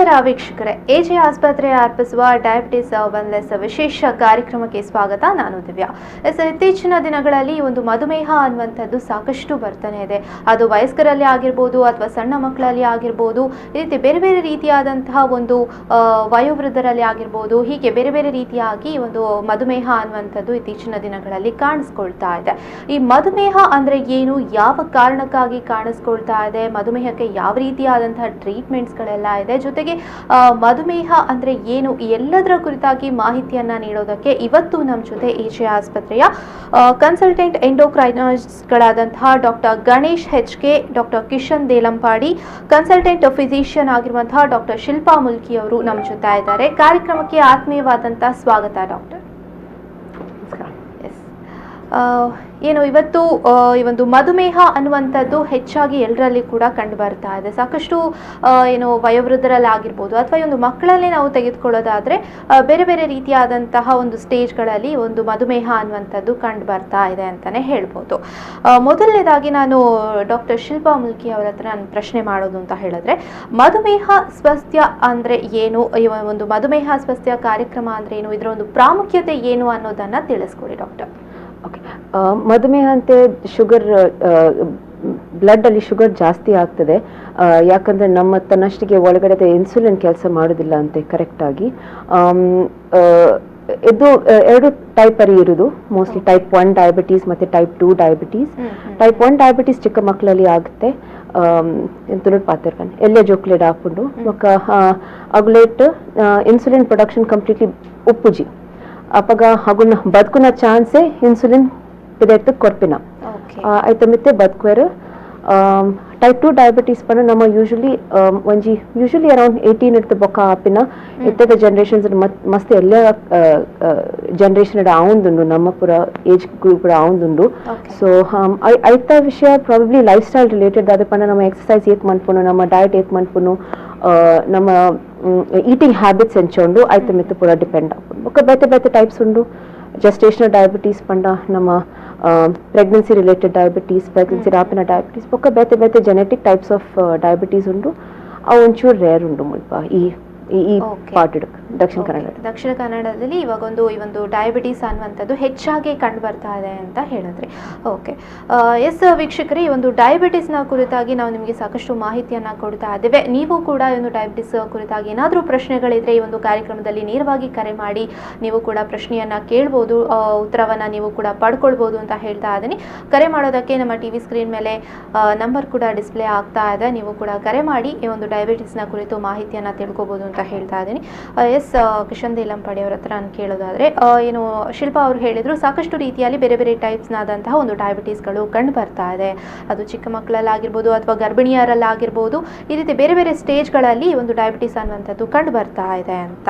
ನಮಸ್ಕಾರ ವೀಕ್ಷಕರೇ, ಎಜೆ ಆಸ್ಪತ್ರೆ ಅರ್ಪಿಸುವ ಡಯಾಬಿಟಿಸ್ ವೆಲ್ನೆಸ್ ವಿಶೇಷ ಕಾರ್ಯಕ್ರಮಕ್ಕೆ ಸ್ವಾಗತ. ನಾನು ದಿವ್ಯಾ. ಇತ್ತೀಚಿನ ದಿನಗಳಲ್ಲಿ ಒಂದು ಮಧುಮೇಹ ಅನ್ನುವಂಥದ್ದು ಸಾಕಷ್ಟು ಬರ್ತಾನೆ ಇದೆ. ಅದು ವಯಸ್ಕರಲ್ಲಿ ಆಗಿರ್ಬೋದು ಅಥವಾ ಸಣ್ಣ ಮಕ್ಕಳಲ್ಲಿ ಆಗಿರ್ಬೋದು, ಈ ರೀತಿ ಬೇರೆ ಬೇರೆ ರೀತಿಯಾದಂತಹ ಒಂದು ವಯೋವೃದ್ಧರಲ್ಲಿ ಆಗಿರ್ಬೋದು, ಹೀಗೆ ಬೇರೆ ಬೇರೆ ರೀತಿಯಾಗಿ ಒಂದು ಮಧುಮೇಹ ಅನ್ನುವಂಥದ್ದು ಇತ್ತೀಚಿನ ದಿನಗಳಲ್ಲಿ ಕಾಣಿಸ್ಕೊಳ್ತಾ ಇದೆ. ಈ ಮಧುಮೇಹ ಅಂದರೆ ಏನು, ಯಾವ ಕಾರಣಕ್ಕಾಗಿ ಕಾಣಿಸ್ಕೊಳ್ತಾ ಇದೆ, ಮಧುಮೇಹಕ್ಕೆ ಯಾವ ರೀತಿಯಾದಂತಹ ಟ್ರೀಟ್ಮೆಂಟ್ಸ್ಗಳೆಲ್ಲ ಇದೆ, ಜೊತೆಗೆ ಮಧುಮೇಹ ಅಂದ್ರೆ ಏನು, ಎಲ್ಲದರ ಕುರಿತಾಗಿ ಮಾಹಿತಿಯನ್ನ ನೀಡೋದಕ್ಕೆ ಇವತ್ತು ನಮ್ಮ ಜೊತೆ ಎಜೆ ಆಸ್ಪತ್ರೆಯ consultant ಎಂಡೋಕ್ರೈನಾಲಜಿಸ್ಟ್ಗಳಾದಂತಹ doctor Ganesh H K, doctor Kishan Delampady, consultant physician ಆಗಿರುವಂತಹ ಡಾಕ್ಟರ್ ಶಿಲ್ಪಾ ಮುಲ್ಕಿ ಅವರು ನಮ್ಮ ಜೊತೆ ಇದ್ದಾರೆ. ಕಾರ್ಯಕ್ರಮಕ್ಕೆ ಆತ್ಮೀಯವಾದಂತಹ ಸ್ವಾಗತ ಡಾಕ್ಟರ್. ಎಸ್, ಏನು ಇವತ್ತು ಈ ಒಂದು ಮಧುಮೇಹ ಅನ್ನುವಂಥದ್ದು ಹೆಚ್ಚಾಗಿ ಎಲ್ಲರಲ್ಲಿ ಕೂಡ ಕಂಡು ಬರ್ತಾ ಇದೆ. ಸಾಕಷ್ಟು ಏನು ವಯೋವೃದ್ಧರಲ್ಲಿ ಆಗಿರ್ಬೋದು ಅಥವಾ ಈ ಒಂದು ಮಕ್ಕಳಲ್ಲಿ ನಾವು ತೆಗೆದುಕೊಳ್ಳೋದಾದರೆ ಬೇರೆ ಬೇರೆ ರೀತಿಯಾದಂತಹ ಒಂದು ಸ್ಟೇಜ್ಗಳಲ್ಲಿ ಒಂದು ಮಧುಮೇಹ ಅನ್ನುವಂಥದ್ದು ಕಂಡು ಬರ್ತಾ ಇದೆ ಅಂತಲೇ ಹೇಳ್ಬೋದು. ಮೊದಲನೇದಾಗಿ ನಾನು ಡಾಕ್ಟರ್ ಶಿಲ್ಪಾ ಮುಲ್ಕಿ ಅವರ ಹತ್ರ ನಾನು ಪ್ರಶ್ನೆ ಮಾಡೋದು ಅಂತ ಹೇಳಿದ್ರೆ, ಮಧುಮೇಹ ಸ್ವಾಸ್ಥ್ಯ ಅಂದರೆ ಏನು, ಈ ಒಂದು ಮಧುಮೇಹ ಸ್ವಾಸ್ಥ್ಯ ಕಾರ್ಯಕ್ರಮ ಅಂದರೆ ಏನು, ಇದರ ಒಂದು ಪ್ರಾಮುಖ್ಯತೆ ಏನು ಅನ್ನೋದನ್ನು ತಿಳಿಸ್ಕೊಡಿ ಡಾಕ್ಟರ್. ಓಕೆ, ಮಧುಮೇಹ ಅಂತೆ ಶುಗರ್, ಬ್ಲಡ್ಡಲ್ಲಿ ಶುಗರ್ ಜಾಸ್ತಿ ಆಗ್ತದೆ. ಯಾಕಂದರೆ ನಮ್ಮ ತನ್ನಷ್ಟಿಗೆ ಒಳಗಡೆ ಇನ್ಸುಲಿನ್ ಕೆಲಸ ಮಾಡೋದಿಲ್ಲ ಅಂತೆ ಕರೆಕ್ಟಾಗಿ. ಇದು ಎರಡು ಟೈಪ್ ಅಲ್ಲಿ ಇರೋದು, mostly type 1 diabetes ಮತ್ತು type 2 diabetes. Type 1 diabetes ಚಿಕ್ಕ ಮಕ್ಕಳಲ್ಲಿ ಆಗುತ್ತೆ. ತುಳುಟ್ ಪಾತಿರ್ಕನ್ ಎಲ್ಲೇ ಜೋಕ್ಲೇಡ್ ಹಾಕೊಂಡು ಬೊಕ್ಕ ಅಗುಲೇಟ್ insulin production completely ಉಪ್ಪುಜಿ ಅಪಗ ಅಗುನ ಬದುಕುನ ಚಾನ್ಸೇ ಇನ್ಸುಲಿನ್ ಪಿದೆತ್ತು ಕೊರ್ಪಿನ ಆಯ್ತ ಮಿತ್ತೆ ಬದುಕುವೆರು. ಟೈಪ್ 2 ಡಯಾಬಿಟೀಸ್ ಪಂಡ ನಮ್ಮ ಯೂಶಲಿ ಒಂಜಿ ಯೂಶಲಿ ಅರೌಂಡ್ 18 ಇರ್ತ ಬೊಕ್ಕ ಆಪಿನ ಇತ್ತದ ಜನರೇಷನ್ಸ್ ಮಸ್ತ್ ಎಲ್ಲ ಜನರೇಷನ್ ಆವುಂದುಂಡು, ನಮ್ಮ ಪೂರ ಏಜ್ ಗ್ರೂಪ್ ಆವುಂದುಂಡು. ಸೊ ಐತ ವಿಷಯ probably life style related ಆದ ಪಂಡ ನಮ್ಮ ಎಕ್ಸಸೈಸ್ ಏತ್ ಮನ್ಪುನು, ನಮ್ಮ ಡಯಟ್ ಏತ್ ಮನ್ಪುನು, ನಮ್ಮ ಈಟಿಂಗ್ ಹ್ಯಾಬಿಟ್ಸ್ ಎಂಚುಂಡು ಐತ ಮಿತ್ತು ಪೂರ ಡಿಪೆಂಡ್ ಆಪುಂಡು. ಬೊಕ್ಕ ಬೇತೆ ಬೇತೆ ಟೈಪ್ಸ್ ಉಂಡು. ಜೆಸ್ಟೇಷನಲ್ ಡಯಾಬಿಟೀಸ್ ಪಂಡ ನಮ್ಮ pregnancy related diabetes, pregnancy ಆಪಿನ ಡಯಾಬಿಟೀಸ್, ಬೊಕ್ಕ ಬೇತೆ ಬೇತೆ genetic types of diabetes ಉಂಡು. ಅವು ಒಂಚೂರು ರೇರ್ ಉಂಡು ಮುಲ್ಪ ಈ ಈ ಪಾರ್ಟ್ ದಕ್ಷಿಣ ಕನ್ನಡ. ದಕ್ಷಿಣ ಕನ್ನಡದಲ್ಲಿ ಇವಾಗ ಒಂದು ಈ ಒಂದು ಡಯಾಬಿಟೀಸ್ ಅನ್ನುವಂಥದ್ದು ಹೆಚ್ಚಾಗಿ ಕಂಡು ಬರ್ತಾ ಇದೆ ಅಂತ ಹೇಳಿದ್ರಿ. ಓಕೆ, ಎಸ್ ವೀಕ್ಷಕರೇ, ಈ ಒಂದು ಡಯಾಬಿಟೀಸ್ನ ಕುರಿತಾಗಿ ನಾವು ನಿಮಗೆ ಸಾಕಷ್ಟು ಮಾಹಿತಿಯನ್ನು ಕೊಡ್ತಾ ಇದ್ದೇವೆ. ನೀವು ಕೂಡ ಈ ಒಂದು ಡಯಾಬಿಟೀಸ್ ಕುರಿತಾಗಿ ಏನಾದರೂ ಪ್ರಶ್ನೆಗಳಿದ್ರೆ ಈ ಒಂದು ಕಾರ್ಯಕ್ರಮದಲ್ಲಿ ನೇರವಾಗಿ ಕರೆ ಮಾಡಿ ನೀವು ಕೂಡ ಪ್ರಶ್ನೆಯನ್ನು ಕೇಳ್ಬೋದು, ಉತ್ತರವನ್ನು ನೀವು ಕೂಡ ಪಡ್ಕೊಳ್ಬೋದು ಅಂತ ಹೇಳ್ತಾ ಇದ್ದೀನಿ. ಕರೆ ಮಾಡೋದಕ್ಕೆ ನಮ್ಮ T V screen ಮೇಲೆ ನಂಬರ್ ಕೂಡ ಡಿಸ್ಪ್ಲೇ ಆಗ್ತಾ ಇದೆ. ನೀವು ಕೂಡ ಕರೆ ಮಾಡಿ ಈ ಒಂದು ಡಯಾಬಿಟೀಸ್ನ ಕುರಿತು ಮಾಹಿತಿಯನ್ನು ತಿಳ್ಕೊಬೋದು ಅಂತ ಹೇಳ್ತಾ ಇದ್ದೀನಿ. ಎಸ್ ಕಿಶನ್ ದೇಲಂಪಾಡಿ ಅವರ ಹತ್ರ ನಾನು ಕೇಳೋದಾದರೆ, ಏನು ಶಿಲ್ಪಾ ಅವರು ಹೇಳಿದರು, ಸಾಕಷ್ಟು ರೀತಿಯಲ್ಲಿ ಬೇರೆ ಬೇರೆ ಟೈಪ್ಸ್ನಾದಂತಹ ಒಂದು ಡಯಾಬಿಟೀಸ್ಗಳು ಕಂಡು ಬರ್ತಾ ಇದೆ. ಅದು ಚಿಕ್ಕ ಮಕ್ಕಳಲ್ಲಾಗಿರ್ಬೋದು ಅಥವಾ ಗರ್ಭಿಣಿಯರಲ್ಲಾಗಿರ್ಬೋದು, ಈ ರೀತಿ ಬೇರೆ ಬೇರೆ ಸ್ಟೇಜ್ಗಳಲ್ಲಿ ಒಂದು ಡಯಾಬಿಟೀಸ್ ಅನ್ನುವಂಥದ್ದು ಕಂಡು ಬರ್ತಾ ಇದೆ ಅಂತ.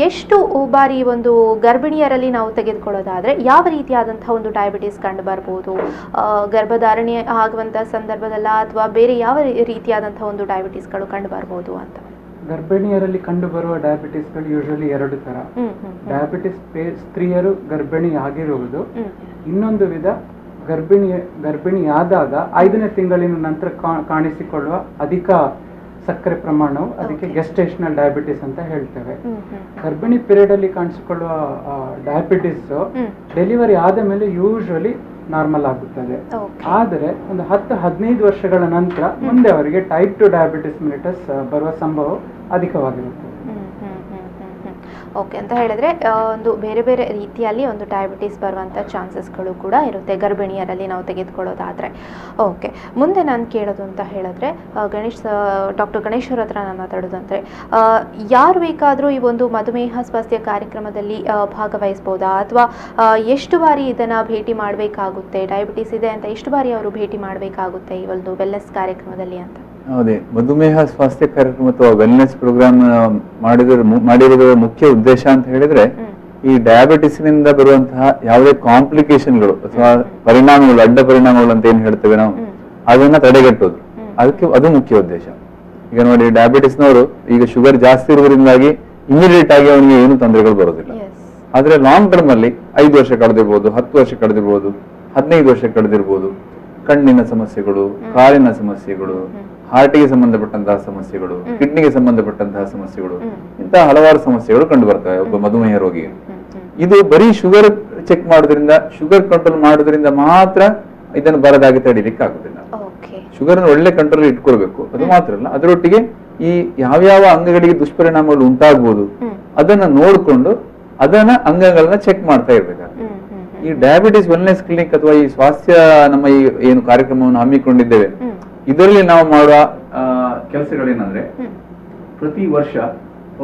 ಎಷ್ಟು ಬಾರಿ ಒಂದು ಗರ್ಭಿಣಿಯರಲ್ಲಿ ನಾವು ತೆಗೆದುಕೊಳ್ಳೋದಾದರೆ ಯಾವ ರೀತಿಯಾದಂತಹ ಒಂದು ಡಯಾಬಿಟೀಸ್ ಕಂಡು ಬರ್ಬೋದು, ಗರ್ಭಧಾರಣೆ ಆಗುವಂಥ ಸಂದರ್ಭದಲ್ಲ ಅಥವಾ ಬೇರೆ ಯಾವ ರೀತಿಯಾದಂತಹ ಒಂದು ಡಯಾಬಿಟೀಸ್ಗಳು ಕಂಡು ಬರ್ಬೋದು ಅಂತ? ಗರ್ಭಿಣಿಯರಲ್ಲಿ ಕಂಡುಬರುವ ಡಯಾಬಿಟಿಸ್ಗಳು ಯೂಶಲಿ ಎರಡು ತರ. ಡಯಾಬಿಟಿಸ್ ಸ್ತ್ರೀಯರು ಗರ್ಭಿಣಿ ಆಗಿರುವುದು, ಇನ್ನೊಂದು ವಿಧ ಗರ್ಭಿಣಿಯಾದಾಗ 5ನೇ ತಿಂಗಳಿನ ನಂತರ ಕಾಣಿಸಿಕೊಳ್ಳುವ ಅಧಿಕ ಸಕ್ಕರೆ ಪ್ರಮಾಣವು, ಅದಕ್ಕೆ ಗೆಸ್ಟೇಷನಲ್ ಡಯಾಬಿಟಿಸ್ ಅಂತ ಹೇಳ್ತೇವೆ. ಗರ್ಭಿಣಿ ಪೀರಿಯಡ್ ಅಲ್ಲಿ ಕಾಣಿಸಿಕೊಳ್ಳುವ ಡಯಾಬಿಟಿಸ್ ಡೆಲಿವರಿ ಆದ ಮೇಲೆ ಯೂಶಲಿ ನಾರ್ಮಲ್ ಆಗುತ್ತದೆ. ಆದರೆ ಒಂದು 10-15 ವರ್ಷಗಳ ನಂತರ ಮುಂದೆ ಅವರಿಗೆ type 2 diabetes mellitus ಬರುವ ಸಂಭವ ಅಧಿಕವಾಗಿರುತ್ತದೆ. ಓಕೆ ಅಂತ ಹೇಳಿದ್ರೆ ಒಂದು ಬೇರೆ ಬೇರೆ ರೀತಿಯಲ್ಲಿ ಒಂದು ಡಯಾಬಿಟೀಸ್ ಬರುವಂಥ ಚಾನ್ಸಸ್ಗಳು ಕೂಡ ಇರುತ್ತೆ ಗರ್ಭಿಣಿಯರಲ್ಲಿ ನಾವು ತೆಗೆದುಕೊಳ್ಳೋದಾದರೆ. ಓಕೆ, ಮುಂದೆ ನಾನು ಕೇಳೋದು ಅಂತ ಹೇಳಿದ್ರೆ ಗಣೇಶ್ ಡಾಕ್ಟರ್ ಗಣೇಶ್ ಅವ್ರ ಹತ್ರ ನಾನು ಮಾತಾಡೋದು ಅಂದರೆ, ಯಾರು ಬೇಕಾದರೂ ಈ ಒಂದು ಮಧುಮೇಹ ಸ್ವಾಸ್ಥ್ಯ ಕಾರ್ಯಕ್ರಮದಲ್ಲಿ ಭಾಗವಹಿಸ್ಬೋದಾ, ಅಥವಾ ಎಷ್ಟು ಬಾರಿ ಇದನ್ನು ಭೇಟಿ ಮಾಡಬೇಕಾಗುತ್ತೆ, ಡಯಾಬಿಟೀಸ್ ಇದೆ ಅಂತ ಎಷ್ಟು ಬಾರಿ ಅವರು ಭೇಟಿ ಮಾಡಬೇಕಾಗುತ್ತೆ ಈ ಒಂದು ವೆಲ್ನೆಸ್ ಕಾರ್ಯಕ್ರಮದಲ್ಲಿ ಅಂತ? ಅದೇ ಮಧುಮೇಹ ಸ್ವಾಸ್ಥ್ಯ ಕಾರ್ಯಕ್ರಮ ಅಥವಾ ವೆಲ್ನೆಸ್ ಪ್ರೋಗ್ರಾಮ್ ಮಾಡಿರೋದ್ರ ಮುಖ್ಯ ಉದ್ದೇಶ ಅಂತ ಹೇಳಿದ್ರೆ, ಈ ಡಯಾಬಿಟಿಸ್ ನಿಂದ ಬರುವಂತಹ ಯಾವುದೇ ಕಾಂಪ್ಲಿಕೇಶನ್ಗಳು ಅಥವಾ ಪರಿಣಾಮಗಳು, ಅಡ್ಡ ಪರಿಣಾಮಗಳು ಅಂತ ಏನ್ ಹೇಳ್ತೇವೆ ನಾವು, ಅದನ್ನ ತಡೆಗಟ್ಟೋದು, ಅದಕ್ಕೆ ಅದು ಮುಖ್ಯ ಉದ್ದೇಶ. ಈಗ ನೋಡಿ, ಡಯಾಬಿಟಿಸ್ನವರು ಈಗ ಶುಗರ್ ಜಾಸ್ತಿ ಇರುವುದರಿಂದಾಗಿ ಇಮಿಡಿಯೇಟ್ ಆಗಿ ಅವನಿಗೆ ಏನು ತೊಂದರೆಗಳು ಬರೋದಿಲ್ಲ. ಆದ್ರೆ ಲಾಂಗ್ ಟರ್ಮ್ ಅಲ್ಲಿ 5 ವರ್ಷ ಕಳೆದಿರ್ಬೋದು, 10 ವರ್ಷ ಕಳೆದಿರ್ಬೋದು, 15 ವರ್ಷ ಕಳೆದಿರ್ಬೋದು, ಕಣ್ಣಿನ ಸಮಸ್ಯೆಗಳು, ಕಾಲಿನ ಸಮಸ್ಯೆಗಳು, ಹಾರ್ಟಿಗೆ ಸಂಬಂಧಪಟ್ಟಂತಹ ಸಮಸ್ಯೆಗಳು, ಕಿಡ್ನಿಗೆ ಸಂಬಂಧಪಟ್ಟಂತಹ ಸಮಸ್ಯೆಗಳು, ಇಂತಹ ಹಲವಾರು ಸಮಸ್ಯೆಗಳು ಕಂಡು ಬರ್ತವೆ ಒಬ್ಬ ಮಧುಮೇಹ ರೋಗಿಗೆ. ಇದು ಬರೀ ಶುಗರ್ ಚೆಕ್ ಮಾಡೋದ್ರಿಂದ, ಶುಗರ್ ಕಂಟ್ರೋಲ್ ಮಾಡೋದ್ರಿಂದ ಮಾತ್ರ ಇದನ್ನು ಬರದಾಗಿ ತಡೀಲಿಕ್ಕೆ ಆಗುದಿಲ್ಲ. ಶುಗರ್ ಅನ್ನು ಒಳ್ಳೆ ಕಂಟ್ರೋಲ್ ಇಟ್ಕೊಳ್ಬೇಕು, ಅದು ಮಾತ್ರ ಅಲ್ಲ, ಅದರೊಟ್ಟಿಗೆ ಈ ಯಾವ್ಯಾವ ಅಂಗಗಳಿಗೆ ದುಷ್ಪರಿಣಾಮಗಳು ಉಂಟಾಗ್ಬೋದು ಅದನ್ನ ನೋಡಿಕೊಂಡು ಅದನ್ನ ಅಂಗಗಳನ್ನ ಚೆಕ್ ಮಾಡ್ತಾ ಇರ್ಬೇಕಾಗ್ತದೆ. ಈ diabetes wellness clinic ಅಥವಾ ಈ ಸ್ವಾಸ್ಥ್ಯ ನಮ್ಮ ಈ ಏನು ಕಾರ್ಯಕ್ರಮವನ್ನು ಹಮ್ಮಿಕೊಂಡಿದ್ದೇವೆ, ಇದರಲ್ಲಿ ನಾವು ಮಾಡುವ ಕೆಲಸಗಳೇನಂದ್ರೆ, ಪ್ರತಿ ವರ್ಷ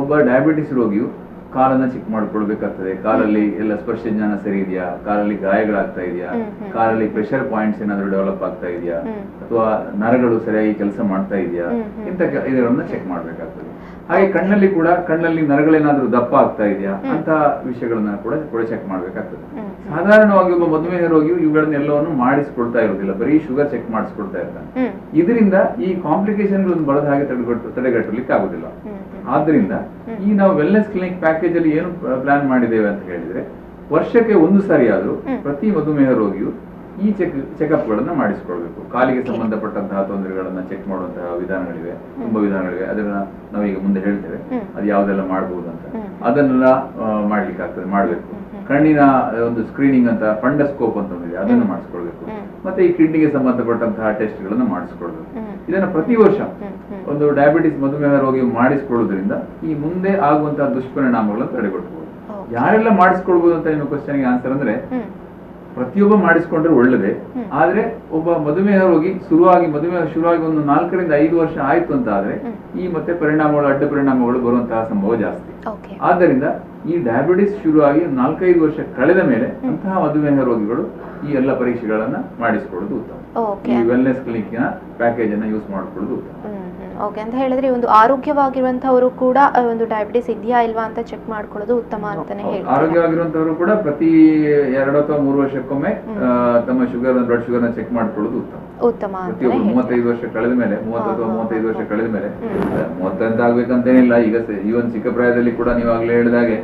ಒಬ್ಬ ಡಯಾಬಿಟಿಸ್ ರೋಗಿಯು ಕಾಲನ್ನ ಚೆಕ್ ಮಾಡ್ಕೊಳ್ಬೇಕಾಗ್ತದೆ. ಕಾಲಲ್ಲಿ ಎಲ್ಲ ಸ್ಪರ್ಶ ಜ್ಞಾನ ಸರಿ ಇದೆಯಾ, ಕಾಲಲ್ಲಿ ಗಾಯಗಳಾಗ್ತಾ ಇದೆಯಾ, ಕಾಲಲ್ಲಿ ಪ್ರೆಷರ್ ಪಾಯಿಂಟ್ಸ್ ಏನಾದ್ರು ಡೆವಲಪ್ ಆಗ್ತಾ ಇದೆಯಾ, ಅಥವಾ ನರಗಳು ಸರಿಯಾಗಿ ಕೆಲಸ ಮಾಡ್ತಾ ಇದೆಯಾ, ಇಂಥ ಇದನ್ನ ಚೆಕ್ ಮಾಡ್ಬೇಕಾಗ್ತದೆ. ಹಾಗೆ ಕಣ್ಣಲ್ಲಿ ಕೂಡ, ಕಣ್ಣಲ್ಲಿ ನರಗಳೇನಾದ್ರೂ ದಪ್ಪ ಆಗ್ತಾ ಇದೆಯಾ ಅಂತ ವಿಷಯಗಳನ್ನ ಕೂಡ ಚೆಕ್ ಮಾಡ್ಬೇಕಾಗ್ತದೆ. ಸಾಧಾರಣವಾಗಿ ಒಬ್ಬ ಮಧುಮೇಹ ರೋಗಿಯು ಇವುಗಳನ್ನೆಲ್ಲವನ್ನು ಮಾಡಿಸ್ಕೊಳ್ತಾ ಇರೋದಿಲ್ಲ, ಬರೀ ಶುಗರ್ ಚೆಕ್ ಮಾಡಿಸ್ಕೊಳ್ತಾ ಇರ್ತಾನೆ. ಇದರಿಂದ ಈ ಕಾಂಪ್ಲಿಕೇಶನ್ ಗಳನ್ನು ಬರದ ಹಾಗೆ ತಡೆಗಟ್ಟಲಿಕ್ಕೆ ಆಗುದಿಲ್ಲ. ಆದ್ರಿಂದ ಈ ನಾವು wellness clinic package ಅಲ್ಲಿ ಏನು ಪ್ಲಾನ್ ಮಾಡಿದ್ದೇವೆ ಅಂತ ಹೇಳಿದ್ರೆ, ವರ್ಷಕ್ಕೆ ಒಂದು ಸಾರಿ ಆದ್ರೂ ಪ್ರತಿ ಮಧುಮೇಹ ರೋಗಿಯು ಈ ಚೆಕಪ್ ಗಳನ್ನ ಮಾಡಿಸ್ಕೊಳ್ಬೇಕು. ಕಾಲಿಗೆ ಸಂಬಂಧಪಟ್ಟಂತಹ ತೊಂದರೆಗಳನ್ನ ಚೆಕ್ ಮಾಡುವಂತಹ ವಿಧಾನಗಳಿವೆ, ತುಂಬಾ ವಿಧಾನಗಳಿವೆ, ಅದನ್ನ ನಾವೀಗ ಮುಂದೆ ಹೇಳ್ತೇವೆ ಅದು ಯಾವ್ದೆಲ್ಲ ಮಾಡಬಹುದು ಅಂತ. ಅದನ್ನೆಲ್ಲ ಮಾಡ್ಲಿಕ್ಕೆ ಆಗ್ತದೆ, ಮಾಡ್ಬೇಕು. ಕಣ್ಣಿನ ಒಂದು ಸ್ಕ್ರೀನಿಂಗ್ ಅಂತ ಫಂಡಸ್ಕೋಪ್ ಅಂತ ಒಂದಿದೆ, ಅದನ್ನು ಮಾಡಿಸ್ಕೊಳ್ಬೇಕು. ಮತ್ತೆ ಈ ಕಿಡ್ನಿಗೆ ಸಂಬಂಧಪಟ್ಟಂತಹ ಟೆಸ್ಟ್ ಗಳನ್ನ ಮಾಡಿಸ್ಕೊಳ್ಬೇಕು. ಇದನ್ನ ಪ್ರತಿ ವರ್ಷ ಒಂದು ಡಯಾಬಿಟಿಸ್ ಮಧುಮೇಹ ರೋಗಿ ಮಾಡಿಸ್ಕೊಳ್ಳೋದ್ರಿಂದ ಈ ಮುಂದೆ ಆಗುವಂತಹ ದುಷ್ಪರಿಣಾಮಗಳನ್ನು ತಡೆಗಟ್ಟಬಹುದು. ಯಾರೆಲ್ಲ ಮಾಡಿಸ್ಕೊಳ್ಬಹುದು ಅಂತ ನಿಮ್ಮ ಕ್ವಶನ್ಗೆ ಆನ್ಸರ್ ಅಂದ್ರೆ, ಪ್ರತಿಯೊಬ್ಬ ಮಾಡಿಸ್ಕೊಂಡ್ರೆ ಒಳ್ಳೇದೇ. ಆದ್ರೆ ಒಬ್ಬ ಮಧುಮೇಹ ರೋಗಿ ಮಧುಮೇಹ ಶುರುವಾಗಿ ಒಂದು 4-5 ವರ್ಷ ಆಯ್ತು ಅಂತ ಆದ್ರೆ ಈ ಮತ್ತೆ ಪರಿಣಾಮಗಳು, ಅಡ್ಡ ಪರಿಣಾಮಗಳು ಬರುವಂತಹ ಸಂಭವ ಜಾಸ್ತಿ. ಆದ್ದರಿಂದ ಈ ಡಯಾಬಿಟಿಸ್ ಶುರುವಾಗಿ 4-5 ವರ್ಷ ಕಳೆದ ಮೇಲೆ ಅಂತಹ ಮಧುಮೇಹ ರೋಗಿಗಳು ಈ ಎಲ್ಲ ಪರೀಕ್ಷೆಗಳನ್ನ ಮಾಡಿಸಿಕೊಳ್ಳೋದು ಉತ್ತಮ. ಈ ವೆಲ್ನೆಸ್ ಕ್ಲಿನಿಕ್ ನ ಪ್ಯಾಕೇಜ್ ಅನ್ನ ಯೂಸ್ ಮಾಡಿಕೊಳ್ಳೋದು ಉತ್ತಮ. ಓಕೆ ಅಂತ ಹೇಳಿದ್ರೆ ಒಂದು ಆರೋಗ್ಯವಾಗಿರುವಂತವರು ಕೂಡ ಒಂದು ಡಯಾಬಿಟಿಸ್ ಇದೆಯಾ ಇಲ್ವಾ ಅಂತ ಚೆಕ್ ಮಾಡ್ಕೊಳ್ಳೋದು ಉತ್ತಮ ಅಂತಾನೆ ಹೇಳ್ತಾರೆ. ಆರೋಗ್ಯವಾಗಿರುವಂತವರು ಕೂಡ ಪ್ರತಿ 2 ಅಥವಾ 3 ವರ್ಷಕ್ಕೊಮ್ಮೆ ತಮ್ಮ sugar, blood sugar ನ ಚೆಕ್ ಮಾಡ್ಕೊಳ್ಳೋದು ಉತ್ತಮ. ಉತ್ತಮ. ಪ್ರತಿಯೊಬ್ಬರು 35 ವರ್ಷ ಕಳೆದ ಮೇಲೆ, 30 ಅಥವಾ 35 ವರ್ಷ ಕಳೆದ ಮೇಲೆ, 30 ಆಗ್ಬೇಕಂತೇನಿಲ್ಲ, ಈಗ ಈವನ್ ಚಿಕ್ಕ ಪ್ರಾಯದಲ್ಲಿ ಕೂಡ ನೀವು ಆಗ್ಲೇ ಹೇಳಿದಾಗೆ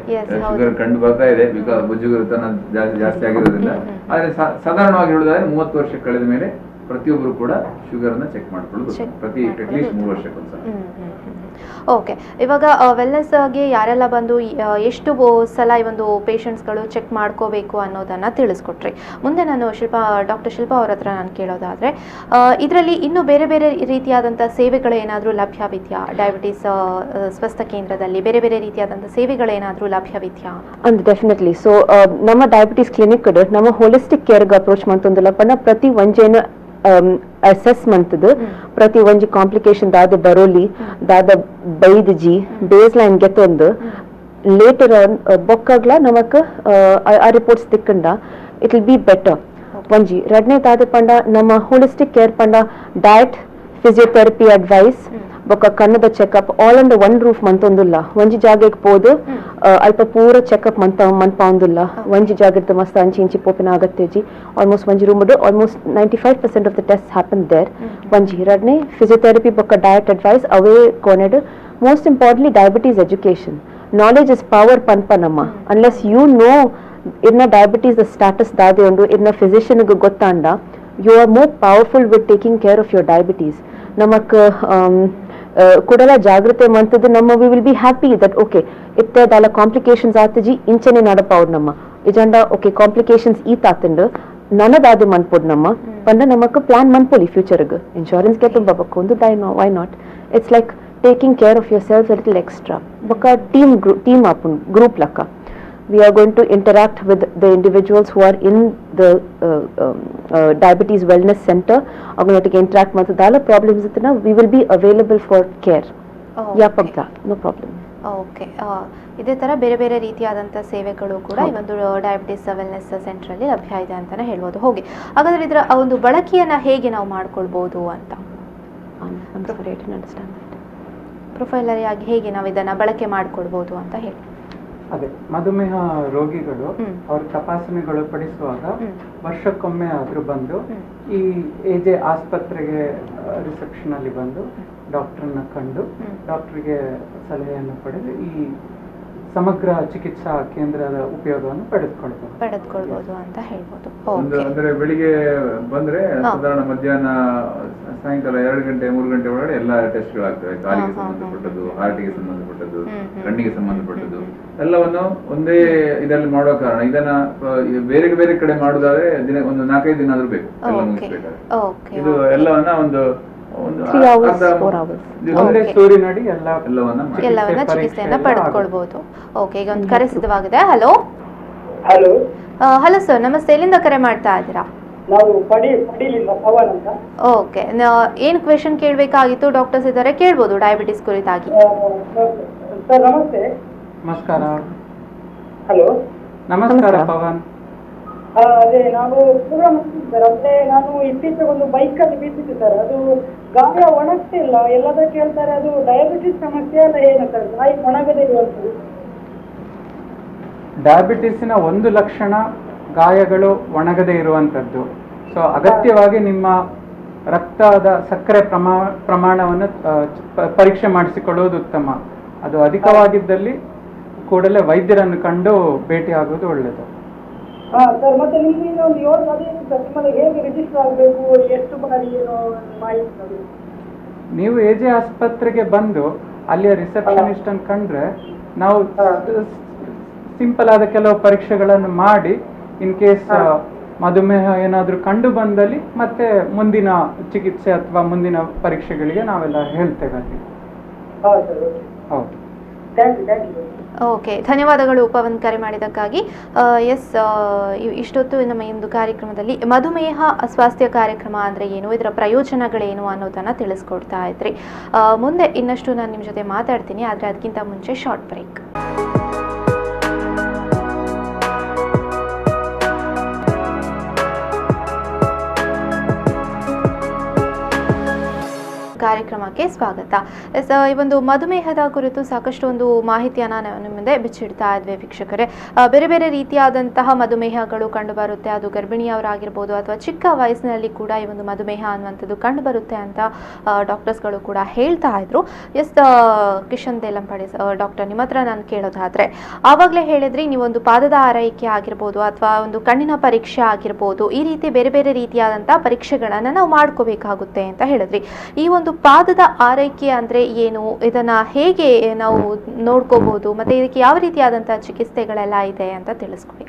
ಶುಗರ್ ಕಂಡು ಬರ್ತಾ ಇದೆ, because ಬುಜ್ಜುಗುರುತನ ಜಾಸ್ತಿ ಆಗಿರೋದ್ರಿಂದ. ಆದ್ರೆ ಸಾಧಾರಣವಾಗಿ ಹೇಳುದಾದ್ರೆ 30 ವರ್ಷ ಕಳೆದ ಮೇಲೆ ಪ್ರತಿಯೊಬ್ಬರು ಕೂಡ ಶುಗರ್ ಅನ್ನ ಚೆಕ್ ಮಾಡ್ಕೊಳ್ಳೋದು ಪ್ರತಿ ಅಟ್ಲೀಸ್ಟ್ 3 ವರ್ಷಕ್ಕೊಂದ್ಸಲ. ಓಕೆ, ಇವಾಗ ವೆಲ್ನೆಸ್ ಆಗಿ ಯಾರೆಲ್ಲ ಬಂದು ಎಷ್ಟು ಸಲ ಈ ಒಂದು ಪೇಷಂಟ್ಸ್ಗಳು ಚೆಕ್ ಮಾಡ್ಕೋಬೇಕು ಅನ್ನೋದನ್ನು ತಿಳಿಸ್ಕೊಟ್ರಿ. ಮುಂದೆ ನಾನು ಡಾಕ್ಟರ್ ಶಿಲ್ಪಾ ಅವ್ರ ಹತ್ರ ನಾನು ಕೇಳೋದಾದರೆ, ಇದರಲ್ಲಿ ಇನ್ನೂ ಬೇರೆ ಬೇರೆ ರೀತಿಯಾದಂಥ ಸೇವೆಗಳು ಏನಾದರೂ ಲಭ್ಯವಿದೆಯಾ? ಡಯಾಬಿಟಿಸ್ ಸ್ವಸ್ಥ ಕೇಂದ್ರದಲ್ಲಿ ಬೇರೆ ಬೇರೆ ರೀತಿಯಾದಂಥ ಸೇವೆಗಳೇನಾದರೂ ಲಭ್ಯವಿದೆಯಾ? ಅಂದ್ ಡೆಫಿನೆಟ್ಲಿ. ಸೊ ನಮ್ಮ ಡಯಾಬಿಟಿಸ್ ಕ್ಲಿನಿಕ್ ನಮ್ಮ ಹೋಲಿಸ್ಟಿಕ್ ಕೇರ್ಗೆ ಅಪ್ರೋಚ್ ಮಂತೊಂದುಲ್ಲ ಪಂಡ ಪ್ರತಿ ಒಂಜೇನು ಅಸೆಸ್ ಮಂತದ್ದು, ಪ್ರತಿ ಒಂಜಿ ಕಾಂಪ್ಲಿಕೇಶನ್ ದಾದ ಬರೋಲಿ ದಾದ ಬೈದಜಿ ಬೇಸ್ ಲೈನ್ ಗೆತ್ತೊಂದು ಲೇಟರ್ ಆನ್ ಬೊಕ್ಕಾಗ್ಲ ನಮಕ್ ಆ ರಿಪೋರ್ಟ್ಸ್ ತಿಕ್ಕಂಡ it will be better. ಒಂಜಿ ರಡ್ನೇ ದಾದ ಪಂಡ ನಮ್ಮ ಹೋಲಿಸ್ಟಿಕ್ ಕೇರ್ ಪಂಡ diet, physiotherapy advice, ಬೊಕ್ಕ ಕಣ್ಣದ checkup all under one roof ಮಂತೊಂದುಲ್ಲ. ಒಂಜಿ ಜಾಗೆಗ್ ಪೋದು ಅಲ್ಪ ಪೂರ ಚೆಕಪ್ ಮನ್ಪಾವೊಂದುಲ್ಲ. ಒಂಜಿ ಜಾಗದ ಮಸ್ತ್ ಅಂಚಿ ಇಂಚಿ ಪೋಪಿನ ಅಗತ್ಯಜಿ. ಆಲ್ಮೋಸ್ಟ್ ಒಂಜಿ room almost 95% of the test happen there. ಒಂಜಿ ರಡ್ನೇ ಫಿಸಿಯೋಥೆರಪಿ ಬೊಕ್ಕ ಡಯಟ್ ಅಡ್ವೈಸ್ ಅವೇ ಕೋನೆಡ್. Most importantly diabetes education. Knowledge is power ಪನ್ಪ ನಮ್ಮ. Unless you know ಇರ್ನ ಡಯಾಬಿಟೀಸ್ ಸ್ಟಾಟಸ್ ದಾದೆ ಉಂಡು ಇರ್ನ ಫಿಸಿಷಿಯನ್ಗೆ ಗೊತ್ತಾಂಡ you are more powerful with taking care of your diabetes. ನಮಕ್ ಕುಡಲ ಜಾಗೃತೆ ಮಂತದ್ದು ನಮ್ಮ we will be happy that okay ಇತ್ತೆ ದಾಲ ಕಾಂಪ್ಲಿಕೇಶನ್ಸ್ ಆತಜಿ ಇಂಚನೆ ನಡಪಾವ್ಡು ನಮ್ಮ ಇಜಂಡ ಓಕೆ ಕಾಂಪ್ಲಿಕೇಶನ್ಸ್ ಈ ತಾತಂಡು ನನದಾದ ಮನ್ಪೋಡ್ ನಮ್ಮ ಪಂಡ ನಮಕ್ ಪ್ಲಾನ್ ಮನ್ಪೋಲಿ ಫ್ಯೂಚರ್ಗ್ ಇನ್ಶೂರೆನ್ಸ್ ಗೆ ತುಂಬ ಬಕ್ಕೊಂದು die no why not. It's like taking care of yourself little extra. ಬೊಕ್ಕ ಟೀಮ್ ಟೀಮ್ ಆಪುಂಡು ಗ್ರೂಪ್ ಲಕ್ಕ. We are going to interact with the individuals who are in the diabetes wellness center. Agunottige interact mathu dala problems ittuna we will be available for care. Yeah, pagda, no problem. Okay, ಇದೇ ಥರ ಬೇರೆ ಬೇರೆ ರೀತಿಯಾದಂಥ ಸೇವೆಗಳು ಕೂಡ ಈ ಒಂದು diabetes wellness ಸೆಂಟ್ರಲ್ಲಿ ಲಭ್ಯ ಇದೆ ಅಂತಲೇ ಹೇಳ್ಬೋದು. ಹೋಗಿ ಹಾಗಾದರೆ ಇದರ ಒಂದು ಬಳಕೆಯನ್ನು ಹೇಗೆ ನಾವು ಮಾಡ್ಕೊಳ್ಬೋದು ಅಂತ? ಪ್ರೊಫೈಲರಿ ಆಗಿ ಹೇಗೆ ನಾವು ಇದನ್ನು ಬಳಕೆ ಮಾಡ್ಕೊಳ್ಬೋದು ಅಂತ ಹೇಳಿ. ಅದೇ ಮಧುಮೇಹ ರೋಗಿಗಳು ಅವ್ರ ತಪಾಸಣೆಗೊಳಪಡಿಸುವಾಗ ವರ್ಷಕ್ಕೊಮ್ಮೆ ಆದರೂ ಬಂದು ಈ ಎಜೆ ಆಸ್ಪತ್ರೆಗೆ ರಿಸೆಪ್ಷನ್ ಅಲ್ಲಿ ಬಂದು ಡಾಕ್ಟರ್ನ ಕಂಡು ಡಾಕ್ಟರ್ಗೆ ಸಲಹೆಯನ್ನು ಪಡೆದು ಈ ಸಮಗ್ರ ಚಿಕಿತ್ಸಾ ಕೇಂದ್ರದ ಉಪಯೋಗವನ್ನು ಪಡೆದುಕೊಳ್ಬಹುದು ಅಂತ ಹೇಳ್ಬೋದು. ಅಂದ್ರೆ ಬೆಳಿಗ್ಗೆ ಬಂದ್ರೆ ಸಾಧಾರಣ ಮಧ್ಯಾಹ್ನ ಸಾಯಂಕಾಲ 2 ಗಂಟೆ 3 ಗಂಟೆ ಒಳಗಡೆ ಎಲ್ಲ ಟೆಸ್ಟ್ಗಳಾಗ್ತವೆ. ಕಾಲಿಗೆ ಸಂಬಂಧಪಟ್ಟದ್ದು, ಹಾರ್ಟಿಗೆ ಸಂಬಂಧಪಟ್ಟದ್ದು, ಕಣ್ಣಿಗೆ ಸಂಬಂಧಪಟ್ಟದ್ದು ಎಲ್ಲವನ್ನು ಒಂದೇ ಇದರಲ್ಲಿ ಮಾಡೋ ಕಾರಣ ಇದನ್ನ ಬೇರೆ ಬೇರೆ ಕಡೆ ಮಾಡುದಾದ್ರೆ ದಿನ ಒಂದು 4-5 ದಿನ ಆದ್ರೂ ಬೇಕು ಎಲ್ಲ ಮುಗಿಸ್ಬೇಕಾದ್ರೆ. ಇದು ಎಲ್ಲವನ್ನ ಒಂದು ಒಂದೇ ಸೂರಿನಡಿ ಎಲ್ಲವನ್ನ ಚಿಕಿತ್ಸೆಯನ್ನ ಪಡೆದುಕೊಳ್ಬಹುದು. ಓಕೆ, ಈಗ ಒಂದು ಕರೆ ಸಿದ್ಧವಾಗಿದೆ. Hello hello hello sir, namaste. ಎಲ್ಲಿಂದ ಕರೆ ಮಾಡ್ತಾ ಇದ್ದೀರಾ? ನಾವು ಪಡೀಲಿಂದ ಪವನ್ ಅಂತ. ಓಕೆ, ಏನು ಕ್ವೆಶನ್ ಕೇಳಬೇಕಾಗಿತ್ತು? ಡಾಕ್ಟರ್ಸ್ ಇದ್ದಾರೆ, ಕೇಳ್ಬೋದು ಡಯಾಬಿಟಿಸ್ ಕುರಿತಾಗಿ. ಸರ್ ನಮಸ್ತೆ. ನಮಸ್ಕಾರ. ಹಲೋ ನಮಸ್ಕಾರ ಪವನ್. ಅದೇ ನಾವು ಪ್ರೋಗ್ರಾಮ್ ಸರ್, ಅಂದ್ರೆ ನಾನು ಇತ್ತೀಚೆಗೆ ಒಂದು ಬೈಕ್ ಅಲ್ಲಿ ಬಿದ್ದಿದ್ದೆ ಸರ್, ಅದು ಗಾಯ ಒಣಗ್ತಿಲ್ಲ. ಎಲ್ಲಾದ್ರೂ ಕೇಳ್ತಾರೆ ಅದು ಡಯಾಬಿಟಿಸ್ ಸಮಸ್ಯೆ ಅಲ್ಲ ಏನು ಸರ್, ಗಾಯ ಒಣಗದೇ ಇರುವಂತದ್ದು? ಡಯಾಬಿಟಿಸ್ನ ಒಂದು ಲಕ್ಷಣ ಗಾಯಗಳು ಒಣಗದೇ ಇರುವಂಥದ್ದು. ಸೊ ಅಗತ್ಯವಾಗಿ ನಿಮ್ಮ ರಕ್ತದ ಸಕ್ಕರೆ ಪ್ರಮಾಣವನ್ನು ಪರೀಕ್ಷೆ ಮಾಡಿಸಿಕೊಳ್ಳುವುದು ಉತ್ತಮ. ಅದು ಅಧಿಕವಾಗಿದ್ದಲ್ಲಿ ಕೂಡಲೇ ವೈದ್ಯರನ್ನು ಕಂಡು ಭೇಟಿಯಾಗುವುದು ಒಳ್ಳೆಯದು. ಹಾ ಸರ್, ಮತ್ತೆ ನಿಮ್ಗೆ ಒಂದು ಯೋಜನೆ ಅದೇನು ಸರ್, ನಿಮ್ಮಲ್ಲಿ ಹೇಗೆ ರಿಜಿಸ್ಟರ್ ಆಗಬೇಕು, ಎಷ್ಟು ಬಾರಿ ಏನು ಮಾಹಿತಿ? ನೀವು ಎ ಜೆ ಆಸ್ಪತ್ರೆಗೆ ಬಂದು ಅಲ್ಲಿಯ ರಿಸೆಪ್ಷನಿಸ್ಟ್ ಅನ್ನು ಕಂಡ್ರೆ ನಾವು ಸಿಂಪಲ್ ಆದ ಕೆಲವು ಪರೀಕ್ಷೆಗಳನ್ನು ಮಾಡಿ ಇನ್ ಕೇಸ್ ಮಧುಮೇಹ ಏನಾದರೂ ಕಂಡು ಬಂದಲ್ಲಿ ಮತ್ತೆ ಮುಂದಿನ ಚಿಕಿತ್ಸೆ ಅಥವಾ ಮುಂದಿನ ಪರೀಕ್ಷೆಗಳಿಗೆ ನಾವೆಲ್ಲ ಹೇಳ್ತೇವೆ ಅಲ್ಲಿ. ಹೌದು, ಓಕೆ, ಧನ್ಯವಾದಗಳು ಪವನ್ ಕರೆ ಮಾಡಿದ್ದಕ್ಕಾಗಿ. ಎಸ್, ಇಷ್ಟೊತ್ತು ನಮ್ಮ ಇಂದು ಕಾರ್ಯಕ್ರಮದಲ್ಲಿ ಮಧುಮೇಹ ಸ್ವಾಸ್ಥ್ಯ ಕಾರ್ಯಕ್ರಮ ಅಂದರೆ ಏನು, ಇದರ ಪ್ರಯೋಜನಗಳೇನು ಅನ್ನೋದನ್ನು ತಿಳಿಸ್ಕೊಡ್ತಾ ಇದ್ರಿ. ಮುಂದೆ ಇನ್ನಷ್ಟು ನಾನು ನಿಮ್ಮ ಜೊತೆ ಮಾತಾಡ್ತೀನಿ, ಆದರೆ ಅದಕ್ಕಿಂತ ಮುಂಚೆ ಶಾರ್ಟ್ ಬ್ರೇಕ್. ಕಾರ್ಯಕ್ರಮಕ್ಕೆ ಸ್ವಾಗತ. ಈ ಒಂದು ಮಧುಮೇಹದ ಕುರಿತು ಸಾಕಷ್ಟು ಒಂದು ಮಾಹಿತಿಯನ್ನು ನಾವು ನಿಮ್ಮ ಮುಂದೆ ಬಿಚ್ಚಿಡ್ತಾ ಇದ್ವಿ ವೀಕ್ಷಕರೇ. ಬೇರೆ ಬೇರೆ ರೀತಿಯಾದಂತಹ ಮಧುಮೇಹಗಳು ಕಂಡುಬರುತ್ತೆ, ಅದು ಗರ್ಭಿಣಿಯವರಾಗಿರ್ಬೋದು ಅಥವಾ ಚಿಕ್ಕ ವಯಸ್ಸಿನಲ್ಲಿ ಕೂಡ ಈ ಒಂದು ಮಧುಮೇಹ ಅನ್ನುವಂಥದ್ದು ಕಂಡುಬರುತ್ತೆ ಅಂತ ಡಾಕ್ಟರ್ಸ್ಗಳು ಕೂಡ ಹೇಳ್ತಾ ಇದ್ರು. ಎಸ್, ಕಿಶನ್ ದೇಲಂಪಾಡಿ ಡಾಕ್ಟರ್, ನಿಮ್ಮ ಹತ್ರ ನಾನು ಕೇಳೋದಾದರೆ, ಆವಾಗಲೇ ಹೇಳಿದ್ರಿ ನೀವೊಂದು ಪಾದದ ಆರೈಕೆ ಆಗಿರ್ಬೋದು ಅಥವಾ ಒಂದು ಕಣ್ಣಿನ ಪರೀಕ್ಷೆ ಆಗಿರ್ಬೋದು, ಈ ರೀತಿ ಬೇರೆ ಬೇರೆ ರೀತಿಯಾದಂಥ ಪರೀಕ್ಷೆಗಳನ್ನು ನಾವು ಮಾಡ್ಕೋಬೇಕಾಗುತ್ತೆ ಅಂತ ಹೇಳಿದ್ರಿ. ಈ ಒಂದು ಪಾದದ ಆರೈಕೆ ಅಂದ್ರೆ ಏನು, ಇದನ್ನ ಹೇಗೆ ನಾವು ನೋಡ್ಕೋಬಹುದು ಮತ್ತೆ ಇದಕ್ಕೆ ಯಾವ ರೀತಿಯಾದಂತಹ ಚಿಕಿತ್ಸೆಗಳೆಲ್ಲ ಇದೆ ಅಂತ ತಿಳಿಸ್ಕೊಡಿ.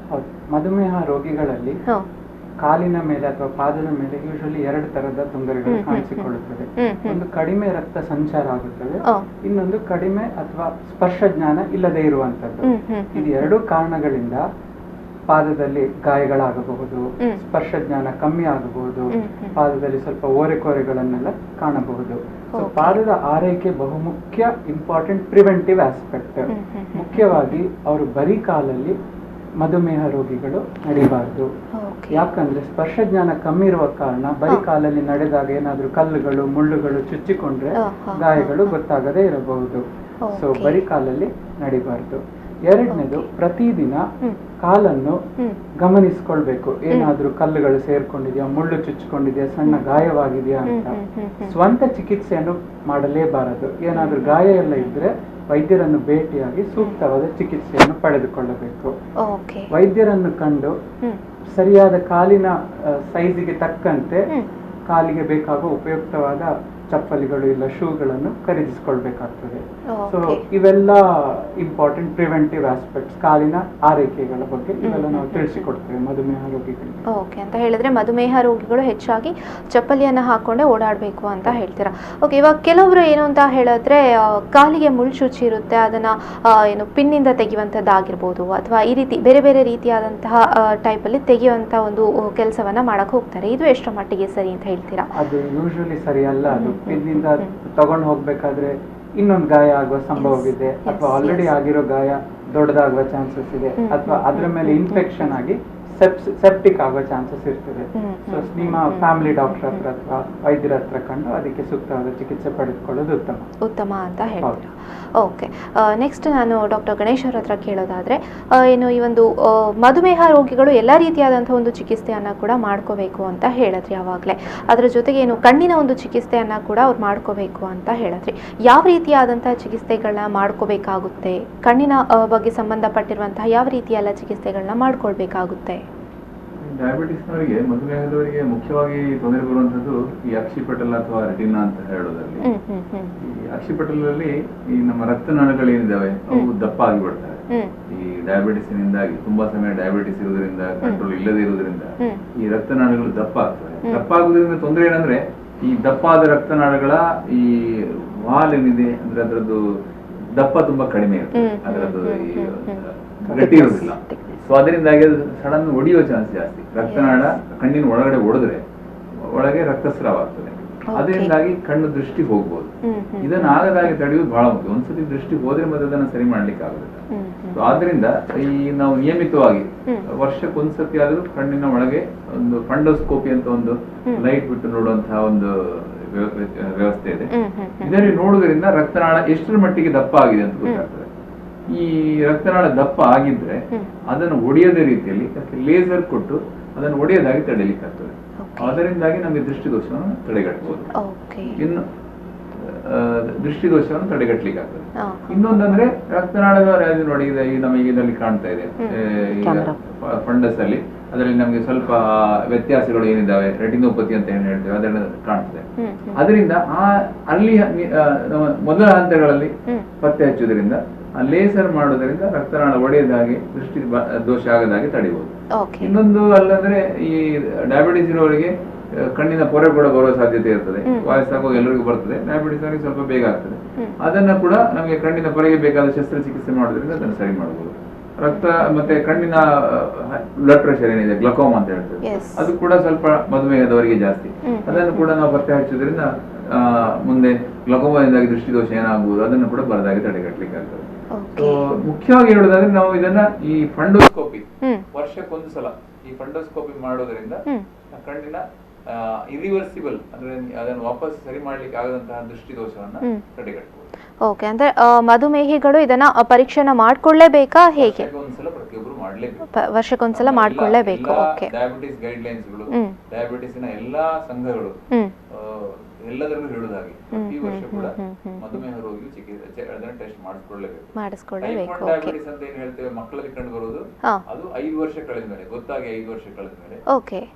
ಹೌದು, ಮಧುಮೇಹ ರೋಗಿಗಳಲ್ಲಿ ಕಾಲಿನ ಮೇಲೆ ಅಥವಾ ಪಾದದ ಮೇಲೆ ಯೂಶಲಿ ಎರಡು ತರದ ತೊಂದರೆಗಳು ಕಾಣಿಸಿಕೊಳ್ಳುತ್ತವೆ. ಒಂದು ಕಡಿಮೆ ರಕ್ತ ಸಂಚಾರ ಆಗುತ್ತದೆ, ಇನ್ನೊಂದು ಕಡಿಮೆ ಅಥವಾ ಸ್ಪರ್ಶ ಜ್ಞಾನ ಇಲ್ಲದೆ ಇರುವಂತದ್ದು. ಇದು ಎರಡು ಕಾರಣಗಳಿಂದ ಪಾದದಲ್ಲಿ ಗಾಯಗಳಾಗಬಹುದು, ಸ್ಪರ್ಶ ಜ್ಞಾನ ಕಮ್ಮಿ ಆಗಬಹುದು, ಪಾದದಲ್ಲಿ ಸ್ವಲ್ಪ ಓರೆಕೋರೆಗಳನ್ನೆಲ್ಲ ಕಾಣಬಹುದು. ಸೊ ಪಾದದ ಆರೈಕೆ ಬಹುಮುಖ್ಯ important preventive aspect. ಮುಖ್ಯವಾಗಿ ಅವರು ಬರೀ ಕಾಲಲ್ಲಿ ಮಧುಮೇಹ ರೋಗಿಗಳು ನಡಿಬಾರ್ದು. ಯಾಕಂದ್ರೆ ಸ್ಪರ್ಶ ಜ್ಞಾನ ಕಮ್ಮಿ ಇರುವ ಕಾರಣ ಬರೀ ಕಾಲಲ್ಲಿ ನಡೆದಾಗ ಏನಾದ್ರೂ ಕಲ್ಲುಗಳು ಮುಳ್ಳುಗಳು ಚುಚ್ಚಿಕೊಂಡ್ರೆ ಗಾಯಗಳು ಗೊತ್ತಾಗದೇ ಇರಬಹುದು. ಸೊ ಬರೀ ಕಾಲಲ್ಲಿ ನಡಿಬಾರ್ದು. ಎರಡನೇದು, ಪ್ರತಿದಿನ ಕಾಲನ್ನು ಗಮನಿಸಿಕೊಳ್ಬೇಕು, ಏನಾದ್ರೂ ಕಲ್ಲುಗಳು ಸೇರ್ಕೊಂಡಿದ್ಯಾ, ಮುಳ್ಳು ಚುಚ್ಕೊಂಡಿದ್ಯಾ, ಸಣ್ಣ ಗಾಯವಾಗಿದೆಯಾ ಅಂತ. ಸ್ವಂತ ಚಿಕಿತ್ಸೆಯನ್ನು ಮಾಡಲೇಬಾರದು. ಏನಾದ್ರೂ ಗಾಯ ಎಲ್ಲ ಇದ್ರೆ ವೈದ್ಯರನ್ನು ಭೇಟಿಯಾಗಿ ಸೂಕ್ತವಾದ ಚಿಕಿತ್ಸೆಯನ್ನು ಪಡೆದುಕೊಳ್ಳಬೇಕು. ವೈದ್ಯರನ್ನು ಕಂಡು ಸರಿಯಾದ ಕಾಲಿನ ಸೈಜಿಗೆ ತಕ್ಕಂತೆ ಕಾಲಿಗೆ ಬೇಕಾಗುವ ಉಪಯುಕ್ತವಾದ ಚಪ್ಪಲಿಗಳು ಇಲ್ಲ ಶೂಗಳನ್ನು ಖರೀದಿಸಿಕೊಳ್ಬೇಕಾಗ್ತದೆ. ಸೊ ಇವೆಲ್ಲ important preventive aspects ಕಾಲಿನ ಆರೈಕೆಗಳ ಬಗ್ಗೆ ಇವೆಲ್ಲ ನಾವು ತಿಳಿಸಿಕೊಡ್ತೇವೆ ಮಧುಮೇಹ ರೋಗಿಗಳಿಗೆ. ಓಕೆ, ಅಂತ ಹೇಳಿದ್ರೆ ಮಧುಮೇಹ ರೋಗಿಗಳು ಹೆಚ್ಚಾಗಿ ಚಪ್ಪಲಿಯನ್ನು ಹಾಕೊಂಡೇ ಓಡಾಡಬೇಕು ಅಂತ ಹೇಳ್ತೀರಾ. ಓಕೆ, ಇವಾಗ ಕೆಲವರು ಏನು ಅಂತ ಹೇಳಿದ್ರೆ ಕಾಲಿಗೆ ಮುಳ್ಳು ಇರುತ್ತೆ, ಅದನ್ನ ಏನು ಪಿನ್ನಿಂದ ತೆಗೆಯುವಂಥದ್ದಾಗಿರ್ಬೋದು ಅಥವಾ ಈ ರೀತಿ ಬೇರೆ ಬೇರೆ ರೀತಿಯಾದಂತಹ ಟೈಪಲ್ಲಿ ತೆಗೆಯುವಂಥ ಒಂದು ಕೆಲಸವನ್ನ ಮಾಡಕ್ ಹೋಗ್ತಾರೆ. ಇದು ಎಷ್ಟರ ಮಟ್ಟಿಗೆ ಸರಿ ಅಂತ ಹೇಳ್ತೀರಾ? ಅದು ಯೂಶುವಲಿ ಸರಿ ಅಲ್ಲ. ಅದು ಪಿನ್ನಿಂದ ತಗೊಂಡು ಹೋಗ್ಬೇಕಾದ್ರೆ ಇನ್ನೊಂದು ಗಾಯ ಆಗುವ ಸಂಭವವಿದೆ, ಅಥವಾ ಆಲ್ರೆಡಿ ಆಗಿರೋ ಗಾಯ ದೊಡ್ಡದಾಗುವ ಚಾನ್ಸಸ್ ಇದೆ, ಅಥವಾ ಅದ್ರ ಮೇಲೆ ಇನ್ಫೆಕ್ಷನ್ ಆಗಿ Septic ಆಗೋ ಚಾನ್ಸಸ್ ಇರ್ತದೆ. ಸೊ ನಿಮ್ಮ ಫ್ಯಾಮಿಲಿ ಡಾಕ್ಟರ್ ಹತ್ರ ಅಥವಾ ವೈದ್ಯರ ಹತ್ರ ಕಂಡು ಅದಕ್ಕೆ ಸೂಕ್ತವಾದ ಚಿಕಿತ್ಸೆ ಪಡೆದುಕೊಳ್ಳೋದು ಉತ್ತಮ ಉತ್ತಮ ಅಂತ ಹೇಳ್ತೀರಾ. ಓಕೆ, ನೆಕ್ಸ್ಟ್ ನಾನು ಡಾಕ್ಟರ್ ಗಣೇಶ್ ಅವ್ರ ಹತ್ರ ಕೇಳೋದಾದರೆ, ಏನು ಈ ಒಂದು ಮಧುಮೇಹ ರೋಗಿಗಳು ಎಲ್ಲ ರೀತಿಯಾದಂಥ ಒಂದು ಚಿಕಿತ್ಸೆಯನ್ನು ಕೂಡ ಮಾಡ್ಕೋಬೇಕು ಅಂತ ಹೇಳಿದ್ರಿ ಆವಾಗಲೇ. ಅದರ ಜೊತೆಗೆ ಏನು ಕಣ್ಣಿನ ಒಂದು ಚಿಕಿತ್ಸೆಯನ್ನು ಕೂಡ ಅವ್ರು ಮಾಡ್ಕೋಬೇಕು ಅಂತ ಹೇಳಿದ್ರಿ. ಯಾವ ರೀತಿಯಾದಂಥ ಚಿಕಿತ್ಸೆಗಳನ್ನ ಮಾಡ್ಕೋಬೇಕಾಗುತ್ತೆ? ಕಣ್ಣಿನ ಬಗ್ಗೆ ಸಂಬಂಧಪಟ್ಟಿರುವಂತಹ ಯಾವ ರೀತಿಯೆಲ್ಲ ಚಿಕಿತ್ಸೆಗಳನ್ನ ಮಾಡ್ಕೊಳ್ಬೇಕಾಗುತ್ತೆ? ಡಯಾಬಿಟಿಸ್ನವರಿಗೆ, ಮಧುಮೇಹದವರಿಗೆ ಮುಖ್ಯವಾಗಿ ತೊಂದರೆ ಬರುವಂತದ್ದು ಈ ಅಕ್ಷಿಪಟಲ ಅಥವಾ ರೆಟಿನಾ ಅಂತ ಹೇಳೋದ್ರಲ್ಲಿ. ಈ ಅಕ್ಷಿಪಟಲದಲ್ಲಿ ಈ ನಮ್ಮ ರಕ್ತನಾಳಗಳೇನಿದ್ದಾವೆ ಅವು ದಪ್ಪ ಆಗಿ ಬಿಡ್ತವೆ. ಈ ಡಯಾಬಿಟಿಸ್ನಿಂದಾಗಿ, ತುಂಬಾ ಸಮಯ ಡಯಾಬಿಟಿಸ್ ಇರೋದ್ರಿಂದ, ಕಂಟ್ರೋಲ್ ಇಲ್ಲದೆ ಇರೋದ್ರಿಂದ ಈ ರಕ್ತನಾಳಗಳು ದಪ್ಪ ಆಗ್ತವೆ. ದಪ್ಪ ಆಗುವುದರಿಂದ ತೊಂದರೆ ಏನಂದ್ರೆ, ಈ ದಪ್ಪಾದ ರಕ್ತನಾಳಗಳ ಈ ವಾಲ್ ಏನಿದೆ ಅಂದ್ರೆ ಅದರದ್ದು ದಪ್ಪ ತುಂಬಾ ಕಡಿಮೆ ಇರ್ತದೆ, ಅದರದ್ದು ಈ ಗಟ್ಟಿ ಇರೋದಿಲ್ಲ. ಸೊ ಅದರಿಂದಾಗಿ ಅದು ಸಡನ್ ಒಡೆಯುವ ಚಾನ್ಸ್ ಜಾಸ್ತಿ. ರಕ್ತನಾಳ ಕಣ್ಣಿನ ಒಳಗಡೆ ಒಡೆದ್ರೆ ಒಳಗೆ ರಕ್ತಸ್ರಾವ ಆಗ್ತದೆ, ಅದರಿಂದಾಗಿ ಕಣ್ಣು ದೃಷ್ಟಿ ಹೋಗ್ಬೋದು. ಇದನ್ನ ಆಗದಾಗಿ ತಡೆಯುವುದು ಬಹಳ ಮುಖ್ಯ. ಒಂದ್ಸತಿ ದೃಷ್ಟಿ ಹೋದ್ರೆ ಮತ್ತೆ ಅದನ್ನ ಸರಿ ಮಾಡ್ಲಿಕ್ಕೆ ಆಗುದಿಲ್ಲ. ಸೊ ಆದ್ರಿಂದ ಈ ನಾವು ನಿಯಮಿತವಾಗಿ ವರ್ಷಕ್ಕೊಂದ್ಸತಿ ಆದ್ರೂ ಕಣ್ಣಿನ ಒಳಗೆ ಒಂದು ಫಂಡೋಸ್ಕೋಪಿ ಅಂತ ಒಂದು ಲೈಟ್ ಬಿಟ್ಟು ನೋಡುವಂತಹ ಒಂದು ವ್ಯವಸ್ಥೆ ಇದೆ. ಇದರಲ್ಲಿ ನೋಡುವುದರಿಂದ ರಕ್ತನಾಳ ಎಷ್ಟರ ಮಟ್ಟಿಗೆ ದಪ್ಪ ಆಗಿದೆ ಅಂತ ಗೊತ್ತಾಗ್ತದೆ. ಈ ರಕ್ತನಾಳ ದಪ್ಪ ಆಗಿದ್ರೆ ಅದನ್ನು ಒಡೆಯದ ರೀತಿಯಲ್ಲಿ ಅದಕ್ಕೆ ಲೇಸರ್ ಕೊಟ್ಟು ಅದನ್ನು ಒಡೆಯದಾಗಿ ತಡೆಯಲಿಕ್ಕೆ ಆಗ್ತದೆ. ಅದರಿಂದಾಗಿ ನಮಗೆ ದೃಷ್ಟಿದೋಷವನ್ನು ತಡೆಗಟ್ಟಬಹುದು. ಇನ್ನು ದೃಷ್ಟಿದೋಷವನ್ನು ತಡೆಗಟ್ಟಲಿಕ್ಕೆ ಆಗ್ತದೆ. ಇನ್ನೊಂದಂದ್ರೆ ರಕ್ತನಾಳದ ನೋಡಿ ನಮಗೆ ಇದರಲ್ಲಿ ಕಾಣ್ತಾ ಇದೆ ಫಂಡಸ್ ಅಲ್ಲಿ, ಅದರಲ್ಲಿ ನಮಗೆ ಸ್ವಲ್ಪ ವ್ಯತ್ಯಾಸಗಳು ಏನಿದ್ದಾವೆ ರೆಟಿನೋಪತಿ ಅಂತ ಏನ್ ಹೇಳ್ತೇವೆ ಅದೆಲ್ಲ ಕಾಣ್ತದೆ. ಅದರಿಂದ ಆ ಅಲ್ಲಿ ಮೊದಲ ಹಂತಗಳಲ್ಲಿ ಪತ್ತೆ ಹಚ್ಚುವುದರಿಂದ, ಆ ಲೇಸರ್ ಮಾಡೋದ್ರಿಂದ ರಕ್ತನಾಳ ಒಡೆಯದಾಗಿ ದೃಷ್ಟಿ ದೋಷ ಆಗದಾಗೆ ತಡಿಬಹುದು. ಇನ್ನೊಂದು ಅಲ್ಲಂದ್ರೆ ಈ ಡಯಾಬಿಟಿಸ್ ಇರೋರಿಗೆ ಕಣ್ಣಿನ ಪೊರೆ ಕೂಡ ಬರುವ ಸಾಧ್ಯತೆ ಇರ್ತದೆ. ವಯಸ್ಸಾಗುವಾಗ ಎಲ್ಲರಿಗೂ ಬರ್ತದೆ, ಡಯಾಬಿಟಿಸ್ ಅವರಿಗೆ ಸ್ವಲ್ಪ ಬೇಗ ಆಗ್ತದೆ. ಅದನ್ನ ಕೂಡ ನಮಗೆ ಕಣ್ಣಿನ ಪೊರೆಗೆ ಬೇಕಾದ ಶಸ್ತ್ರಚಿಕಿತ್ಸೆ ಮಾಡೋದ್ರಿಂದ ಅದನ್ನು ಸರಿ ಮಾಡಬಹುದು. ರಕ್ತ ಮತ್ತೆ ಕಣ್ಣಿನ ಬ್ಲಡ್ ಪ್ರೆಷರ್ ಏನಿದೆ ಗ್ಲಕೋಮಾ ಅಂತ ಹೇಳ್ತೇವೆ, ಅದು ಕೂಡ ಸ್ವಲ್ಪ ಮಧುಮೇಹದವರಿಗೆ ಜಾಸ್ತಿ. ಅದನ್ನು ಕೂಡ ನಾವು ಪತ್ತೆ ಹಚ್ಚೋದ್ರಿಂದ ಮುಂದೆ ಗ್ಲಕೋಮಾದಿಂದಾಗಿ ದೃಷ್ಟಿದೋಷ ಏನಾಗುವುದು ಅದನ್ನು ಕೂಡ ಬರದಾಗಿ ತಡೆಗಟ್ಟಲಿಕ್ಕೆ ಆಗ್ತದೆ. ಸೊ ಮುಖ್ಯವಾಗಿ ಹೇಳುವುದಾದ್ರೆ ನಾವು ಇದನ್ನ ಈ ಫಂಡೋಸ್ಕೋಪಿ ವರ್ಷಕ್ಕೊಂದು ಸಲ ಈ ಫಂಡೋಸ್ಕೋಪಿ ಮಾಡೋದ್ರಿಂದ ಕಣ್ಣಿನ ಇರಿವರ್ಸಿಬಲ್ ಅಂದ್ರೆ ಅದನ್ನು ವಾಪಸ್ ಸರಿ ಮಾಡ್ಲಿಕ್ಕೆ ಆಗದಂತಹ ದೃಷ್ಟಿದೋಷವನ್ನ ತಡೆಗಟ್ಟಬಹುದು. ಓಕೆ, ಅಂದ್ರೆ ಮಧುಮೇಹಿಗಳು ಇದನ್ನ ಪರೀಕ್ಷೆನ ಮಾಡ್ಕೊಳ್ಳೇಬೇಕಾ ಹೇಗೆ? ಒಂದ್ಸಲ ಪ್ರತಿಯೊಬ್ಬರು ಮಾಡ್ಲೇಬೇಕು, ವರ್ಷಕ್ಕೊಂದ್ಸಲ ಮಾಡ್ಕೊಳ್ಳೇಬೇಕು. Okay, diabetes guide lines ಗಳು, ಡಯಾಬಿಟಿಸ್ ನ ಎಲ್ಲಾ ಸಂಘಗಳು ಎಲ್ಲದರಲ್ಲೂ ಹೇಳುದಾಗಿ ಪ್ರತಿ ವರ್ಷ ಕೂಡ ಮಧುಮೇಹ ರೋಗಿಯು ಚಿಕಿತ್ಸೆ ಅದನ್ನ ಟೆಸ್ಟ್ ಮಾಡಿಸ್ಕೊಳ್ಳೇಬೇಕು. ಡಯಾಬಿಟಿಸ್ ಅಂತ ಏನ್ ಹೇಳ್ತೇವೆ ಮಕ್ಕಳಲ್ಲಿ ಕಂಡು ಬರೋದು, ಅದು 5 ವರ್ಷ ಕಳೆದ ಮೇಲೆ ಗೊತ್ತಾಗಿ 5 ವರ್ಷ ಕಳೆದ ಮೇಲೆ.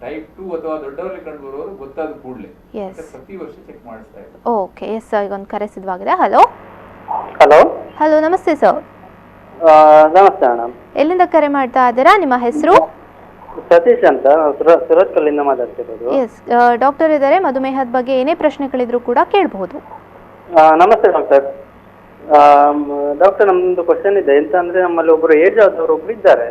ಟೈಪ್ 2 ಅಥವಾ ದೊಡ್ಡವರಲ್ಲಿ ಕಂಡು ಬರೋರು ಗೊತ್ತಾದ ಕೂಡಲೇ ಪ್ರತಿ ವರ್ಷ ಚೆಕ್ ಮಾಡಿಸ್ತಾ ಇದ್ದಾರೆ. Okay, yes sir, ಈಗ ಒಂದು ಕರೆ ಸಿದ್ಧವಾಗಿದೆ. Hello hello hello, namaste sir. Namaste madam. ಎಲ್ಲಿಂದ ಕರೆ ಮಾಡ್ತಾ ಇದ್ದೀರಾ? ನಿಮ್ಮ ಹೆಸರು? ಸತೀಶ್ ಅಂತ, ಸುರತ್ಕಲ್ಲಿಂದ ಮಾತಾಡ್ತಿರೋದು. ಎಸ್, ಡಾಕ್ಟರ್ ಇದ್ದಾರೆ, ಮಧುಮೇಹದ ಬಗ್ಗೆ ಏನೇ ಪ್ರಶ್ನೆಗಳಿದ್ರು ಕೂಡ ಕೇಳಬಹುದು. ನಮಸ್ತೆ ಡಾಕ್ಟರ್. ಡಾಕ್ಟರ್, ನಮ್ದೊಂದು ಕ್ವಶನ್ ಇದೆ. ಎಂತ ಅಂದ್ರೆ ನಮ್ಮಲ್ಲಿ ಒಬ್ರು ಏಜ್ ಆದವರು ಒಬ್ರು ಇದ್ದಾರೆ,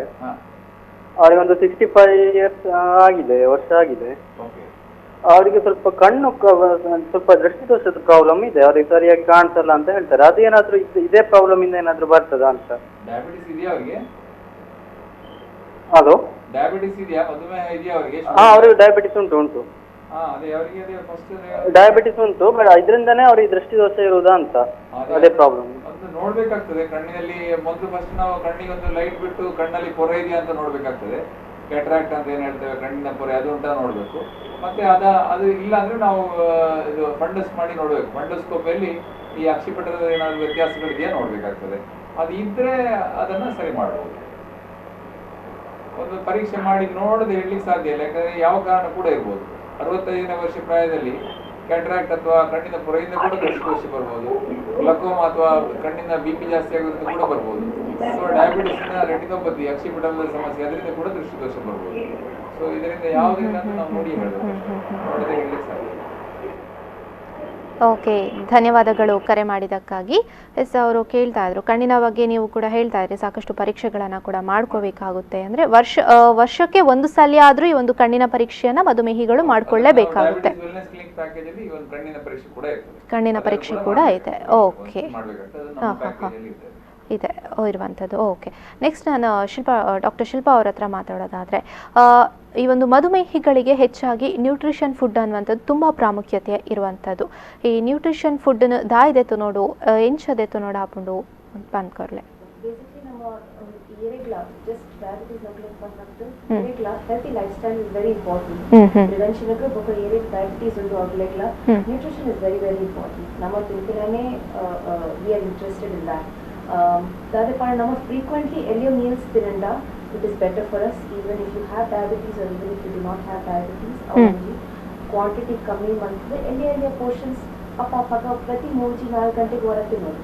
ಅವರಿಗೆ ಒಂದು 65 ಇಯರ್ಸ್ ಆಗಿದೆ, ವರ್ಷ ಆಗಿದೆ. ಅವರಿಗೆ ಸ್ವಲ್ಪ ಕಣ್ಣು ಸ್ವಲ್ಪ ದೃಷ್ಟಿದೋಷದ ಪ್ರಾಬ್ಲಮ್ ಇದೆ, ಅವರಿಗೆ ಸರಿಯಾಗಿ ಕಾಣಿಸಲ್ಲ ಅಂತ ಹೇಳ್ತಾರೆ. ಅದೇನಾದ್ರೂ ಇದೇ ಪ್ರಾಬ್ಲಮ್ ಇಂದ ಏನಾದ್ರೂ ಬರ್ತದಾ ಅಂತ? ಡಯಾಬಿಟಿಸ್ ಇದೆಯಾ ಅವರಿಗೆ? ಹಲೋ, ಡಯಾಬಿಟಿಸ್ ಇದೆಯಾ? ಮಧುಮೇಹ ಇದೆಯಾ ಅವರಿಗೆ? ಹಾ, ಅವರಿಗೆ ಡಯಾಬಿಟಿಸ್ ಉಂಟು ಉಂಟು. ಡಯಾಬಿಟಿಸ್ ಉಂಟು, ಬಟ್ ಇದರಿಂದಾನೇ ಅವರಿಗೆ ದೃಷ್ಟಿದೋಷ ಇರುವುದಾ ಅಂತ ಅದೇ ಪ್ರಾಬ್ಲಮ್. ಅದು ನೋಡ್ಬೇಕಾಗ್ತದೆ. ಕಣ್ಣಿನಲ್ಲಿ ಮೊದಲು ಫಸ್ಟ್ ನಾವು ಕಣ್ಣಿಗೆ ಒಂದು ಲೈಟ್ ಬಿಟ್ಟು ಕಣ್ಣಲ್ಲಿ ಪೊರೆ ಇದೆಯಾ ಅಂತ ನೋಡ್ಬೇಕಾಗ್ತದೆ. ಕ್ಯಾಟ್ರಾಕ್ಟ್ ಅಂತ ಏನ್ ಹೇಳ್ತೇವೆ, ಕಣ್ಣಿನ ಪೊರೆ ಅದು ಉಂಟಾ ನೋಡ್ಬೇಕು. ಮತ್ತೆ ಅದು ಇಲ್ಲ ಅಂದ್ರೆ ನಾವು ಇದು ಫಂಡಸ್ ಮಾಡಿ ನೋಡ್ಬೇಕು. ಫಂಡೋಸ್ಕೋಪಿಯಲ್ಲಿ ಈ ಅಕ್ಷಿಪಟದ ಏನಾದ್ರು ವ್ಯತ್ಯಾಸಗಳಿದೆಯಾ ನೋಡ್ಬೇಕಾಗ್ತದೆ. ಅದು ಇದ್ರೆ ಅದನ್ನ ಸರಿ ಮಾಡಬಹುದು. ಒಂದು ಪರೀಕ್ಷೆ ಮಾಡಿ ನೋಡದೆ ಹೇಳಲಿಕ್ಕೆ ಸಾಧ್ಯ ಇಲ್ಲ, ಯಾಕಂದ್ರೆ ಯಾವ ಕಾರಣ ಕೂಡ ಇರ್ಬೋದು. 65ನೇ ವರ್ಷ ಪ್ರಾಯದಲ್ಲಿ ಕ್ಯಾಟ್ರಾಕ್ಟ್ ಅಥವಾ ಕಣ್ಣಿನ ಪೊರೆಯಿಂದ ಕೂಡ ದೃಷ್ಟಿದೋಷ ಬರ್ಬೋದು, ಗ್ಲಕೋಮಾ ಅಥವಾ ಕಣ್ಣಿನ BP ಜಾಸ್ತಿ ಆಗೋದ್ರಿಂದ ಕೂಡ ಬರ್ಬೋದು, ಅಥವಾ ಡಯಾಬಿಟಿಸ್ ನ ರೆಟಿನೋಪತಿ ಅಕ್ಷಿಪಟಲದ ಸಮಸ್ಯೆ ಅದರಿಂದ ಕೂಡ ದೃಷ್ಟಿದೋಷ ಬರ್ಬೋದು. ಸೊ ಇದರಿಂದ ಯಾವುದರಿಂದ ಅಂತ ನಾವು ನೋಡಿ ಹೇಳ್ಬೇಕು, ನೋಡದೆ ಹೇಳಲಿಕ್ಕೆ ಸಾಧ್ಯ ಇಲ್ಲ. ಓಕೆ, ಧನ್ಯವಾದಗಳು ಕರೆ ಮಾಡಿದ್ದಕ್ಕಾಗಿ. ಎಸ್, ಅವರು ಕೇಳ್ತಾ ಇದ್ರು ಕಣ್ಣಿನ ಬಗ್ಗೆ ನೀವು ಕೂಡ ಹೇಳ್ತಾ ಇದ್ರಿ, ಸಾಕಷ್ಟು ಪರೀಕ್ಷೆಗಳನ್ನು ಕೂಡ ಮಾಡ್ಕೋಬೇಕಾಗುತ್ತೆ. ಅಂದರೆ ವರ್ಷಕ್ಕೆ ಒಂದು ಸಲ ಆದರೂ ಈ ಒಂದು ಕಣ್ಣಿನ ಪರೀಕ್ಷೆಯನ್ನು ಮಧುಮೇಹಿಗಳು ಮಾಡಿಕೊಳ್ಳೇಬೇಕಾಗುತ್ತೆ. ಕಣ್ಣಿನ ಪರೀಕ್ಷೆ ಕೂಡ ಇದೆ. ಓಕೆ, ಹಾಂ ಹಾಂ ಹಾಂ. ಇದೆ ಇರುವಂಥದ್ದು. ಓಕೆ, ನೆಕ್ಸ್ಟ್ ನಾನು ಶಿಲ್ಪಾ, ಡಾಕ್ಟರ್ ಶಿಲ್ಪಾ ಅವ್ರ ಹತ್ರ ಮಾತಾಡೋದಾದರೆ, ಈ ಒಂದು ಮಧುಮೇಹಿಗಳಿಗೆ ಹೆಚ್ಚಾಗಿ ನ್ಯೂಟ್ರಿಷನ್ ಫುಡ್ ಅನ್ನುವಂಥದ್ದು ತುಂಬ ಪ್ರಾಮುಖ್ಯತೆ ಇರುವಂಥದ್ದು. ಈ ನ್ಯೂಟ್ರಿಷನ್ ಫುಡ್ಡನ್ನು ದಾಯ್ದೆತ್ತು ನೋಡು, ಎಂಚದೆತ್ತು ನೋಡು ಆಪುಂಡು ಪನ್ಕೊರ್ಲೆ. ಬೇಸಿಕಲಿ ನಮ್ಮ ಏರೆಗ್ಲ ಜಸ್ಟ್ ಡಯಾಬಿಟೀಸ್ ನಕ್ಲೆಗ್ ಪನ್ನಕ್ಟ್ ಏರೆಗ್ಲ healthy life style is very important. Prevention ಗ್ ಬೊಕ ಏರೆಗ್ ಡಯಾಬಿಟೀಸ್ ಉಂಡು ಅಗ್ಲೆಗ್ಲ nutrition is very very important. ನಮ್ಮ ತಿಂತಿನೇ we are interested in that. ದಾದೆ ಪಾಂಡ ನಮ್ಮ ಫ್ರೀಕ್ವೆಂಟ್ಲಿ ಎಲ್ಲಿಯೋ meals ತಿನ್ನಂಡ it is better for us, even if you have diabetes or even if you do not have diabetes. ಅವಂಜಿ quantity ಕಮ್ಮಿ ಮಂತದೆ ಎಲ್ಲಿ ಎಲ್ಲಿಯ portions ಅಪ್ಪ ಅಪ್ಪಗ ಪ್ರತಿ 3-4 ಗಂಟೆಗೆ ಹೊರ ತಿನ್ನೋದು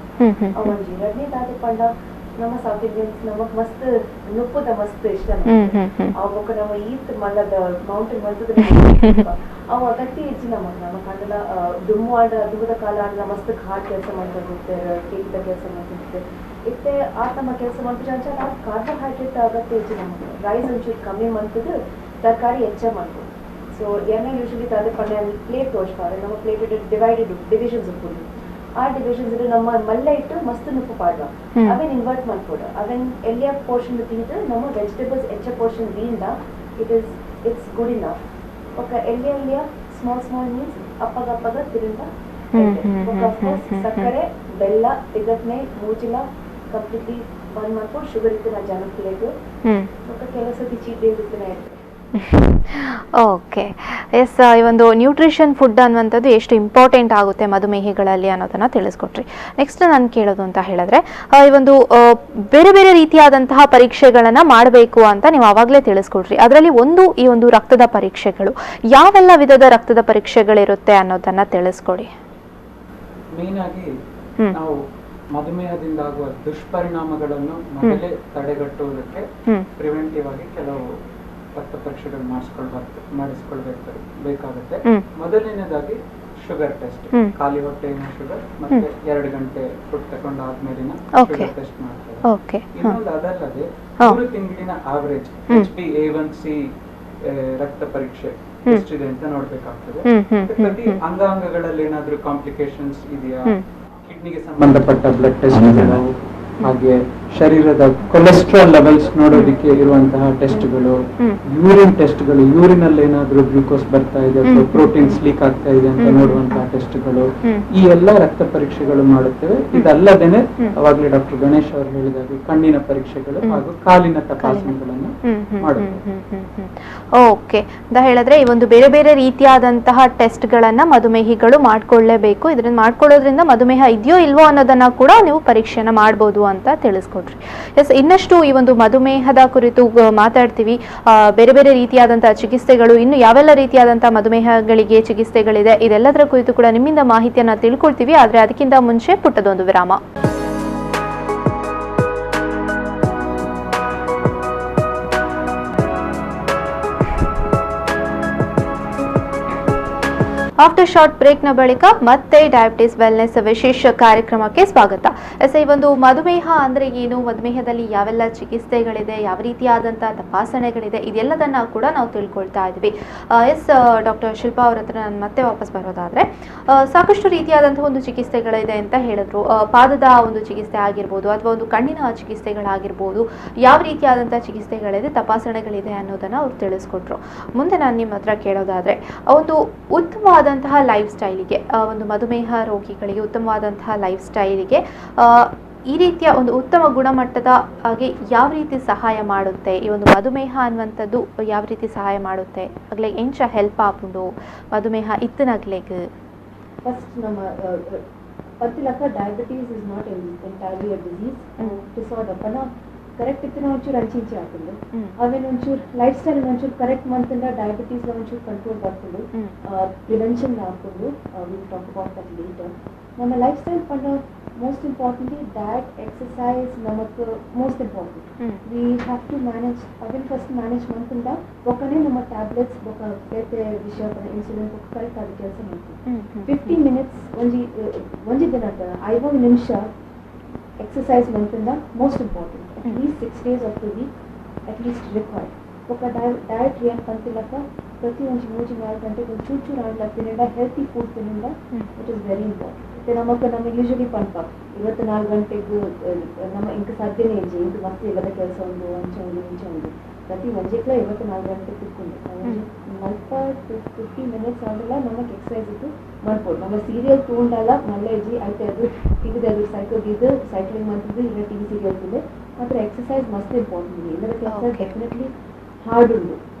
ಅವಂಜಿ. ಎರಡನೇ ದಾದೆ ಪಂಡ ನಮ್ಮ ಸೌತ್ ಇಂಡಿಯನ್ಸ್ ನಮಗ್ ಮಸ್ತ್ ನುಪ್ಪುದ ಮಸ್ತ್ ಇಷ್ಟ. ಅವಾಗ ನಮ್ಮ ಈತ್ ಮಲ್ಲದ ಮೌಂಟೇನ್ ಮಲ್ತದ ಅವ ಅಗತ್ಯ ಹೆಚ್ಚು ನಮಗ್. ನಮ್ಮ ಕಂಡಲ ದುಮ್ಮು ಆಡ ದುಮ್ಮದ ಕಾಲ ಆಡಲ ಮಸ್ತ್ ಘಾಟ್ ಕೆಲಸ ಮಾಡ್ಕೊಂಡು ಹೋಗ್ತಾರೆ, ಕೇಕಿದ ಕೆಲಸ ಮಾಡ್ಕೊಂಡು ಇತ್ತೆ ಆ ತಮ್ಮ ಕೆಲಸ ಮಾಡ್ತಾರೆ. ಅಂಚ ಆ ಕಾರ್ಬೋಹೈಡ್ರೇಟ್ ಅಗತ್ಯ ಹೆಚ್ಚು ನಮಗೆ. ರೈಸ್ ಒಂಚೂರು ಕಮ್ಮಿ ಮಂತದ ತರಕಾರಿ ಹೆಚ್ಚ ಮಾಡ್ಬೋದು. ಸೊ ಎನ್ನ ಯೂಶಲಿ ತಾದೆ ಪಂಡ ಪ್ಲೇಟ್ ತೋರಿಸ್ತಾರೆ, ನಮ್ಮ plate divided divisions ಉಪ್ಪುಂಡು. ಆ ಡಿವಿಷನ್ಸ್ ನಮ್ಮ ಮಲ್ಲ ಇಟ್ಟು ಮಸ್ತ್ ನುಪ್ಪು ಪಾಡ್ವ ಅವೇನ್ ಇನ್ವರ್ಟ್ ಮಾಡ್ಕೊಡ ಅವೇನ್ ಎಲ್ಲಿಯ ಪೋರ್ಷನ್ ತಿಂದು ನಮ್ಮ ವೆಜಿಟೇಬಲ್ಸ್ ಹೆಚ್ಚ ಪೋರ್ಷನ್ ದೀಂದ it's good enough. ఒక ಎಲ್ಲಿ ಎಲ್ಲಿಯ small small meals ಅಪ್ಪಗ ಅಪ್ಪಗ ತಿರಿಂದ. ಸಕ್ಕರೆ ಬೆಲ್ಲ ತಿಗಟ್ನೆ ಮೂಜಿಲ ಕಂಪ್ಲೀಟ್ಲಿ ಬಂದ್ ಮಾಡ್ಕೊಂಡು ಶುಗರ್ ಇತ್ತು ನಾ ಜನಕ್ಕೆ ఒక ಕೆಲಸದ ಚೀಟ್ ಡೇಸ್ ಇತ್ತು. ಓಕೆ, ಎಸ್, ಈ ಒಂದು ನ್ಯೂಟ್ರಿಷನ್ ಫುಡ್ ಅನ್ನುವಂಥದ್ದು ಎಷ್ಟು ಇಂಪಾರ್ಟೆಂಟ್ ಆಗುತ್ತೆ ಮಧುಮೇಹಿಗಳಲ್ಲಿ ಅನ್ನೋದನ್ನು ತಿಳಿಸ್ಕೊಟ್ರಿ. ನೆಕ್ಸ್ಟ್ ನಾನು ಕೇಳೋದು ಅಂತ ಹೇಳಿದ್ರೆ, ಈ ಒಂದು ಬೇರೆ ಬೇರೆ ರೀತಿಯಾದಂತಹ ಪರೀಕ್ಷೆಗಳನ್ನು ಮಾಡಬೇಕು ಅಂತ ನೀವು ಆವಾಗಲೇ ತಿಳಿಸ್ಕೊಟ್ರಿ. ಅದರಲ್ಲಿ ಒಂದು ಈ ಒಂದು ರಕ್ತದ ಪರೀಕ್ಷೆಗಳು, ಯಾವೆಲ್ಲ ವಿಧದ ರಕ್ತದ ಪರೀಕ್ಷೆಗಳಿರುತ್ತೆ ಅನ್ನೋದನ್ನು ತಿಳಿಸ್ಕೊಡಿ. ಮೇನ್ ಆಗಿ ನಾವು ಮಧುಮೇಹದಿಂದ ಆಗುವ ದುಷ್ಪರಿಣಾಮಗಳನ್ನು ಮೊದಲೇ ತಡೆಗಟ್ಟುವುದಕ್ಕೆ ಪ್ರಿವೆಂಟಿವ್ ಆಗಿ ಕೆಲವು ರಕ್ತ ಪರೀಕ್ಷೆಗಳು ಮಾಡಿಸ್ಕೊಳ್ಬೇಕು ಬೇಕಾಗುತ್ತೆ. ಮೊದಲನೇದಾಗಿ ಶುಗರ್ ಟೆಸ್ಟ್, ಖಾಲಿ ಹೊಟ್ಟೆಯ ಶುಗರ್ ಮತ್ತೆ 2 ಗಂಟೆ ಫುಡ್ ತಗೊಂಡಾದ್ಮೇಲಿನ ಶುಗರ್ ಟೆಸ್ಟ್ ಮಾಡ್ತಾರೆ. ಇನ್ನೊಂದು ಅದಲ್ಲದೆ 3 ತಿಂಗಳಿನ ಆವರೇಜ್ HbA1c ರಕ್ತ ಪರೀಕ್ಷೆ ಎಷ್ಟಿದೆ ಅಂತ ನೋಡ್ಬೇಕಾಗ್ತದೆ. ಪ್ರತಿ ಅಂಗಾಂಗಗಳಲ್ಲಿ ಏನಾದ್ರೂ ಕಾಂಪ್ಲಿಕೇಶನ್ಸ್ ಇದೆಯಾ, ಕಿಡ್ನಿಗೆ ಸಂಬಂಧಪಟ್ಟ ಬ್ಲಡ್ ಟೆಸ್ಟ್ಗಳು, ಹಾಗೆ ಶರೀರದ ಕೊಲೆಸ್ಟ್ರಾಲ್ ಲೆವೆಲ್ಸ್ ನೋಡೋದಕ್ಕೆ ಇರುವಂತಹ ಟೆಸ್ಟ್ಗಳು, ಯೂರಿನ್ ಟೆಸ್ಟ್ಗಳು, ಯೂರಿನ್ ಅಲ್ಲಿ ಏನಾದ್ರೂ ಗ್ಲೂಕೋಸ್ ಬರ್ತಾ ಇದೆ ಅಥವಾ ಪ್ರೋಟೀನ್ಸ್ ಲೀಕ್ ಆಗ್ತಾ ಇದೆ ಅಂತ ನೋಡುವಂತಹ ಟೆಸ್ಟ್ಗಳು, ಈ ಎಲ್ಲ ರಕ್ತ ಪರೀಕ್ಷೆಗಳು ಮಾಡುತ್ತೇವೆ. ಇದಲ್ಲದೇನೆ ಅವಾಗಲೇ ಡಾಕ್ಟರ್ ಗಣೇಶ್ ಅವರು ಹೇಳಿದಾಗೆ ಕಣ್ಣಿನ ಪರೀಕ್ಷೆಗಳು ಹಾಗೂ ಕಾಲಿನ ತಪಾಸಣೆಗಳನ್ನು ಮಾಡುತ್ತೇವೆ. ಓಕೆ ಅಂತ ಹೇಳಿದ್ರೆ ಈ ಒಂದು ಬೇರೆ ಬೇರೆ ರೀತಿಯಾದಂತಹ ಟೆಸ್ಟ್ಗಳನ್ನ ಮಧುಮೇಹಿಗಳು ಮಾಡ್ಕೊಳ್ಳೇಬೇಕು. ಇದನ್ನ ಮಾಡ್ಕೊಳ್ಳೋದ್ರಿಂದ ಮಧುಮೇಹ ಇದೆಯೋ ಇಲ್ವೋ ಅನ್ನೋದನ್ನ ಕೂಡ ನೀವು ಪರೀಕ್ಷೆನ ಮಾಡ್ಬೋದು ಅಂತ ತಿಳಿಸ್ಕೊಟ್ರಿ. ಎಸ್, ಇನ್ನಷ್ಟು ಈ ಒಂದು ಮಧುಮೇಹದ ಕುರಿತು ಮಾತಾಡ್ತೀವಿ. ಬೇರೆ ಬೇರೆ ರೀತಿಯಾದಂತಹ ಚಿಕಿತ್ಸೆಗಳು, ಇನ್ನು ಯಾವೆಲ್ಲ ರೀತಿಯಾದಂತಹ ಮಧುಮೇಹಗಳಿಗೆ ಚಿಕಿತ್ಸೆಗಳಿದೆ, ಇದೆಲ್ಲದರ ಕುರಿತು ಕೂಡ ನಿಮ್ಮಿಂದ ಮಾಹಿತಿಯನ್ನ ತಿಳ್ಕೊಳ್ತೀವಿ. ಆದ್ರೆ ಅದಕ್ಕಿಂತ ಮುಂಚೆ ಪುಟ್ಟದೊಂದು ವಿರಾಮ. ಆಫ್ಟರ್ ಶಾರ್ಟ್ ಬ್ರೇಕ್ನ ಬಳಿಕ ಮತ್ತೆ ಡಯಾಬಿಟಿಸ್ ವೆಲ್ನೆಸ್ ವಿಶೇಷ ಕಾರ್ಯಕ್ರಮಕ್ಕೆ ಸ್ವಾಗತ. ಎಸ್, ಈ ಒಂದು ಮಧುಮೇಹ ಅಂದರೆ ಏನು, ಮಧುಮೇಹದಲ್ಲಿ ಯಾವೆಲ್ಲ ಚಿಕಿತ್ಸೆಗಳಿದೆ, ಯಾವ ರೀತಿಯಾದಂಥ ತಪಾಸಣೆಗಳಿದೆ, ಇದೆಲ್ಲದನ್ನು ಕೂಡ ನಾವು ತಿಳ್ಕೊಳ್ತಾ ಇದ್ವಿ. ಎಸ್, ಡಾಕ್ಟರ್ ಶಿಲ್ಪಾ ಅವ್ರ ಹತ್ರ ನಾನು ಮತ್ತೆ ವಾಪಸ್ ಬರೋದಾದರೆ, ಸಾಕಷ್ಟು ರೀತಿಯಾದಂಥ ಒಂದು ಚಿಕಿತ್ಸೆಗಳಿದೆ ಅಂತ ಹೇಳಿದ್ರು. ಪಾದದ ಒಂದು ಚಿಕಿತ್ಸೆ ಆಗಿರ್ಬೋದು ಅಥವಾ ಒಂದು ಕಣ್ಣಿನ ಚಿಕಿತ್ಸೆಗಳಾಗಿರ್ಬೋದು, ಯಾವ ರೀತಿಯಾದಂಥ ಚಿಕಿತ್ಸೆಗಳಿದೆ, ತಪಾಸಣೆಗಳಿದೆ ಅನ್ನೋದನ್ನು ಅವ್ರು ತಿಳಿಸ್ಕೊಟ್ರು. ಮುಂದೆ ನಾನು ನಿಮ್ಮ ಹತ್ರ ಕೇಳೋದಾದರೆ, ಒಂದು ಉತ್ತಮವಾದ ಲೈಫ್ ಸ್ಟೈಲಿಗೆ, ಒಂದು ಮಧುಮೇಹ ರೋಗಿಗಳಿಗೆ ಉತ್ತಮವಾದಂತಹ ಲೈಫ್ ಸ್ಟೈಲಿಗೆ ಈ ರೀತಿಯ ಒಂದು ಉತ್ತಮ ಗುಣಮಟ್ಟದ ಹಾಗೆ ಯಾವ ರೀತಿ ಸಹಾಯ ಮಾಡುತ್ತೆ ಈ ಒಂದು ಮಧುಮೇಹ ಅನ್ನುವಂಥದ್ದು, ಯಾವ ರೀತಿ ಸಹಾಯ ಮಾಡುತ್ತೆ, ಅಗ್ಲೆ ಎಂಚ ಹೆಲ್ಪ್ ಆಪುಂಡು ಮಧುಮೇಹ ಇತ್ತನಗ್ಲೆಗ್? ಫಸ್ಟ್ ನಮ್ಮ ಪತ್ತಿಲಕ್ಕ diabetes is not entirely a disease disorder. ಪನ ಕರೆಕ್ಟ್ ಇತ್ತಿನ ಒಂಚೂರು ಅಂಚಿಂಚಿ ಆಪುಂಡು, ಅವೇನು ಒಂಚೂರು ಲೈಫ್ ಸ್ಟೈಲ್ ಒಂಚೂರು ಕರೆಕ್ಟ್ ಮಂತಂಡ ಡಯಾಬಿಟೀಸ್ ಒಂಚೂರು ಕಂಟ್ರೋಲ್ ಬರ್ಪುಂಡು, ಪ್ರಿವೆನ್ಷನ್ ಆಪುಂಡು. Will talk about that later. ನಮ್ಮ ಲೈಫ್ ಸ್ಟೈಲ್ ಪಂಡ most importantly diet, exercise ನಮಕ್ most important. We have to manage ಅವೇನು ಫಸ್ಟ್ ಮ್ಯಾನೇಜ್ ಮಂತಂಡ ಒಕ್ಕನೇ ನಮ್ಮ ಟ್ಯಾಬ್ಲೆಟ್ಸ್ ಬೊಕ ಬೇತೆ ವಿಷಯ ಇನ್ಸುಲಿನ್ ಬೊಕ್ಕ ಕರೆಕ್ಟ್ ಆಗಿ ಕೆಲಸ ಮಾಡ್ತೀವಿ. 50 ಮಿನಿಟ್ಸ್ ಒಂಜಿ ಒಂಜಿ ದಿನ 50 ನಿಮಿಷ exercise ಮಂತಂಡ most important. At least 6 days of the week at least required. ఒక ಡಯಟ್ ಏನು ಪಂತಿಲಕ್ಕ ಪ್ರತಿ ಒಂಜಿ 3-4 ಗಂಟೆಗೆ ಒಂದು ಚೂರು ಚೂರು ಆಡ್ಲ ತಿನ್ನಿಂದ, ಹೆಲ್ತಿ ಫುಡ್ ತಿನ್ನಿಂದ it is very important. ಇತ್ತೆ ನಮಕ್ ನಮ್ಮ ಯೂಶಲಿ ಪನ್ಪ 24 ಗಂಟೆಗೂ ನಮ್ಮ ಇಂಕ ಸಾಧ್ಯನೇ ಇಜ್ಜಿ, ಇಂಕ ಮಸ್ತ್ ಇಲ್ಲದ ಕೆಲಸ ಉಂಡು, ಅಂಚ ಉಂಡು ಇಂಚ ಉಂಡು, ಪ್ರತಿ ಒಂಜೆಕ್ಲ 24 ಗಂಟೆ ತಿಕ್ಕೊಂಡು ಮಲ್ಪ 50 ಮಿನಿಟ್ಸ್ ಆಂಡಲ ನಮಕ್ ಎಕ್ಸಸೈಸ್ ಇತ್ತು ಮಾಡ್ಬೋದು. ನಮ್ಮ ಸೀರಿಯಲ್ ತಗೊಂಡಲ್ಲ ಮಲ್ಲ ಇಜ್ಜಿ ಐತೆ, ಅದು ಟಿವಿದ ಅದು ಸೈಕಲ್ ಇದು ಸೈಕ್ಲಿಂಗ್ ಮಾಡ್ತಿದ್ದು ಇಲ್ಲ ಟಿವಿ ಸೀರಿಯಲ್ ಇದೆ, ಮಾತ್ರ ಎಕ್ಸಸೈಸ್ ಮಸ್ತ್ ಇಂಪಾರ್ಟೆಂಟ್ ಇದೆ. ಇದರ exercise definitely hard ಉಂಡು,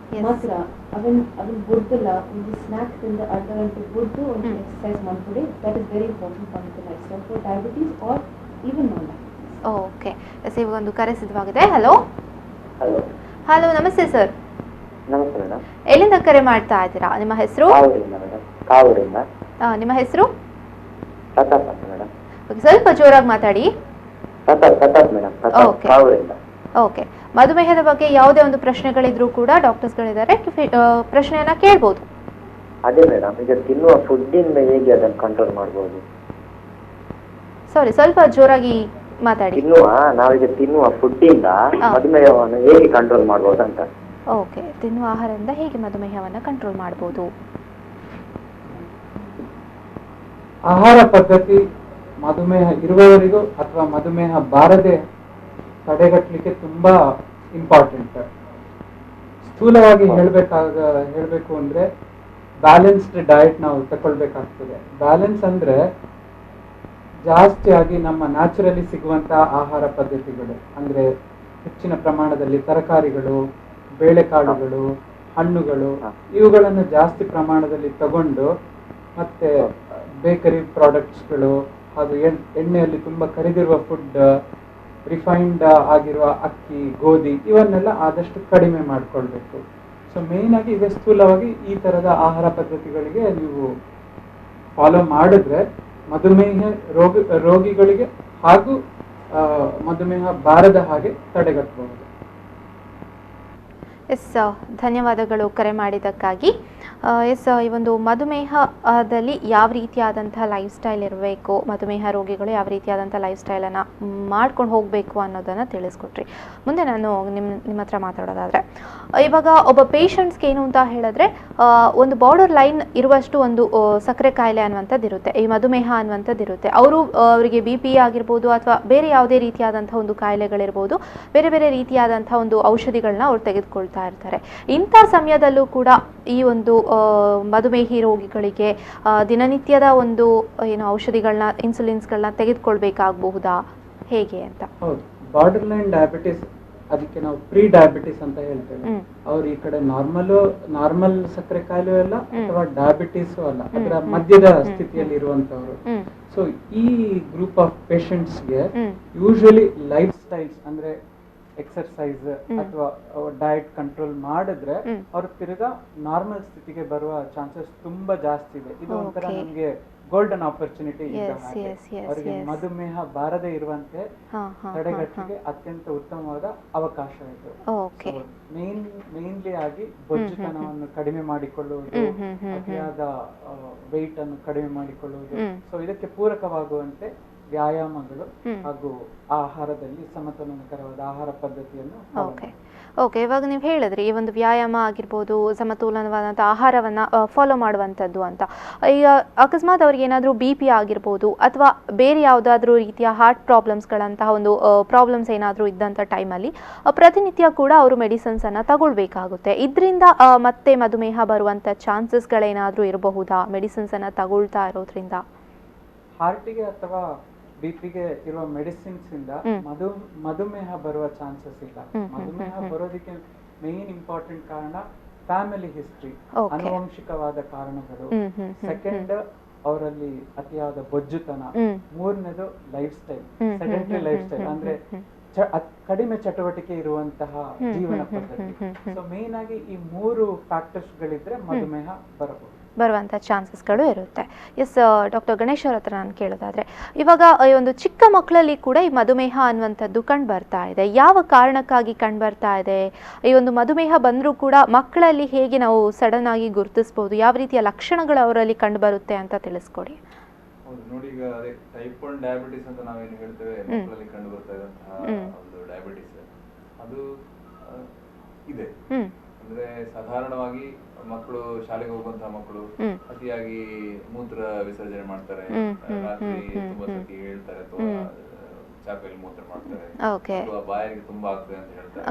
ಮಾತ್ರ ಅವನ್ ಅವನ್ ಬುಡ್ದಲ್ಲ ಒಂದು ಸ್ನಾಕ್ ತಿಂದ ಅರ್ಧ ಗಂಟೆ ಬುಡ್ದು ಒಂದು ಎಕ್ಸಸೈಸ್ ಮಾಡ್ಕೊಡಿ. That is very important part of the lifestyle for diabetes or even non diabetes. Okay, yes, ಇವಾಗ ಒಂದು ಕರೆ ಸಿದ್ಧವಾಗಿದೆ. Hello hello hello, namaste sir. Namaste madam. ಎಲ್ಲಿಂದ ಕರೆ ಮಾಡ್ತಾ ಇದ್ದೀರಾ? ನಿಮ್ಮ ಹೆಸರು? ಕಾವೂರಿಂದ ಮೇಡಮ್. ಕಾವೂರಿಂದ. ನಿಮ್ಮ ಹೆಸರು? ಪ್ರತಾಪ್ ಅಂತ ಮೇಡಮ್. ಓಕೆ, ಸ್ವಲ್ಪ ಜೋರಾಗಿ ಮಾತಾಡಿ. ಪ್ರತಾಪ್, ಪ್ರತಾಪ್ ಮೇಡಮ್, ಪ್ರತಾಪ್, ಕಾವೂರಿಂದ. ಓಕೆ, ಮಧುಮೇಹದ ಬಗ್ಗೆ ಯಾವುದೇ ಒಂದು ಪ್ರಶ್ನೆಗಳಿದ್ರೂ ಕೂಡ ಡಾಕ್ಟರ್ಸ್ಗಳಿದ್ದಾರೆ, ಪ್ರಶ್ನೆಯನ್ನ ಕೇಳ್ಬೋದು. ಅದೇ ಮೇಡಮ್, ಈಗ ತಿನ್ನುವ ಫುಡ್ ಇಂದ ಹೇಗೆ ಅದನ್ನು ಕಂಟ್ರೋಲ್ ಮಾಡಬಹುದು? ಸಾರಿ, ಸ್ವಲ್ಪ ಜೋರಾಗಿ ಮಾತಾಡಿ. ತಿನ್ನುವ, ನಾವೀಗ ತಿನ್ನುವ ಫುಡ್ ಇಂದ ಮಧುಮೇಹವನ್ನು ಹೇಗೆ ಕಂಟ್ರೋಲ್ ಮಾಡಬಹುದು ಅಂತ. ಓಕೆ, ತಿನ್ನುವ ಆಹಾರದಿಂದ ಹೇಗೆ ಮಧುಮೇಹವನ್ನು ಕಂಟ್ರೋಲ್ ಮಾಡಬಹುದು? ಆಹಾರ ಪದ್ಧತಿ ಮಧುಮೇಹ ಇರುವವರಿಗೂ ಅಥವಾ ಮಧುಮೇಹ ಬಾರದೆ ತಡೆಗಟ್ಟಲಿಕ್ಕೆ ತುಂಬಾ ಇಂಪಾರ್ಟೆಂಟ್. ಸ್ಥೂಲವಾಗಿ ಹೇಳಬೇಕು ಅಂದ್ರೆ ಬ್ಯಾಲೆನ್ಸ್ಡ್ ಡಯಟ್ ನಾವು ತಗೊಳ್ಬೇಕಾಗ್ತದೆ. ಬ್ಯಾಲೆನ್ಸ್ ಅಂದ್ರೆ ಜಾಸ್ತಿಯಾಗಿ ನಮ್ಮ ನ್ಯಾಚುರಲಿ ಸಿಗುವಂತಹ ಆಹಾರ ಪದ್ಧತಿಗಳು, ಅಂದ್ರೆ ಹೆಚ್ಚಿನ ಪ್ರಮಾಣದಲ್ಲಿ ತರಕಾರಿಗಳು, ಬೇಳೆಕಾಳುಗಳು, ಹಣ್ಣುಗಳು, ಇವುಗಳನ್ನು ಜಾಸ್ತಿ ಪ್ರಮಾಣದಲ್ಲಿ ತಗೊಂಡು, ಮತ್ತೆ ಬೇಕರಿ ಪ್ರಾಡಕ್ಟ್ಸ್ಗಳು ಹಾಗೂ ಎಣ್ಣೆಯಲ್ಲಿ ತುಂಬ ಕರಿದಿರುವ ಫುಡ್, ರಿಫೈನ್ಡ್ ಆಗಿರುವ ಅಕ್ಕಿ, ಗೋಧಿ, ಇವನ್ನೆಲ್ಲ ಆದಷ್ಟು ಕಡಿಮೆ ಮಾಡಿಕೊಳ್ಬೇಕು. ಸೊ ಮೇಯ್ನ್ ಆಗಿ ಈಗ ಸ್ಥೂಲವಾಗಿ ಈ ಥರದ ಆಹಾರ ಪದ್ಧತಿಗಳಿಗೆ ನೀವು ಫಾಲೋ ಮಾಡಿದ್ರೆ ಮಧುಮೇಹ ರೋಗಿಗಳಿಗೆ ಹಾಗೂ ಮಧುಮೇಹ ಬಾರದ ಹಾಗೆ ತಡೆಗಟ್ಟಬಹುದು. ಎಸ್, ಧನ್ಯವಾದಗಳು ಕರೆ ಮಾಡಿದ್ದಕ್ಕಾಗಿ. ಎಸ್, ಈ ಒಂದು ಮಧುಮೇಹದಲ್ಲಿ ಯಾವ ರೀತಿಯಾದಂಥ ಲೈಫ್ ಸ್ಟೈಲ್ ಇರಬೇಕು, ಮಧುಮೇಹ ರೋಗಿಗಳು ಯಾವ ರೀತಿಯಾದಂಥ ಲೈಫ್ ಸ್ಟೈಲನ್ನು ಮಾಡ್ಕೊಂಡು ಹೋಗಬೇಕು ಅನ್ನೋದನ್ನು ತಿಳಿಸ್ಕೊಟ್ರಿ. ಮುಂದೆ ನಾನು ನಿಮ್ಮ ಹತ್ರ ಮಾತಾಡೋದಾದರೆ, ಇವಾಗ ಒಬ್ಬ ಪೇಷಂಟ್ಸ್ಗೆ ಏನು ಅಂತ ಹೇಳಿದ್ರೆ ಒಂದು ಬಾರ್ಡರ್ ಲೈನ್ ಇರುವಷ್ಟು ಒಂದು ಸಕ್ಕರೆ ಕಾಯಿಲೆ ಅನ್ನುವಂಥದ್ದು ಇರುತ್ತೆ, ಈ ಮಧುಮೇಹ ಅನ್ನುವಂಥದ್ದು ಇರುತ್ತೆ. ಅವರಿಗೆ ಬಿ ಪಿ ಆಗಿರ್ಬೋದು ಅಥವಾ ಬೇರೆ ಯಾವುದೇ ರೀತಿಯಾದಂಥ ಒಂದು ಕಾಯಿಲೆಗಳಿರ್ಬೋದು, ಬೇರೆ ಬೇರೆ ರೀತಿಯಾದಂಥ ಒಂದು ಔಷಧಿಗಳನ್ನ ಅವ್ರು ತೆಗೆದುಕೊಳ್ತಾ ಇರ್ತಾರೆ. ಇಂಥ ಸಮಯದಲ್ಲೂ ಕೂಡ ಈ ಒಂದು ಮಧುಮೇಹಿ ರೋಗಿಗಳಿಗೆ ದಿನನಿತ್ಯದ ಒಂದು ಏನು ಔಷಧಿಗಳನ್ನ, ಇನ್ಸುಲಿನ್ಸ್ಗಳನ್ನ ತೆಗೆದುಕೊಳ್ಬೇಕಾಗಬಹುದಾ, ಹೇಗೆ ಅಂತ? ಹೌದು, border line diabetes, ಅದಕ್ಕೆ ನಾವು ಪ್ರೀ ಡಯಾಬಿಟಿಸ್ ಅಂತ ಹೇಳ್ತೇವೆ. ಅವ್ರು ಈ ಕಡೆ ನಾರ್ಮಲ್ ಸಕ್ಕರೆ ಕಾಯಿಲೆ ಅಲ್ಲ ಅಥವಾ ಡಯಾಬಿಟಿಸ್ ಅಲ್ಲ, ಅದರ ಮಧ್ಯದ ಸ್ಥಿತಿಯಲ್ಲಿ ಇರುವಂತವ್ರು. ಸೊ ಈ ಗ್ರೂಪ್ ಆಫ್ ಪೇಷಂಟ್ಸ್ಗೆ usually life styles ಅಂದ್ರೆ ಎಕ್ಸರ್ಸೈಸ್ ಅಥವಾ ಡಯಟ್ ಕಂಟ್ರೋಲ್ ಮಾಡಿದ್ರೆ ಅವ್ರು ತಿರ್ಗಾ ನಾರ್ಮಲ್ ಸ್ಥಿತಿಗೆ ಬರುವ ಚಾನ್ಸಸ್ ತುಂಬಾ ಜಾಸ್ತಿ ಇದೆ. ಇದು ಒಂಥರ ನಮ್ಗೆ ಗೋಲ್ಡನ್ ಆಪರ್ಚುನಿಟಿ ಇದ್ದ ಹಾಗೆ. ಅವರಿಗೆ ಮಧುಮೇಹ ಬಾರದೆ ಇರುವಂತೆ ತಡೆಗಟ್ಟಲಿಕ್ಕೆ ಅತ್ಯಂತ ಉತ್ತಮವಾದ ಅವಕಾಶ ಇದು. ಮೇನ್ಲಿ ಆಗಿ ಬೊಜ್ಜುತನವನ್ನು ಕಡಿಮೆ ಮಾಡಿಕೊಳ್ಳುವುದು, ಅತಿಯಾದ ವೆಯ್ಟ್ ಅನ್ನು ಕಡಿಮೆ ಮಾಡಿಕೊಳ್ಳುವುದು, ಸೊ ಇದಕ್ಕೆ ಪೂರಕವಾಗುವಂತೆ ವ್ಯಾಯಾಮಗಳು ಹಾಗೂ ಆಹಾರದಲ್ಲಿ ಸಮತೋಲನಕರವಾದ ಆಹಾರ ಪದ್ಧತಿಯನ್ನು. ಓಕೆ ಓಕೆ, ಇವಾಗ ನೀವು ಹೇಳಿದ್ರಿ ಈ ಒಂದು ವ್ಯಾಯಾಮ ಆಗಿರ್ಬೋದು, ಸಮತೋಲನವಾದಂಥ ಆಹಾರವನ್ನು ಫಾಲೋ ಮಾಡುವಂಥದ್ದು ಅಂತ. ಈಗ ಅಕಸ್ಮಾತ್ ಅವ್ರಿಗೆ ಏನಾದರೂ ಬಿ ಪಿ ಆಗಿರ್ಬೋದು ಅಥವಾ ಬೇರೆ ಯಾವುದಾದ್ರೂ ರೀತಿಯ ಹಾರ್ಟ್ ಪ್ರಾಬ್ಲಮ್ಸ್ಗಳಂತಹ ಒಂದು ಪ್ರಾಬ್ಲಮ್ಸ್ ಏನಾದರೂ ಇದ್ದಂಥ ಟೈಮಲ್ಲಿ ಪ್ರತಿನಿತ್ಯ ಕೂಡ ಅವರು ಮೆಡಿಸಿನ್ಸನ್ನು ತಗೊಳ್ಬೇಕಾಗುತ್ತೆ. ಇದರಿಂದ ಮತ್ತೆ ಮಧುಮೇಹ ಬರುವಂಥ ಚಾನ್ಸಸ್ಗಳೇನಾದರೂ ಇರಬಹುದಾ ಮೆಡಿಸಿನ್ಸನ್ನು ತಗೊಳ್ತಾ ಇರೋದ್ರಿಂದ? ಹಾರ್ಟಿಗೆ ಅಥವಾ ಬಿ ಪಿಗೆ ಇರುವ ಮೆಡಿಸಿನ್ಸ್ ಇಂದ ಮಧುಮೇಹ ಬರುವ ಚಾನ್ಸಸ್ ಇಲ್ಲ. ಮಧುಮೇಹ ಬರೋದಕ್ಕೆ ಮೇನ್ ಇಂಪಾರ್ಟೆಂಟ್ ಕಾರಣ ಫ್ಯಾಮಿಲಿ ಹಿಸ್ಟ್ರಿ, ಅನುವಂಶಿಕವಾದ ಕಾರಣಗಳು. ಸೆಕೆಂಡ್ ಅವರಲ್ಲಿ ಅತಿಯಾದ ಬೊಜ್ಜುತನ. ಮೂರನೇದು lifestyle, sedentary lifestyle ಅಂದ್ರೆ ಕಡಿಮೆ ಚಟುವಟಿಕೆ ಇರುವಂತಹ ಜೀವನ ಪದ್ಧತಿ. ಸೊ ಮೇನ್ ಆಗಿ ಈ ಮೂರು ಫ್ಯಾಕ್ಟರ್ಸ್ ಗಳಿದ್ರೆ ಮಧುಮೇಹ ಬರಬಹುದು, ಬರುವಂಥ ಚಾನ್ಸಸ್ಗಳು ಇರುತ್ತೆ. ಎಸ್, ಡಾಕ್ಟರ್ ಗಣೇಶ್ ಅವ್ರ ಹತ್ರ ನಾನು ಕೇಳೋದಾದರೆ, ಇವಾಗ ಈ ಒಂದು ಚಿಕ್ಕ ಮಕ್ಕಳಲ್ಲಿ ಕೂಡ ಈ ಮಧುಮೇಹ ಅನ್ನುವಂಥದ್ದು ಕಂಡು ಬರ್ತಾ ಇದೆ. ಯಾವ ಕಾರಣಕ್ಕಾಗಿ ಕಂಡು ಬರ್ತಾ ಇದೆ? ಈ ಒಂದು ಮಧುಮೇಹ ಬಂದರೂ ಕೂಡ ಮಕ್ಕಳಲ್ಲಿ ಹೇಗೆ ನಾವು ಸಡನ್ ಆಗಿ ಗುರುತಿಸ್ಬೋದು, ಯಾವ ರೀತಿಯ ಲಕ್ಷಣಗಳು ಅವರಲ್ಲಿ ಕಂಡು ಬರುತ್ತೆ ಅಂತ ತಿಳಿಸ್ಕೊಡಿ. ಹೌದು ನೋಡಿ, ಈಗ ಅದೇ ಟೈಪ್ 1 ಡಯಾಬಿಟಿಸ್ ಅಂತ ನಾವೇನು ಹೇಳ್ತೇವೆ, ಮಕ್ಕಳಲ್ಲಿ ಕಂಡು ಬರ್ತಾ ಇರುವಂತಹ ಒಂದು ಡಯಾಬಿಟಿಸ್ ಅದು ಇದೆ. ಅಂದ್ರೆ ಸಾಧಾರಣವಾಗಿ ಮಕ್ಕಳು, ಶಾಲೆಗೆ ಹೋಗುವಂತಹ ಮಕ್ಕಳು ಅತಿಯಾಗಿ ಮೂತ್ರ ವಿಸರ್ಜನೆ ಮಾಡ್ತಾರೆ, ರಾತ್ರಿ ತುಂಬಾ ಸತಿ ಹೇಳ್ತಾರೆ ಅಥವಾ ಚಾಪೆಯಲ್ಲಿ ಮೂತ್ರ ಮಾಡ್ತಾರೆ, ಅಥವಾ ಬಾಯಿಗೆ ತುಂಬಾ ಆಗ್ತದೆ ಅಂತ ಹೇಳ್ತಾರೆ,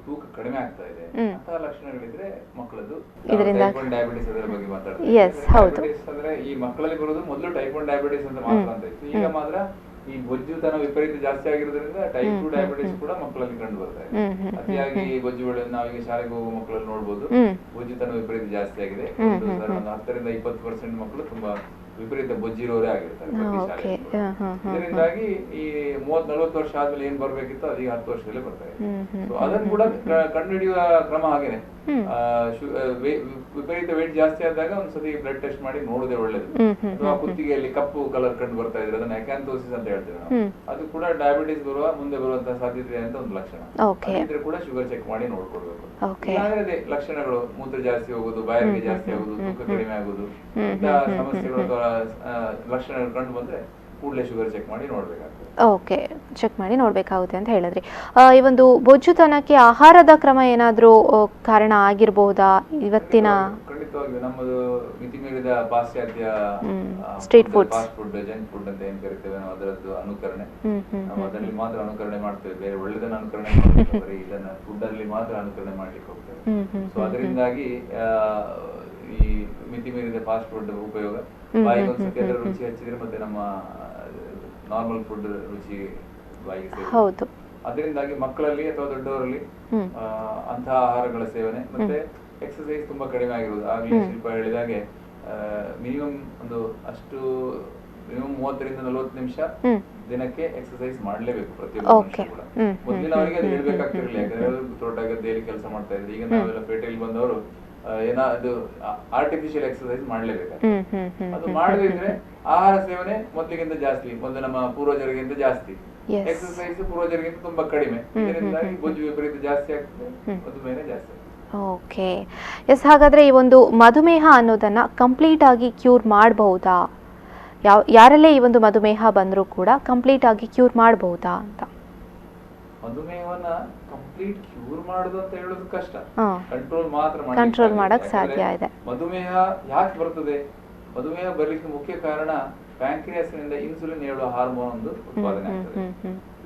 ತೂಕ ಕಡಿಮೆ ಆಗ್ತಾ ಇದೆ, ಅಂತಹ ಲಕ್ಷಣಗಳಿದ್ರೆ ಮಕ್ಕಳದ್ದು ಟೈಪ್ 1 ಡಯಾಬಿಟಿಸ್ ಅದರ ಬಗ್ಗೆ ಮಾತಾಡ್ತಾರೆ. ಡಯಾಬಿಟಿಸ್ ಅಂದ್ರೆ ಈ ಮಕ್ಕಳಲ್ಲಿ ಬರೋದು ಮೊದಲು ಟೈಪ್ 1 ಡಯಾಬಿಟಿಸ್ ಅಂತ ಮಾತ್ರ ಅಂತ ಇತ್ತು. ಈಗ ಮಾತ್ರ ಈ ಬೊಜ್ಜುತನ ವಿಪರೀತ ಜಾಸ್ತಿ ಆಗಿರೋದ್ರಿಂದ ಟೈಪ್ 2 ಡಯಾಬಿಟಿಸ್ ಕೂಡ ಮಕ್ಕಳಲ್ಲಿ ಕಂಡು ಬರ್ತಾ ಇದೆ. ಅತಿಯಾಗಿ ಬೊಜ್ಜು ಬೆಳೆ ನಾವೀಗ ಶಾಲೆಗೆ ಹೋಗುವ ಮಕ್ಕಳಲ್ಲಿ ನೋಡ್ಬೋದು, ಬೊಜ್ಜುತನ ವಿಪರೀತ ಜಾಸ್ತಿ ಆಗಿದೆ. ಒಂದು 10% ರಿಂದ 20% ಮಕ್ಕಳು ತುಂಬಾ ವಿಪರೀತ ಬೊಜ್ಜಿರೋರೇ ಆಗಿರ್ತಾರೆ ಪ್ರತಿ ಶಾಲೆ. ಇದರಿಂದಾಗಿ ಈ 30-40 ವರ್ಷ ಆದ್ಮೇಲೆ ಏನ್ ಬರ್ಬೇಕಿತ್ತು ಅದೀಗ 10 ವರ್ಷದಲ್ಲೇ ಬರ್ತಾ ಇದೆ. ಸೊ ಅದನ್ನು ಕೂಡ ಕಂಡುಹಿಡಿಯುವ ಕ್ರಮ ಹಾಗೇನೆ, ವಿಪರೀತ ವೇಟ್ ಜಾಸ್ತಿ ಆದಾಗ ಒಂದ್ಸತಿ ಬ್ಲಡ್ ಟೆಸ್ಟ್ ಮಾಡಿ ನೋಡೋದೇ ಒಳ್ಳೇದು. ಅಥವಾ ಕುತ್ತಿಗೆಯಲ್ಲಿ ಕಪ್ಪು ಕಲರ್ ಕಂಡು ಬರ್ತಾ ಇದ್ರೆ ಅದನ್ನ ಅಕ್ಯಾಂಥೋಸಿಸ್ ಅಂತ ಹೇಳ್ತೇವೆ ನಾವು, ಅದು ಕೂಡ ಡಯಾಬಿಟಿಸ್ ಬರುವ ಮುಂದೆ ಬರುವಂತಹ ಸಾಧ್ಯತೆ ಅಂತ ಒಂದು ಲಕ್ಷಣ. ಇದ್ರೆ ಕೂಡ ಶುಗರ್ ಚೆಕ್ ಮಾಡಿ ನೋಡ್ಕೊಡ್ಬೇಕು. ಇಲ್ಲಾಂದ್ರೆ ಅದೇ ಲಕ್ಷಣಗಳು, ಮೂತ್ರ ಜಾಸ್ತಿ ಹೋಗುದು, ಬಾಯಾರಿಕೆ ಜಾಸ್ತಿ ಆಗುದು, ತೂಕ ಕಡಿಮೆ ಆಗುದು, ಇಂತಹ ಸಮಸ್ಯೆಗಳು ಲಕ್ಷಣಗಳು ಕಂಡು ಬಂದ್ರೆ ಕೂಡಲೇ ಶುಗರ್ ಚೆಕ್ ಮಾಡಿ ನೋಡ್ಬೇಕಾಗ್ತದೆ. ಓಕೆ, ಚೆಕ್ ಮಾಡಿ ನೋಡಬೇಕಾಗುತ್ತೆ ಅಂತ ಹೇಳಿದ್ರಿ. ಈ ಒಂದು ಬೊಜ್ಜುತನಕ್ಕೆ ಆಹಾರದ ಕ್ರಮ ಏನಾದರೂ ಕಾರಣ ಆಗಿರಬಹುದಾ ಇವತ್ತಿನ? ಖಂಡಿತವಾಗಿಯೂ ನಮ್ಮದು ಮಿತಿ ಮೀರಿದ ಪಾಶ್ಚಾತ್ಯ street food, fast food, junk food ಅಂತ ಏನ್ ಕರಿತೇವೆ ನಾವು, ಅದರದ್ದು ಅನುಕರಣೆ. ನಾವು ಅದರಲ್ಲಿ ಮಾತ್ರ ಅನುಕರಣೆ ಮಾಡ್ತೇವೆ, ಬೇರೆ ಒಳ್ಳೆದನ್ನ ಅನುಕರಣೆ ಮಾಡ್ತೇವೆ, ಬರೀ ಇದನ್ನ ಫುಡ್ ಅಲ್ಲಿ ಮಾತ್ರ ಅನುಕರಣೆ ಮಾಡ್ಲಿಕ್ಕೆ ಹೋಗ್ತೇವೆ. ಸೊ ಅದರಿಂದಾಗಿ ಈ ಮಿತಿ ಮೀರಿದ ಫಾಸ್ಟ್ ಫುಡ್ ಉಪಯೋಗ, ಬಾಯಿಗೆ ಒಂದ್ಸತಿ ಅದರ ರುಚಿ ಹಚ್ಚಿದ್ರೆ ಮತ್ತೆ ನಮ್ಮ ನಾರ್ಮಲ್ ಫುಡ್ ರುಚಿ ಬಾಯಿಗೆ ಸೇರುತ್ತೆ. ಅದರಿಂದಾಗಿ ಮಕ್ಕಳಲ್ಲಿ ಅಥವಾ ದೊಡ್ಡವರಲ್ಲಿ ಅಂತಹ ಆಹಾರಗಳ ಸೇವನೆ ಮತ್ತೆ ಎಕ್ಸಸೈಸ್ ತುಂಬಾ ಕಡಿಮೆ ಆಗಿರುವುದು. ಆಗ್ಲೇ ಶಿಲ್ಪ ಹೇಳಿದಾಗೆ ಮಿನಿಮಮ್ ಒಂದು ಅಷ್ಟು ಮಿನಿಮಮ್ 30 ರಿಂದ 40 ನಿಮಿಷ ದಿನಕ್ಕೆ ಎಕ್ಸಸೈಸ್ ಮಾಡ್ಲೇಬೇಕು ಪ್ರತಿಯೊಬ್ಬ ಮನುಷ್ಯ ಕೂಡ. ಮೊದಲಿನವರಿಗೆ ಅದು ಹೇಳ್ಬೇಕಾಗ್ತಿರ್ಲಿಲ್ಲ, ಯಾಕಂದ್ರೆ ತೋಟ ಗದ್ದೆಯಲ್ಲಿ ಕೆಲಸ ಮಾಡ್ತಾ ಇದ್ರು. ಈಗ ನಾವೆಲ್ಲ ಪೇಟೆಯಲ್ಲಿ ಬಂದವರು ಏನಾದ್ರು ಆರ್ಟಿಫಿಷಿಯಲ್ ಎಕ್ಸಸೈಸ್ ಮಾಡ್ಲೇಬೇಕಾಗ್ತದೆ. ಅದು ಮಾಡದಿದ್ರೆ ಆಹಾರ ಸೇವನೆ ಮೊದಲಿಗಿಂತ ಜಾಸ್ತಿ, ಮೊದಲು ನಮ್ಮ ಪೂರ್ವಜರಿಗಿಂತ ಜಾಸ್ತಿ, ಎಕ್ಸಸೈಸ್ ಪೂರ್ವಜರಿಗಿಂತ ತುಂಬಾ ಕಡಿಮೆ. ಇದರಿಂದಾಗಿ ಬೊಜ್ಜು ವಿಪರೀತ ಜಾಸ್ತಿ ಆಗ್ತದೆ, ಮಧುಮೇಹ ಜಾಸ್ತಿ ಆಗ್ತದೆ. Okay, yes. ಹಾಗಾದ್ರೆ ಈ ಒಂದು ಮಧುಮೇಹ ಅನ್ನೋದನ್ನ ಕಂಪ್ಲೀಟ್ ಆಗಿ ಕ್ಯೂರ್ ಮಾಡಬಹುದಾ? ಯಾರಲ್ಲೇ ಈ ಒಂದು ಮಧುಮೇಹ ಬಂದರೂ ಕೂಡ ಕಂಪ್ಲೀಟ್ ಆಗಿ ಕ್ಯೂರ್ ಮಾಡಬಹುದಾ ಅಂತ? ಮಧುಮೇಹವನ್ನ ಕಂಪ್ಲೀಟ್ ಕ್ಯೂರ್ ಮಾಡುದು ಅಂತ ಹೇಳೋದು ಕಷ್ಟ, ಕಂಟ್ರೋಲ್ ಮಾತ್ರ ಕಂಟ್ರೋಲ್ ಮಾಡಕ್ ಸಾಧ್ಯ ಇದೆ. ಮಧುಮೇಹ ಯಾಕೆ ಬರ್ತದೆ? ಮಧುಮೇಹ ಬರ್ಲಿಕ್ಕೆ ಮುಖ್ಯ ಕಾರಣ ಪ್ಯಾಂಕ್ರಿಯಾಸ್ ನಿಂದ ಇನ್ಸುಲಿನ್ ಹೇಳುವ ಹಾರ್ಮೋನ್ ಒಂದು ಉತ್ಪಾದನೆ ಆಗ್ತದೆ.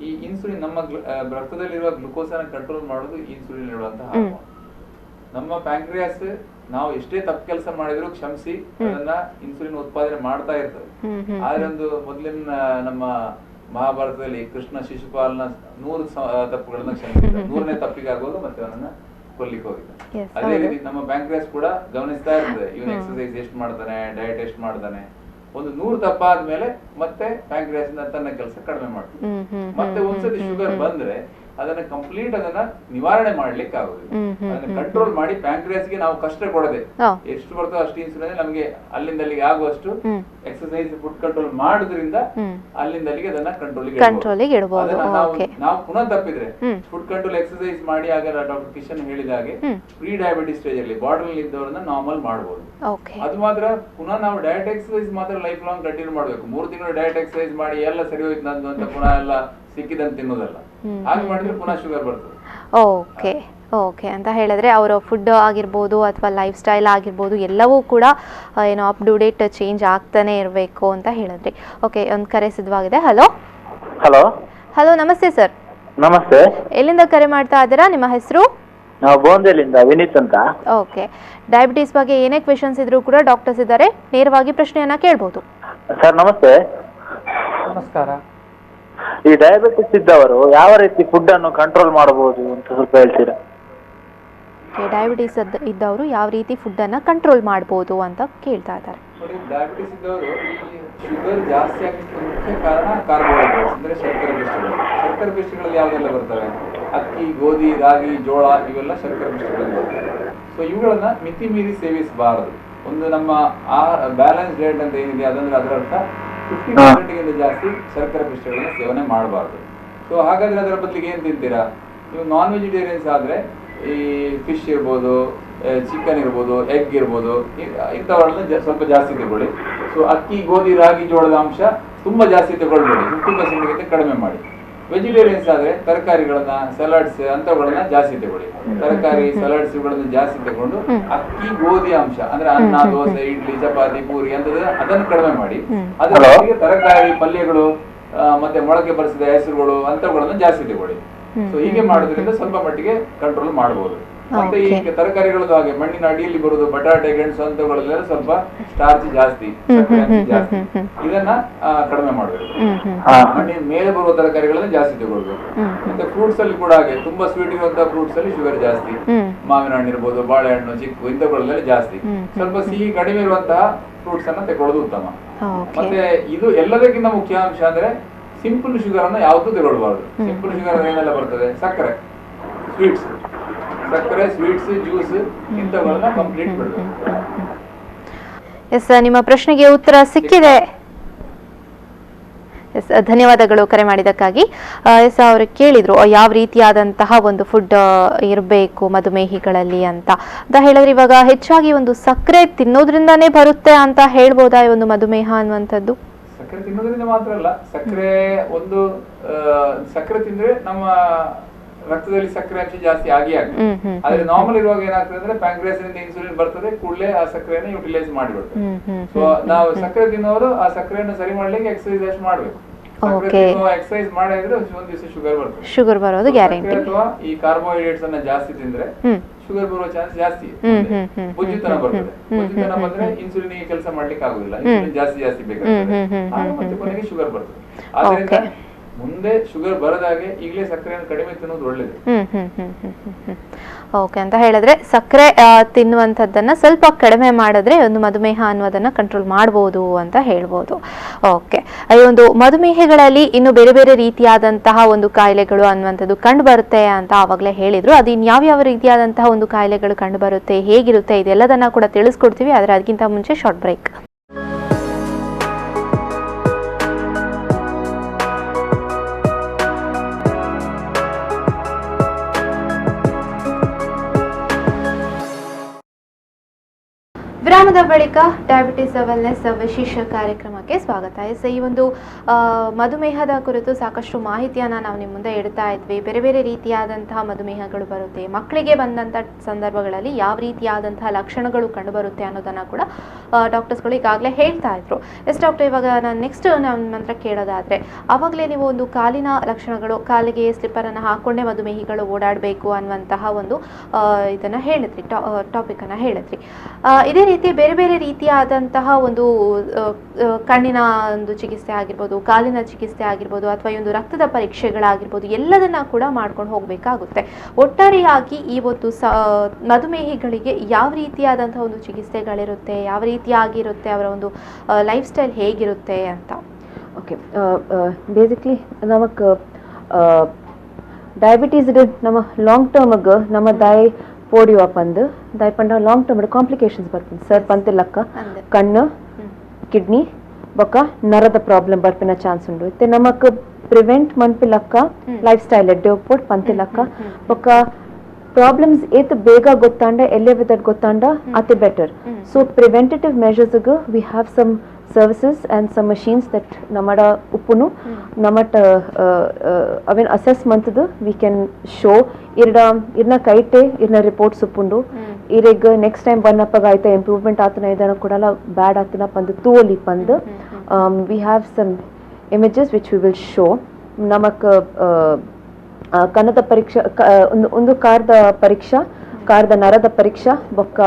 ಈ ಇನ್ಸುಲಿನ್ ನಮ್ಮ ರಕ್ತದಲ್ಲಿರುವ ಗ್ಲುಕೋಸ್ ಅನ್ನು ಕಂಟ್ರೋಲ್ ಮಾಡೋದು ಇನ್ಸುಲಿನ್ ಹೇಳುವಂತಹ ಹಾರ್ಮೋನ್. ನಮ್ಮ ಪ್ಯಾಂಕ್ರಿಯಾಸ್ ನಾವು ಎಷ್ಟೇ ತಪ್ಪು ಕೆಲಸ ಮಾಡಿದ್ರು ಕ್ಷಮಿಸಿ ಅದನ್ನ ಇನ್ಸುಲಿನ್ ಉತ್ಪಾದನೆ ಮಾಡ್ತಾ ಇರ್ತದೆ. ಆದ್ರೆ ಒಂದು ಮೊದಲಿನ ನಮ್ಮ ಮಹಾಭಾರತದಲ್ಲಿ ಕೃಷ್ಣ ಶಿಶುಪಾಲನ 100 ತಪ್ಪುಗಳನ್ನ ಕ್ಷಮಿಸಿದ, 100ನೇ ತಪ್ಪಿಗೆ ಆಗುವಾಗ ಮತ್ತೆ ಅವನನ್ನ ಕೊಲ್ಲಿಕ್ಕೆ ಹೋಗಿದ್ದ. ಅದೇ ರೀತಿ ನಮ್ಮ ಪ್ಯಾಂಕ್ರಿಯಾಸ್ ಕೂಡ ಗಮನಿಸ್ತಾ ಇರ್ತದೆ, ಇವನ್ ಎಕ್ಸರ್ಸೈಸ್ ಎಷ್ಟು ಮಾಡ್ತಾನೆ, ಡಯಟ್ ಎಷ್ಟು ಮಾಡ್ತಾನೆ. ಒಂದು 100 ತಪ್ಪಾದ್ಮೇಲೆ ಮತ್ತೆ ಪ್ಯಾಂಕ್ರಿಯಾಸ್ ತನ್ನ ಕೆಲಸ ಕಡಿಮೆ ಮಾಡ್ತದೆ. ಮತ್ತೆ ಒಂದ್ಸತಿ ಶುಗರ್ ಬಂದ್ರೆ ಅದನ್ನ ಕಂಪ್ಲೀಟ್ ಅದನ್ನ ನಿವಾರಣೆ ಮಾಡ್ಲಿಕ್ಕೆ ಆಗುದಿಲ್ಲ. ಅದನ್ನ ಕಂಟ್ರೋಲ್ ಮಾಡಿ ಪ್ಯಾಂಕ್ರಿಯಾಸ್ಗೆ ನಾವು ಕಷ್ಟ ಕೊಡದೆ ಎಷ್ಟು ಬರ್ತೋ ಅಷ್ಟು ಇನ್ಸುಲಿನ್ ನಮಗೆ ಅಲ್ಲಿಂದ ಅಲ್ಲಿಗೆ ಆಗುವಷ್ಟು exercise food control ಮಾಡೋದ್ರಿಂದ ಅಲ್ಲಿಂದ ಅಲ್ಲಿಗೆ ಅದನ್ನ ಕಂಟ್ರೋಲ್ ಇಡಬಹುದು. ನಾವು ಪುನಃ ತಪ್ಪಿದ್ರೆ food control exercise ಮಾಡಿ ಆಗ ಡಾಕ್ಟರ್ ಕಿಶನ್ ಹೇಳಿದ ಹಾಗೆ pre diabetes stage ಅಲ್ಲಿ ಬಾರ್ಡರ್ ಅಲ್ಲಿ ಇದ್ದವರನ್ನ ನಾರ್ಮಲ್ ಮಾಡಬಹುದು. ಅದು ಮಾತ್ರ ಪುನಃ ನಾವು ಡಯಟ್ ಎಕ್ಸರ್ಸೈಸ್ ಮಾತ್ರ life long continue ಮಾಡಬೇಕು. 3 ತಿಂಗಳು ಡಯಟ್ ಎಕ್ಸರ್ಸೈಸ್ ಮಾಡಿ ಎಲ್ಲ ಸರಿ ಹೋಯ್ತು ನಂದು ಅಂತ ಪುನಃ ಎಲ್ಲ ಸಿಕ್ಕಿದಂತ ತಿನ್ನೋದಲ್ಲ, ಹಾಗೆ ಮಾಡಿದ್ರೆ ಪುನಃ ಶುಗರ್ ಬರ್ತದೆ. ಓಕೆ ಓಕೆ ಅಂತ ಹೇಳಿದ್ರೆ ಅವರ ಫುಡ್ ಆಗಿರ್ಬೋದು ಅಥವಾ ಲೈಫ್ ಸ್ಟೈಲ್ ಆಗಿರ್ಬೋದು ಎಲ್ಲವೂ ಕೂಡ ಏನೋ up to date change ಆಗ್ತಾನೆ ಇರಬೇಕು ಅಂತ ಹೇಳಿದ್ರಿ. ಓಕೆ, ಒಂದು ಕರೆ ಸಿದ್ಧವಾಗಿದೆ. Hello hello hello, namaste sir. Namaste. ಎಲ್ಲಿಂದ ಕರೆ ಮಾಡ್ತಾ ಇದ್ದೀರಾ? ನಿಮ್ಮ ಹೆಸರು? ನಾವು ಬೋಂದೆಲಿಂದ ವಿನೀತ್ ಅಂತ. ಓಕೆ, ಡಯಾಬಿಟೀಸ್ ಬಗ್ಗೆ ಏನೇ ಕ್ವೆಶನ್ಸ್ ಇದ್ರೂ ಕೂಡ ಡಾಕ್ಟರ್ಸ್ ಇದ್ದಾರೆ, ನೇರವಾಗಿ ಪ್ರಶ್ನೆಯನ್ನ ಕೇಳಬಹುದು. ಸರ್ ನಮಸ್ತೆ. ನಮಸ್ಕಾರ. ಈ ಡಯಾಬಿಟಿಸ್ ಇದ್ದವರು ಯಾವ ರೀತಿ ಫುಡ್ ಅನ್ನು ಕಂಟ್ರೋಲ್ ಮಾಡಬಹುದು ಅಂತ ಸ್ವಲ್ಪ ಹೇಳ್ತೀರಾ? ಡಯಾಬಿಟಿಸ್ ಇದ್ದವರು ಯಾವ ರೀತಿ ಫುಡ್ ಅನ್ನ ಕಂಟ್ರೋಲ್ ಮಾಡಬಹುದು ಅಂತ ಕೇಳ್ತಾ ಇದ್ದಾರೆ. ಡಯಾಬಿಟಿಸ್ ಇದ್ದವರು ಈ ಶುಗರ್ ಜಾಸ್ತಿ ಆಗಲಿಕ್ಕೆ ಮುಖ್ಯ ಕಾರಣ ಕಾರ್ಬೋಹೈಡ್ರೇಟ್ಸ್ ಅಂದ್ರೆ ಶರ್ಕರೆ ಪಿಷ್ಟಗಳು. ಶರ್ಕರೆ ಪಿಷ್ಟಗಳಲ್ಲಿ ಯಾವುದೆಲ್ಲ ಬರ್ತವೆ? ಅಕ್ಕಿ, ಗೋಧಿ, ರಾಗಿ, ಜೋಳ ಇವೆಲ್ಲ ಶರ್ಕರೆ ಪಿಷ್ಟಗಳಲ್ಲಿ ಬರ್ತವೆ. ಸೊ ಇವುಗಳನ್ನ ಮಿತಿ ಮೀರಿ ಸೇವಿಸಬಾರದು. ಒಂದು ನಮ್ಮ ಬ್ಯಾಲೆನ್ಸ್ ಡಯಟ್ ಅಂತ ಏನಿದೆ ಅದಂದ್ರೆ ಅದರ ಅರ್ಥ 50% ಜಾಸ್ತಿ ಶರ್ಕರೆ ಪಿಷ್ಟಗಳನ್ನ ಸೇವನೆ ಮಾಡಬಾರ್ದು. ಸೊ ಹಾಗಾದ್ರೆ ಅದರ ಬದಲಿಗೆ ಏನ್ ತಿಂತೀರಾ ನೀವು? ನಾನ್ ವೆಜಿಟೇರಿಯನ್ಸ್ ಆದ್ರೆ ಈ ಫಿಶ್ ಇರ್ಬೋದು, ಚಿಕನ್ ಇರ್ಬೋದು, ಎಗ್ ಇರ್ಬೋದು, ಇಂಥವುಗಳನ್ನ ಸ್ವಲ್ಪ ಜಾಸ್ತಿ ತಗೊಳ್ಳಿ. ಸೊ ಅಕ್ಕಿ, ಗೋಧಿ, ರಾಗಿ, ಜೋಳದ ಅಂಶ ತುಂಬಾ ಜಾಸ್ತಿ ತಗೊಳ್ಬೇಡಿ, 50%ಗಿಂತ ಕಡಿಮೆ ಮಾಡಿ. Vegetarians ಆದ್ರೆ ತರಕಾರಿಗಳನ್ನ, ಸಲಾಡ್ಸ್ ಅಂತವುಗಳನ್ನ ಜಾಸ್ತಿ ತಗೊಳ್ಳಿ. ತರಕಾರಿ, ಸಲಾಡ್ಸ್ ಇವುಗಳನ್ನ ಜಾಸ್ತಿ ತಗೊಂಡು ಅಕ್ಕಿ ಗೋಧಿ ಅಂಶ ಅಂದ್ರೆ ಅನ್ನ, ದೋಸೆ, ಇಡ್ಲಿ, ಚಪಾತಿ, ಪೂರಿ ಅಂತದ ಅದನ್ನು ಕಡಿಮೆ ಮಾಡಿ ಅದರ ಜೊತೆಗೆ ತರಕಾರಿ, ಪಲ್ಯಗಳು, ಮತ್ತೆ ಮೊಳಕೆ ಬರಿಸಿದ ಹೆಸರುಗಳು ಅಂತವುಗಳನ್ನ ಜಾಸ್ತಿ ತಗೊಳ್ಳಿ. ಸೊ ಹೀಗೆ ಮಾಡೋದ್ರಿಂದ ಸ್ವಲ್ಪ ಮಟ್ಟಿಗೆ ಕಂಟ್ರೋಲ್ ಮಾಡಬಹುದು. ಮತ್ತೆ ಈ ತರಕಾರಿಗಳದ್ದು ಹಾಗೆ ಮಣ್ಣಿನ ಅಡಿಯಲ್ಲಿ ಬರುವುದು ಬಟಾಟೆ, ಗೆಣಸು ಅಂತವುಗಳಲ್ಲೆಲ್ಲ ಸ್ವಲ್ಪ ಸ್ಟಾರ್ಚ್ ಜಾಸ್ತಿ, ಸಕ್ಕರೆ ಅಂಶ ಜಾಸ್ತಿ, ಇದನ್ನ ಕಡಿಮೆ ಮಾಡಬೇಕು. ಮಣ್ಣಿನ ಮೇಲೆ ಬರುವ ತರಕಾರಿಗಳನ್ನ ಜಾಸ್ತಿ ತಗೊಳ್ಬೇಕು. ಮತ್ತೆ ಫ್ರೂಟ್ಸ್ ಅಲ್ಲಿ ಕೂಡ ಹಾಗೆ ತುಂಬಾ ಸ್ವೀಟ್ ಇರುವಂತಹ ಫ್ರೂಟ್ಸ್ ಅಲ್ಲಿ ಶುಗರ್ ಜಾಸ್ತಿ, ಮಾವಿನ ಹಣ್ಣು ಇರ್ಬೋದು, ಬಾಳೆಹಣ್ಣು, ಚಿಕ್ಕು ಇಂಥವುಗಳಲ್ಲೆಲ್ಲ ಜಾಸ್ತಿ. ಸ್ವಲ್ಪ ಸಿಹಿ ಕಡಿಮೆ ಇರುವಂತಹ ಫ್ರೂಟ್ಸ್ ಅನ್ನ ತಗೊಳ್ಳೋದು ಉತ್ತಮ. ಮತ್ತೆ ಇದು ಎಲ್ಲದಕ್ಕಿಂತ ಮುಖ್ಯ ಅಂಶ ಅಂದ್ರೆ ಸಿಂಪಲ್ ಶುಗರ್ ಅನ್ನು ಯಾವತ್ತೂ ತಗೊಳ್ಬಾರ್ದು. ಸಿಂಪಲ್ ಶುಗರ್ ಅಂದ್ರೆ ಏನೆಲ್ಲ ಬರ್ತದೆ? ಸಕ್ಕರೆ, ಸ್ವೀಟ್ಸ್, ಸಕ್ಕರೆ, ಸ್ವೀಟ್ಸ್, ಜ್ಯೂಸ್ ಇಂಥವುಗಳನ್ನ ಕಂಪ್ಲೀಟ್ ಬಿಡಬೇಕು. ಎಸ್, ನಿಮ್ಮ ಪ್ರಶ್ನೆಗೆ ಉತ್ತರ ಸಿಕ್ಕಿದೆ. ಎಸ್, ಧನ್ಯವಾದಗಳು ಕರೆ ಮಾಡಿದ್ದಕ್ಕಾಗಿ. ಎಸ್, ಅವರು ಕೇಳಿದ್ರು ಯಾವ ರೀತಿಯಾದಂತಹ ಒಂದು ಫುಡ್ ಇರಬೇಕು ಮಧುಮೇಹಿಗಳಲ್ಲಿ ಅಂತ ಅಂತ ಹೇಳಿದ್ರೆ, ಇವಾಗ ಹೆಚ್ಚಾಗಿ ಒಂದು ಸಕ್ಕರೆ ತಿನ್ನೋದ್ರಿಂದಾನೇ ಬರುತ್ತೆ ಅಂತ ಹೇಳ್ಬೋದಾ ಈ ಒಂದು ಮಧುಮೇಹ ಅನ್ನುವಂಥದ್ದು? ಸಕ್ಕರೆ ತಿನ್ನೋದ್ರಿಂದ ಮಾತ್ರ ಅಲ್ಲ, ಸಕ್ಕರೆ ಒಂದು ಸಕ್ಕರೆ ತಿಂದ್ರೆ ನಮ್ಮ ರಕ್ತದಲ್ಲಿ ಸಕ್ಕರೆ ಅಂಶ ಜಾಸ್ತಿ ಆಗಿ ಆಗ್ತದೆ. ಆದ್ರೆ ನಾರ್ಮಲ್ ಇರುವಾಗ ಏನಾಗ್ತದೆ ಅಂದ್ರೆ ಪ್ಯಾಂಕ್ರಿಯಾಸ್ ನಿಂದ ಇನ್ಸುಲಿನ್ ಬರ್ತದೆ, ಕೂಡಲೇ ಆ ಸಕ್ಕರೆಯನ್ನು ಯುಟಿಲೈಸ್ ಮಾಡಿಬಿಡ್ತದೆ. ಸೊ ನಾವು ಸಕ್ಕರೆ ತಿನ್ನೋರು ಆ ಸಕ್ಕರೆಯನ್ನು ಸರಿ ಮಾಡ್ಲಿಕ್ಕೆ ಎಕ್ಸರ್ಸೈಸ್ ಅಷ್ಟು ಮಾಡ್ಬೇಕು. ಎಕ್ಸರ್ಸೈಸ್ ಮಾಡಿದ್ರೆ ಒಂದ್ ದಿವಸ ಶುಗರ್ ಬರ್ತದೆ, ಶುಗರ್ ಬರೋದು ಗ್ಯಾರಂಟಿ. ಅಥವಾ ಈ ಕಾರ್ಬೋಹೈಡ್ರೇಟ್ಸ್ ಅನ್ನ ಜಾಸ್ತಿ ತಿಂದ್ರೆ ಶುಗರ್ ಬರುವ ಚಾನ್ಸ್ ಜಾಸ್ತಿ. ಬೊಜ್ಜುತನ ಬರ್ತದೆ, ಬೊಜ್ಜುತನ ಬಂದ್ರೆ ಇನ್ಸುಲಿನ್ ಕೆಲಸ ಮಾಡ್ಲಿಕ್ಕೆ ಆಗುದಿಲ್ಲ, ಇನ್ಸುಲಿನ್ ಜಾಸ್ತಿ ಜಾಸ್ತಿ ಬೇಕಾಗ್ತದೆ, ಮತ್ತೆ ಕೊನೆಗೆ ಶುಗರ್ ಬರ್ತದೆ. ಆದ್ರಿಂದ ಮುಂದೆ ಶುಗರ್ ಬರದಾಗೆ ಈಗಲೇ ಸಕ್ಕರೆಯನ್ನು ಕಡಿಮೆ ತಿನ್ನೋದು ಒಳ್ಳೇದು. ಓಕೆ ಅಂತ ಹೇಳಿದ್ರೆ ಸಕ್ಕರೆ ತಿನ್ನುವಂಥದ್ದನ್ನ ಸ್ವಲ್ಪ ಕಡಿಮೆ ಮಾಡಿದ್ರೆ ಒಂದು ಮಧುಮೇಹ ಅನ್ನೋದನ್ನ ಕಂಟ್ರೋಲ್ ಮಾಡ್ಬೋದು ಅಂತ ಹೇಳ್ಬೋದು. ಓಕೆ, ಈ ಒಂದು ಮಧುಮೇಹಗಳಲ್ಲಿ ಇನ್ನು ಬೇರೆ ಬೇರೆ ರೀತಿಯಾದಂತಹ ಒಂದು ಕಾಯಿಲೆಗಳು ಅನ್ನುವಂಥದ್ದು ಕಂಡು ಬರುತ್ತೆ ಅಂತ ಆವಾಗಲೇ ಹೇಳಿದ್ರು. ಅದು ಇನ್ಯಾವ್ಯಾವ ರೀತಿಯಾದಂತಹ ಒಂದು ಕಾಯಿಲೆಗಳು ಕಂಡು ಬರುತ್ತೆ, ಹೇಗಿರುತ್ತೆ, ಇದೆಲ್ಲದನ್ನ ಕೂಡ ತಿಳಿಸ್ಕೊಡ್ತೀವಿ. ಆದರೆ ಅದಕ್ಕಿಂತ ಮುಂಚೆ ಶಾರ್ಟ್ ಬ್ರೇಕ್. ವಿರಾಮದ ಬಳಿಕ ಡಯಾಬಿಟಿಸ್ ವೆಲ್ನೆಸ್ ವಿಶೇಷ ಕಾರ್ಯಕ್ರಮಕ್ಕೆ ಸ್ವಾಗತ. ಎಸ್, ಈ ಒಂದು ಮಧುಮೇಹದ ಕುರಿತು ಸಾಕಷ್ಟು ಮಾಹಿತಿಯನ್ನು ನಾವು ನಿಮ್ಮ ಮುಂದೆ ಇಡ್ತಾ ಇದ್ವಿ. ಬೇರೆ ಬೇರೆ ರೀತಿಯಾದಂತಹ ಮಧುಮೇಹಗಳು ಬರುತ್ತೆ, ಮಕ್ಕಳಿಗೆ ಬಂದಂಥ ಸಂದರ್ಭಗಳಲ್ಲಿ ಯಾವ ರೀತಿಯಾದಂತಹ ಲಕ್ಷಣಗಳು ಕಂಡುಬರುತ್ತೆ ಅನ್ನೋದನ್ನು ಕೂಡ ಡಾಕ್ಟರ್ಸ್ಗಳು ಈಗಾಗಲೇ ಹೇಳ್ತಾ ಇದ್ರು. ಎಸ್ ಡಾಕ್ಟರ್, ಇವಾಗ ನಾನು ನೆಕ್ಸ್ಟ್ ನಮ್ಮ ಹತ್ರ ಕೇಳೋದಾದರೆ, ಆವಾಗಲೇ ನೀವು ಒಂದು ಕಾಲಿನ ಲಕ್ಷಣಗಳು, ಕಾಲಿಗೆ ಸ್ಲಿಪ್ಪರನ್ನು ಹಾಕ್ಕೊಂಡೇ ಮಧುಮೇಹಿಗಳು ಓಡಾಡಬೇಕು ಅನ್ನುವಂತಹ ಒಂದು ಇದನ್ನು ಹೇಳಿದ್ರಿ, ಟಾಪಿಕನ್ನು ಹೇಳಿದ್ರಿ. ಇದೇ ರೀತಿ ಬೇರೆ ಬೇರೆ ರೀತಿಯಾದಂತಹ ಒಂದು ಕಣ್ಣಿನ ಒಂದು ಚಿಕಿತ್ಸೆ ಆಗಿರ್ಬೋದು, ಕಾಲಿನ ಚಿಕಿತ್ಸೆ ಆಗಿರ್ಬೋದು, ಅಥವಾ ಈ ಒಂದು ರಕ್ತದ ಪರೀಕ್ಷೆಗಳಾಗಿರ್ಬೋದು, ಎಲ್ಲದನ್ನ ಕೂಡ ಮಾಡ್ಕೊಂಡು ಹೋಗಬೇಕಾಗುತ್ತೆ. ಒಟ್ಟಾರೆಯಾಗಿ ಈ ಒಂದು ಮಧುಮೇಹಿಗಳಿಗೆ ಯಾವ ರೀತಿಯಾದಂತಹ ಒಂದು ಚಿಕಿತ್ಸೆಗಳಿರುತ್ತೆ, ಯಾವ ರೀತಿಯಾಗಿರುತ್ತೆ, ಅವರ ಒಂದು ಲೈಫ್ ಸ್ಟೈಲ್ ಹೇಗಿರುತ್ತೆ ಅಂತ? ಓಕೆ, ಬೇಸಿಕ್ಲಿ ನಮಕ್ ಡಯಾಬಿಟೀಸ್ ನಮ್ಮ ಲಾಂಗ್ ಟರ್ಮ್ಗೆ ನಮ್ಮ ದಾಯಿ ಪೋಡಿಯುವ ಪಂದು ದಾಯಿ ಪಂಡ long term complications ಬರ್ಪುಂಡು sir ಪಂತಿಲ್ಲಕ್ಕ ಕಣ್ಣು, ಕಿಡ್ನಿ ಬೊಕ್ಕ ನರದ ಪ್ರಾಬ್ಲಮ್ ಬರ್ಪಿನ ಚಾನ್ಸ್ ಉಂಡು. ಇತ್ತೆ ನಮಕ್ ಪ್ರಿವೆಂಟ್ ಮನ್ಪಿಲಕ್ಕ ಲೈಫ್ ಸ್ಟೈಲ್ ಎಡ್ಡೆ ಉಪ್ಪೋಡ್ ಪಂತಿಲಕ್ಕ ಬೊಕ್ಕ ಪ್ರಾಬ್ಲಮ್ಸ್ ಏತ್ ಬೇಗ ಗೊತ್ತಾಂಡ ಎಲ್ಲೇ ವಿಧಡ್ ಗೊತ್ತಾಂಡ ಅತಿ better. So preventative ಮೆಷರ್ಸ್ಗೆ we have some services and some machines that ನಮ್ಮಡ ಉಪ್ಪುನು ನಮ್ಮಟ ಅವೇನ್ ಅಸೆಸ್ ಮಂತದ್ದು we can show ಇರ್ಡ ಇರ್ನ ಕೈಟೆ ಇರ್ನ ರಿಪೋರ್ಟ್ಸ್ ಉಪ್ಪುಂಡು. ಇರೆಗ್ ನೆಕ್ಸ್ಟ್ ಟೈಮ್ ಬನ್ನಪ್ಪಗ ಆಯ್ತಾ ಇಂಪ್ರೂವ್ಮೆಂಟ್ ಆತನ ಇದನ್ನ ಕೊಡಲ್ಲ ಬ್ಯಾಡ್ ಆತನ ಪಂದು ತೋಲಿ ಪಂದು we have some images which we will show. ನಮಕ್ ಕನ್ನದ ಪರೀಕ್ಷಾ ಒಂದು ಕಾರ್ದ ಪರೀಕ್ಷಾ, ಕಾರ್ದ ನರದ ಪರೀಕ್ಷಾ ಬೊಕ್ಕ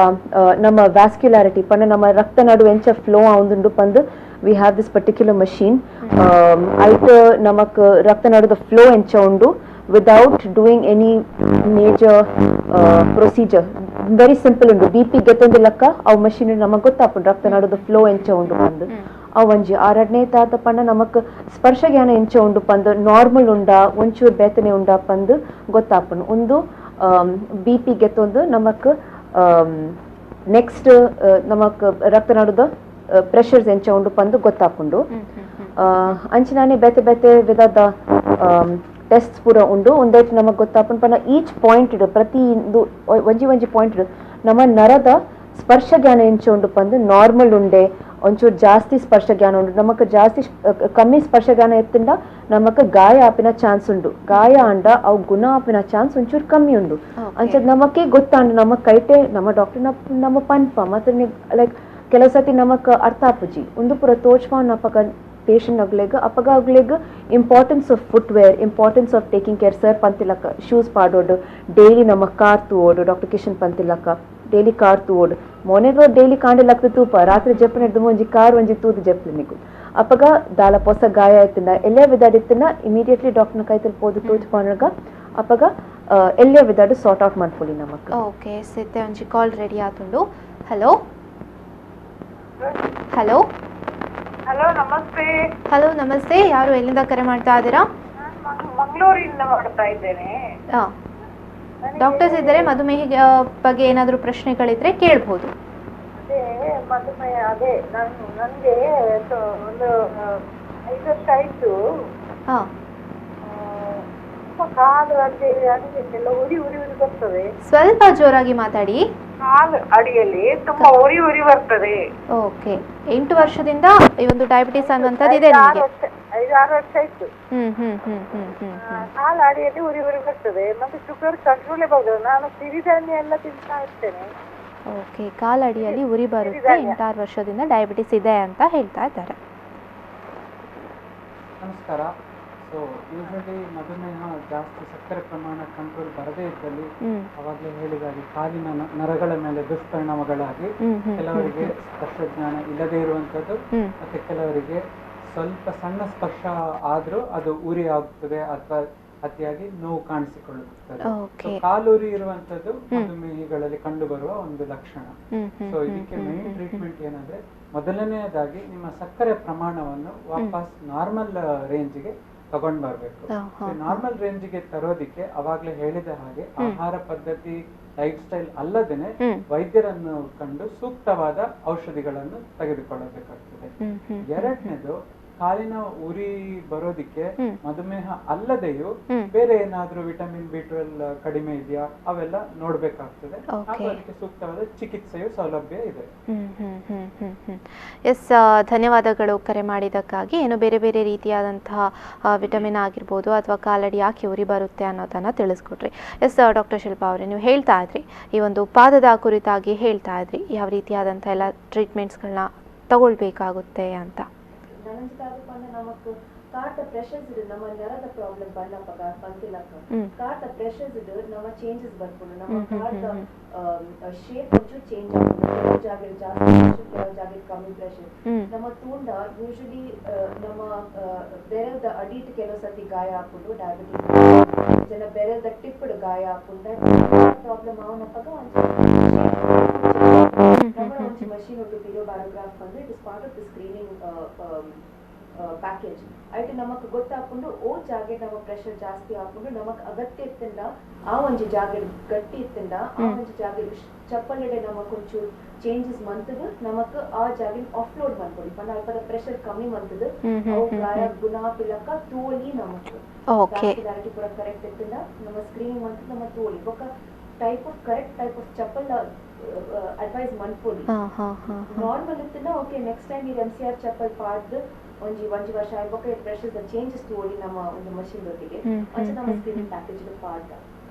ನಮ್ಮ ವ್ಯಾಸ್ಕ್ಯುಲಾರಿಟಿ ಪಂಡ ನಮ್ಮ ರಕ್ತ ನಡು ಎಂಚ flow ಆವುಂದುಂಡು ಪಂದು we have this particular machine. ಐಟ್ ನಮಕ್ ರಕ್ತ ನಡುದ ಫ್ಲೋ ಎಂಚ ಉಂಡು without doing any major procedure. Very simple ಉಂಡು. ಬಿ ಪಿ ಗೆತ್ತೊಂದು ಲಕ್ಕ ಅವು ಮಷೀನ್ ನಮಗ್ ಗೊತ್ತಾಪುಂಡು ರಕ್ತ ನಡುದ ಫ್ಲೋ ಎಂಚ ಉಂಡು ಪಂದು. ಅವು ಒಂಜಿ ಆರಡನೇ ತಾತ ಪಂಡ ನಮಕ್ ಸ್ಪರ್ಶ ಜ್ಞಾನ ಎಂಚ ಉಂಡು ಪಂದು ನಾರ್ಮಲ್ ಉಂಡಾ ಒಂಚೂರು ಬೇತನೆ ಉಂಡಾ ಪಂದು ಗೊತ್ತಾಪುಂಡು. ಒಂದು ಬಿ ಪಿ ಗೆತ್ತೊಂದು ನಮಕ್ ನೆಕ್ಸ್ಟ್ ನಮಕ್ ರಕ್ತನಾಡದ ಪ್ರೆಷರ್ಸ್ ಎಂಚ ಉಂಡು ಪಂದು ಗೊತ್ತಾಪುಂಡು. ಅಂಚಿನಾನೆ ಬೇತೆ ಬೇತೆ ವಿಧದ ಟೆಸ್ಟ್ಸ್ ಪೂರ ಉಂಡು. ಒಂದೈಟ್ ನಮಗ್ ಗೊತ್ತಾಪುಂಡು ಪಂಡ ಈಚ್ ಪಾಯಿಂಟ್ ಪ್ರತಿ ಒಂಜಿ ಒಂಜಿ ಪಾಯಿಂಟ್ ನಮ್ಮ ನರದ ಸ್ಪರ್ಶ ಜ್ಞಾನ ಎಂಚ ಉಂಡು ಪಂದು ನಾರ್ಮಲ್ ಉಂಡೆ ಒಂಚೂರು ಜಾಸ್ತಿ ಸ್ಪರ್ಶ ಜ್ಞಾನ ಉಂಡು ನಮಕ್ ಜಾಸ್ತಿ ಕಮ್ಮಿ ಸ್ಪರ್ಶ ಜ್ಞಾನ ಎತ್ತಿಂಡ ನಮಕ್ ಗಾಯ ಆಪಿನ ಚಾನ್ಸ್ ಉಂಡು ಗಾಯ ಆಂಡ ಅವು ಗುಣ ಆಪಿನ ಚಾನ್ಸ್ ಒಂಚೂರು ಕಮ್ಮಿ ಉಂಡು ಅಂಚ ನಮಕ್ಕೆ ಗೊತ್ತಾಂಡು ನಮ್ಮ ಕೈಟೆ ನಮ್ಮ ಡಾಕ್ಟರ್ ನಮ್ಮ ಪನ್ಪ ಮತ್ತೆ ಲೈಕ್ ಕೆಲವು ಸತಿ ನಮಕ್ ಅರ್ಥ ಆಪುಜಿ ಒಂದು ಪೂರ ತೋಚ್ಪಾನ್ ಅಪಗ ಪೇಷಂಟ್ ಅಗ್ಲೆಗ್ ಅಪಗ ಅಗ್ಲೆಗ್ importance of footwear importance of taking care sir ಪಂತಿಲಕ್ಕ shoes ಪಾಡೋಡು daily ನಮ್ಮ ಕಾರ್ ತೂವೋಡು ಡಾಕ್ಟರ್ ಕಿಶನ್ ಪಂತಿಲಕ್ಕ ಡೈಲಿ ಕಾರ್ ತೂವೋಡು ಮೊನೆಗೋ ಡೈಲಿ ಕಾಂಡಿಲಕ್ಕ ತೂಪ ರಾತ್ರಿ ಜಪ್ಪನ ಹಿಡ್ದು ಒಂಜಿ ಕಾರ್ ಒಂಜಿ ತೂದು ಜಪ್ಪನಿಗು ಅಪಗ ದಾಲ ಪೊಸ ಗಾಯ ಆಯ್ತಿನ ಎಲ್ಲೇ ವಿದಾಡಿತ್ತಿನ ಇಮಿಡಿಯೇಟ್ಲಿ ಡಾಕ್ಟರ್ನ ಕೈತಲ್ ಪೋದು ತೋಚ್ಪಾನಗ ಅಪಗ ಎಲ್ಲೇ ವಿದಾಡು ಸಾರ್ಟ್ ಔಟ್ ಮಾಡ್ಕೊಳ್ಳಿ ನಮಕ್. ಓಕೆ ಸಿತ್ತೆ ಒಂಜಿ ಕಾಲ್ ರೆಡಿ ಆತುಂಡು. Hello hello hello ನಮಸ್ತೆ. ಹಲೋ ನಮಸ್ತೆ, ಯಾರು ಎಲ್ಲಿಂದ ಕರೆ ಮಾಡ್ತಾ ಇದ್ದೀರಾ? ಮಂಗಳೂರಿಂದ ಮಾಡ್ತಾ ಇದ್ದೇನೆ. ಡಾಕ್ಟರ್ಸ್ ಇದ್ದರೆ ಮಧುಮೇಹ ಬಗ್ಗೆ ಏನಾದರೂ ಪ್ರಶ್ನೆಗಳಿದ್ರೆ ಕೇಳಬಹುದು. ಅದೇ ಮಧುಮೇಹ, ಅದೇ ನನಗೆ ಒಂದು 5 ವರ್ಷ ಆಯ್ತು. ಕಾಲು ಅಡಿಗೆಲ್ಲ ಉರಿ ಉರಿ ಉರಿ ಬರ್ತದೆ. ಸ್ವಲ್ಪ ಜೋರಾಗಿ ಮಾತಾಡಿ. ಕಾಲು ಅಡಿಯಲ್ಲಿ ತುಂಬಾ ಉರಿ ಉರಿ ಬರ್ತದೆ. ಓಕೆ, 8 ವರ್ಷದಿಂದ ಈ ಒಂದು ಡಯಾಬಿಟಿಸ್ ಅನ್ನುವಂಥದ್ದು ಇದೆ ನಿಮಗೆ? 5-6 ವರ್ಷ ಆಯ್ತು. ಕಾಲು ಅಡಿಯಲ್ಲಿ ಉರಿ ಉರಿ ಬರ್ತದೆ ಮತ್ತೆ ಶುಗರ್ ಕಂಟ್ರೋಲ್ ಬರ್ತದೆ. ನಾನು ಸಿರಿಧಾನ್ಯ ಎಲ್ಲ ತಿಂತಾ ಇರ್ತೇನೆ. ಓಕೆ, ಕಾಲಡಿಯಲ್ಲಿ ಉರಿ ಬರುತ್ತೆ, 8-6 ವರ್ಷದಿಂದ ಡಯಾಬಿಟಿಸ್ ಇದೆ ಅಂತ ಹೇಳ್ತಾ ಇದ್ದಾರೆ. ನಮಸ್ಕಾರ. ಸೊ ಯೂಶಲಿ ಮಧುಮೇಹ ಜಾಸ್ತಿ ಸಕ್ಕರೆ ಪ್ರಮಾಣ ಕಂಟ್ರೋಲ್ ಬರದೇ ಇದ್ದಲ್ಲಿ ಅವಾಗಲೇ ಹೇಳಿದಾಗೆ ಕಾಲಿನ ನರಗಳ ಮೇಲೆ ದುಷ್ಪರಿಣಾಮಗಳಾಗಿ ಕೆಲವರಿಗೆ ಸ್ಪರ್ಶ ಜ್ಞಾನ ಇಲ್ಲದೇ ಇರುವಂಥದ್ದು, ಮತ್ತೆ ಕೆಲವರಿಗೆ ಸ್ವಲ್ಪ ಸಣ್ಣ ಸ್ಪರ್ಶ ಆದರೂ ಅದು ಉರಿ ಆಗ್ತದೆ ಅಥವಾ ಅತಿಯಾಗಿ ನೋವು ಕಾಣಿಸಿಕೊಳ್ಳುತ್ತದೆ. ಕಾಲುರಿ ಇರುವಂತದ್ದು ಮಧುಮೇಹಿಗಳಲ್ಲಿ ಕಂಡು ಬರುವ ಒಂದು ಲಕ್ಷಣ. ಸೊ ಇದಕ್ಕೆ ಮೇನ್ ಟ್ರೀಟ್ಮೆಂಟ್ ಏನಂದ್ರೆ ಮೊದಲನೆಯದಾಗಿ ನಿಮ್ಮ ಸಕ್ಕರೆ ಪ್ರಮಾಣವನ್ನು ವಾಪಸ್ ನಾರ್ಮಲ್ ರೇಂಜ್ಗೆ ತಗೊಂಡ್ ಬರ್ಬೇಕು. ನಾರ್ಮಲ್ ರೇಂಜ್ಗೆ ತರೋದಿಕ್ಕೆ ಅವಾಗ್ಲೇ ಹೇಳಿದ ಹಾಗೆ ಆಹಾರ ಪದ್ಧತಿ, ಲೈಫ್ ಸ್ಟೈಲ್ ಅಲ್ಲದೇನೆ ವೈದ್ಯರನ್ನು ಕಂಡು ಸೂಕ್ತವಾದ ಔಷಧಿಗಳನ್ನು ತೆಗೆದುಕೊಳ್ಳಬೇಕಾಗ್ತದೆ. ಎರಡನೇದು, ಕಾಲಿನ ಉರಿ ಬರೋದಿಕ್ಕೆ ಮಧುಮೇಹ ಅಲ್ಲದೆಯೂ ಬೇರೆ ಏನಾದ್ರೂ ವಿಟಮಿನ್ B12 ಕಡಿಮೆ ಇದೆಯಾ ಅವೆಲ್ಲ ನೋಡ್ಬೇಕಾಗ್ತದೆ. ಹಾಗೂ ಅದಕ್ಕೆ ಸೂಕ್ತವಾದ ಚಿಕಿತ್ಸೆಯು ಸೌಲಭ್ಯ ಇದೆ. ಎಸ್, ಧನ್ಯವಾದಗಳು ಕರೆ ಮಾಡಿದ್ದಕ್ಕಾಗಿ. ಏನು ಬೇರೆ ಬೇರೆ ರೀತಿಯಾದಂತಹ ವಿಟಮಿನ್ ಆಗಿರ್ಬೋದು ಅಥವಾ ಕಾಲಡಿ ಯಾಕೆ ಉರಿ ಬರುತ್ತೆ ಅನ್ನೋದನ್ನು ತಿಳಿಸ್ಕೊಟ್ರಿ. ಎಸ್ ಡಾಕ್ಟರ್ ಶಿಲ್ಪಾ ಅವರೇ, ನೀವು ಹೇಳ್ತಾ ಇದ್ರಿ ಈ ಒಂದು ಪಾದದ ಕುರಿತಾಗಿ ಹೇಳ್ತಾ ಇದ್ರಿ, ಯಾವ ರೀತಿಯಾದಂಥ ಎಲ್ಲ ಟ್ರೀಟ್ಮೆಂಟ್ಸ್ಗಳನ್ನ ತಗೊಳ್ಬೇಕಾಗುತ್ತೆ ಅಂತ. ಕಾರ್ಟ ಪ್ರೆಷರ್ಸ್ ಇದು ನಮ್ಮ ನರದ ಪ್ರಾಬ್ಲಮ್ ಬಣ್ಣಪ್ಪಗ ಪಂತಿಲಕ್ಕ ಕಾರ್ಟ ಪ್ರೆಷರ್ಸ್ ಇದು ನಮ್ಮ ಚೇಂಜಸ್ ಬರ್ಕೊಂಡು ನಮ್ಮ ಕಾರ್ಟ ಶೇಪ್ ಒಂಚೂರು ಚೇಂಜ್ ಆಗ್ತದೆ. ಕೆಲವು ಜಾಗ ಜಾಸ್ತಿ ಪ್ರೆಷರ್, ಕೆಲವು ಜಾಗ ಕಮ್ಮಿ ಪ್ರೆಷರ್. ನಮ್ಮ ತೂಂಡ ಯೂಶಲಿ ನಮ್ಮ ಬೆರಲ್ದ ಅಡಿಟ್ ಕೆಲವು ಸತಿ ಗಾಯ ಹಾಕೊಂಡು ಡಯಾಬಿಟಿಸ್ ಜನ ಬೆರಲ್ದ ಟಿಪ್ಪಡ್ ಗಾಯ ಹಾಕೊಂಡು ಪ್ರಾಬ್ಲಮ್ ಅವನಪ್ಪಗ ನಮ್ಮ ಒಂಚು ಮಷೀನ್ ಉಂಟು ಪಿರೋ ಬ್ಯಾರೋಗ್ರಾಫ್ ಬಂದು it is part of the screening package. ಐಟ್ ನಮಕ್ ಗೊತ್ತಾಕೊಂಡು ಓ ಜಾಗೆ ನಮ್ಮ ಪ್ರೆಷರ್ ಜಾಸ್ತಿ ಹಾಕೊಂಡು ನಮಕ್ ಅಗತ್ಯ ಇತ್ತಿಂದ ಆ ಒಂಜಿ ಜಾಗೆ ಗಟ್ಟಿ ಇತ್ತಿಂದ ಆ ಒಂಜಿ ಜಾಗೆ ಚಪ್ಪಲಿಡೆ ನಮಕ್ ಒಂಚೂರು ಚೇಂಜಸ್ ಮಂತದ ನಮಕ್ ಆ ಜಾಗಿನ ಆಫ್ಲೋಡ್ ಮನ್ಪೊಡಿ ಪಂಡ ಅಲ್ಪದ ಪ್ರೆಷರ್ ಕಮ್ಮಿ ಮಂತದ ಅವು ಗಾಯ ಗುಣ ಪಿಲಕ್ಕ ತೋಲಿ ನಮಕ್ ಪೂರ ಕರೆಕ್ಟ್ ಇತ್ತಿಂದ ನಮ್ಮ ಸ್ಕ್ರೀನಿಂಗ್ ಮಂತದ ನಮ್ಮ ತೋಲಿ ಬೊಕ್ಕ type of correct type of chappal advice ಮನ್ಪೊಡಿ. Normal ಇತ್ತಿಂದ okay next time ಈ MCR chappal ಪಾಡ್ದು ಒಂಜಿ ಒಂಜಿ ವರ್ಷ ಆಯ್ಬೊಕ್ಕ ಪ್ರೆಷರ್ ಚೇಂಜಸ್ ತೋಡಿ ನಮ್ಮ ಒಂದು ಮಷಿನ್ ಜೊತೆಗೆ ಅಂಚ ನಮ್ಮ ಸ್ಕ್ರೀನಿಂಗ್ ಪ್ಯಾಕೇಜ್ ಪಾಡ್ದ.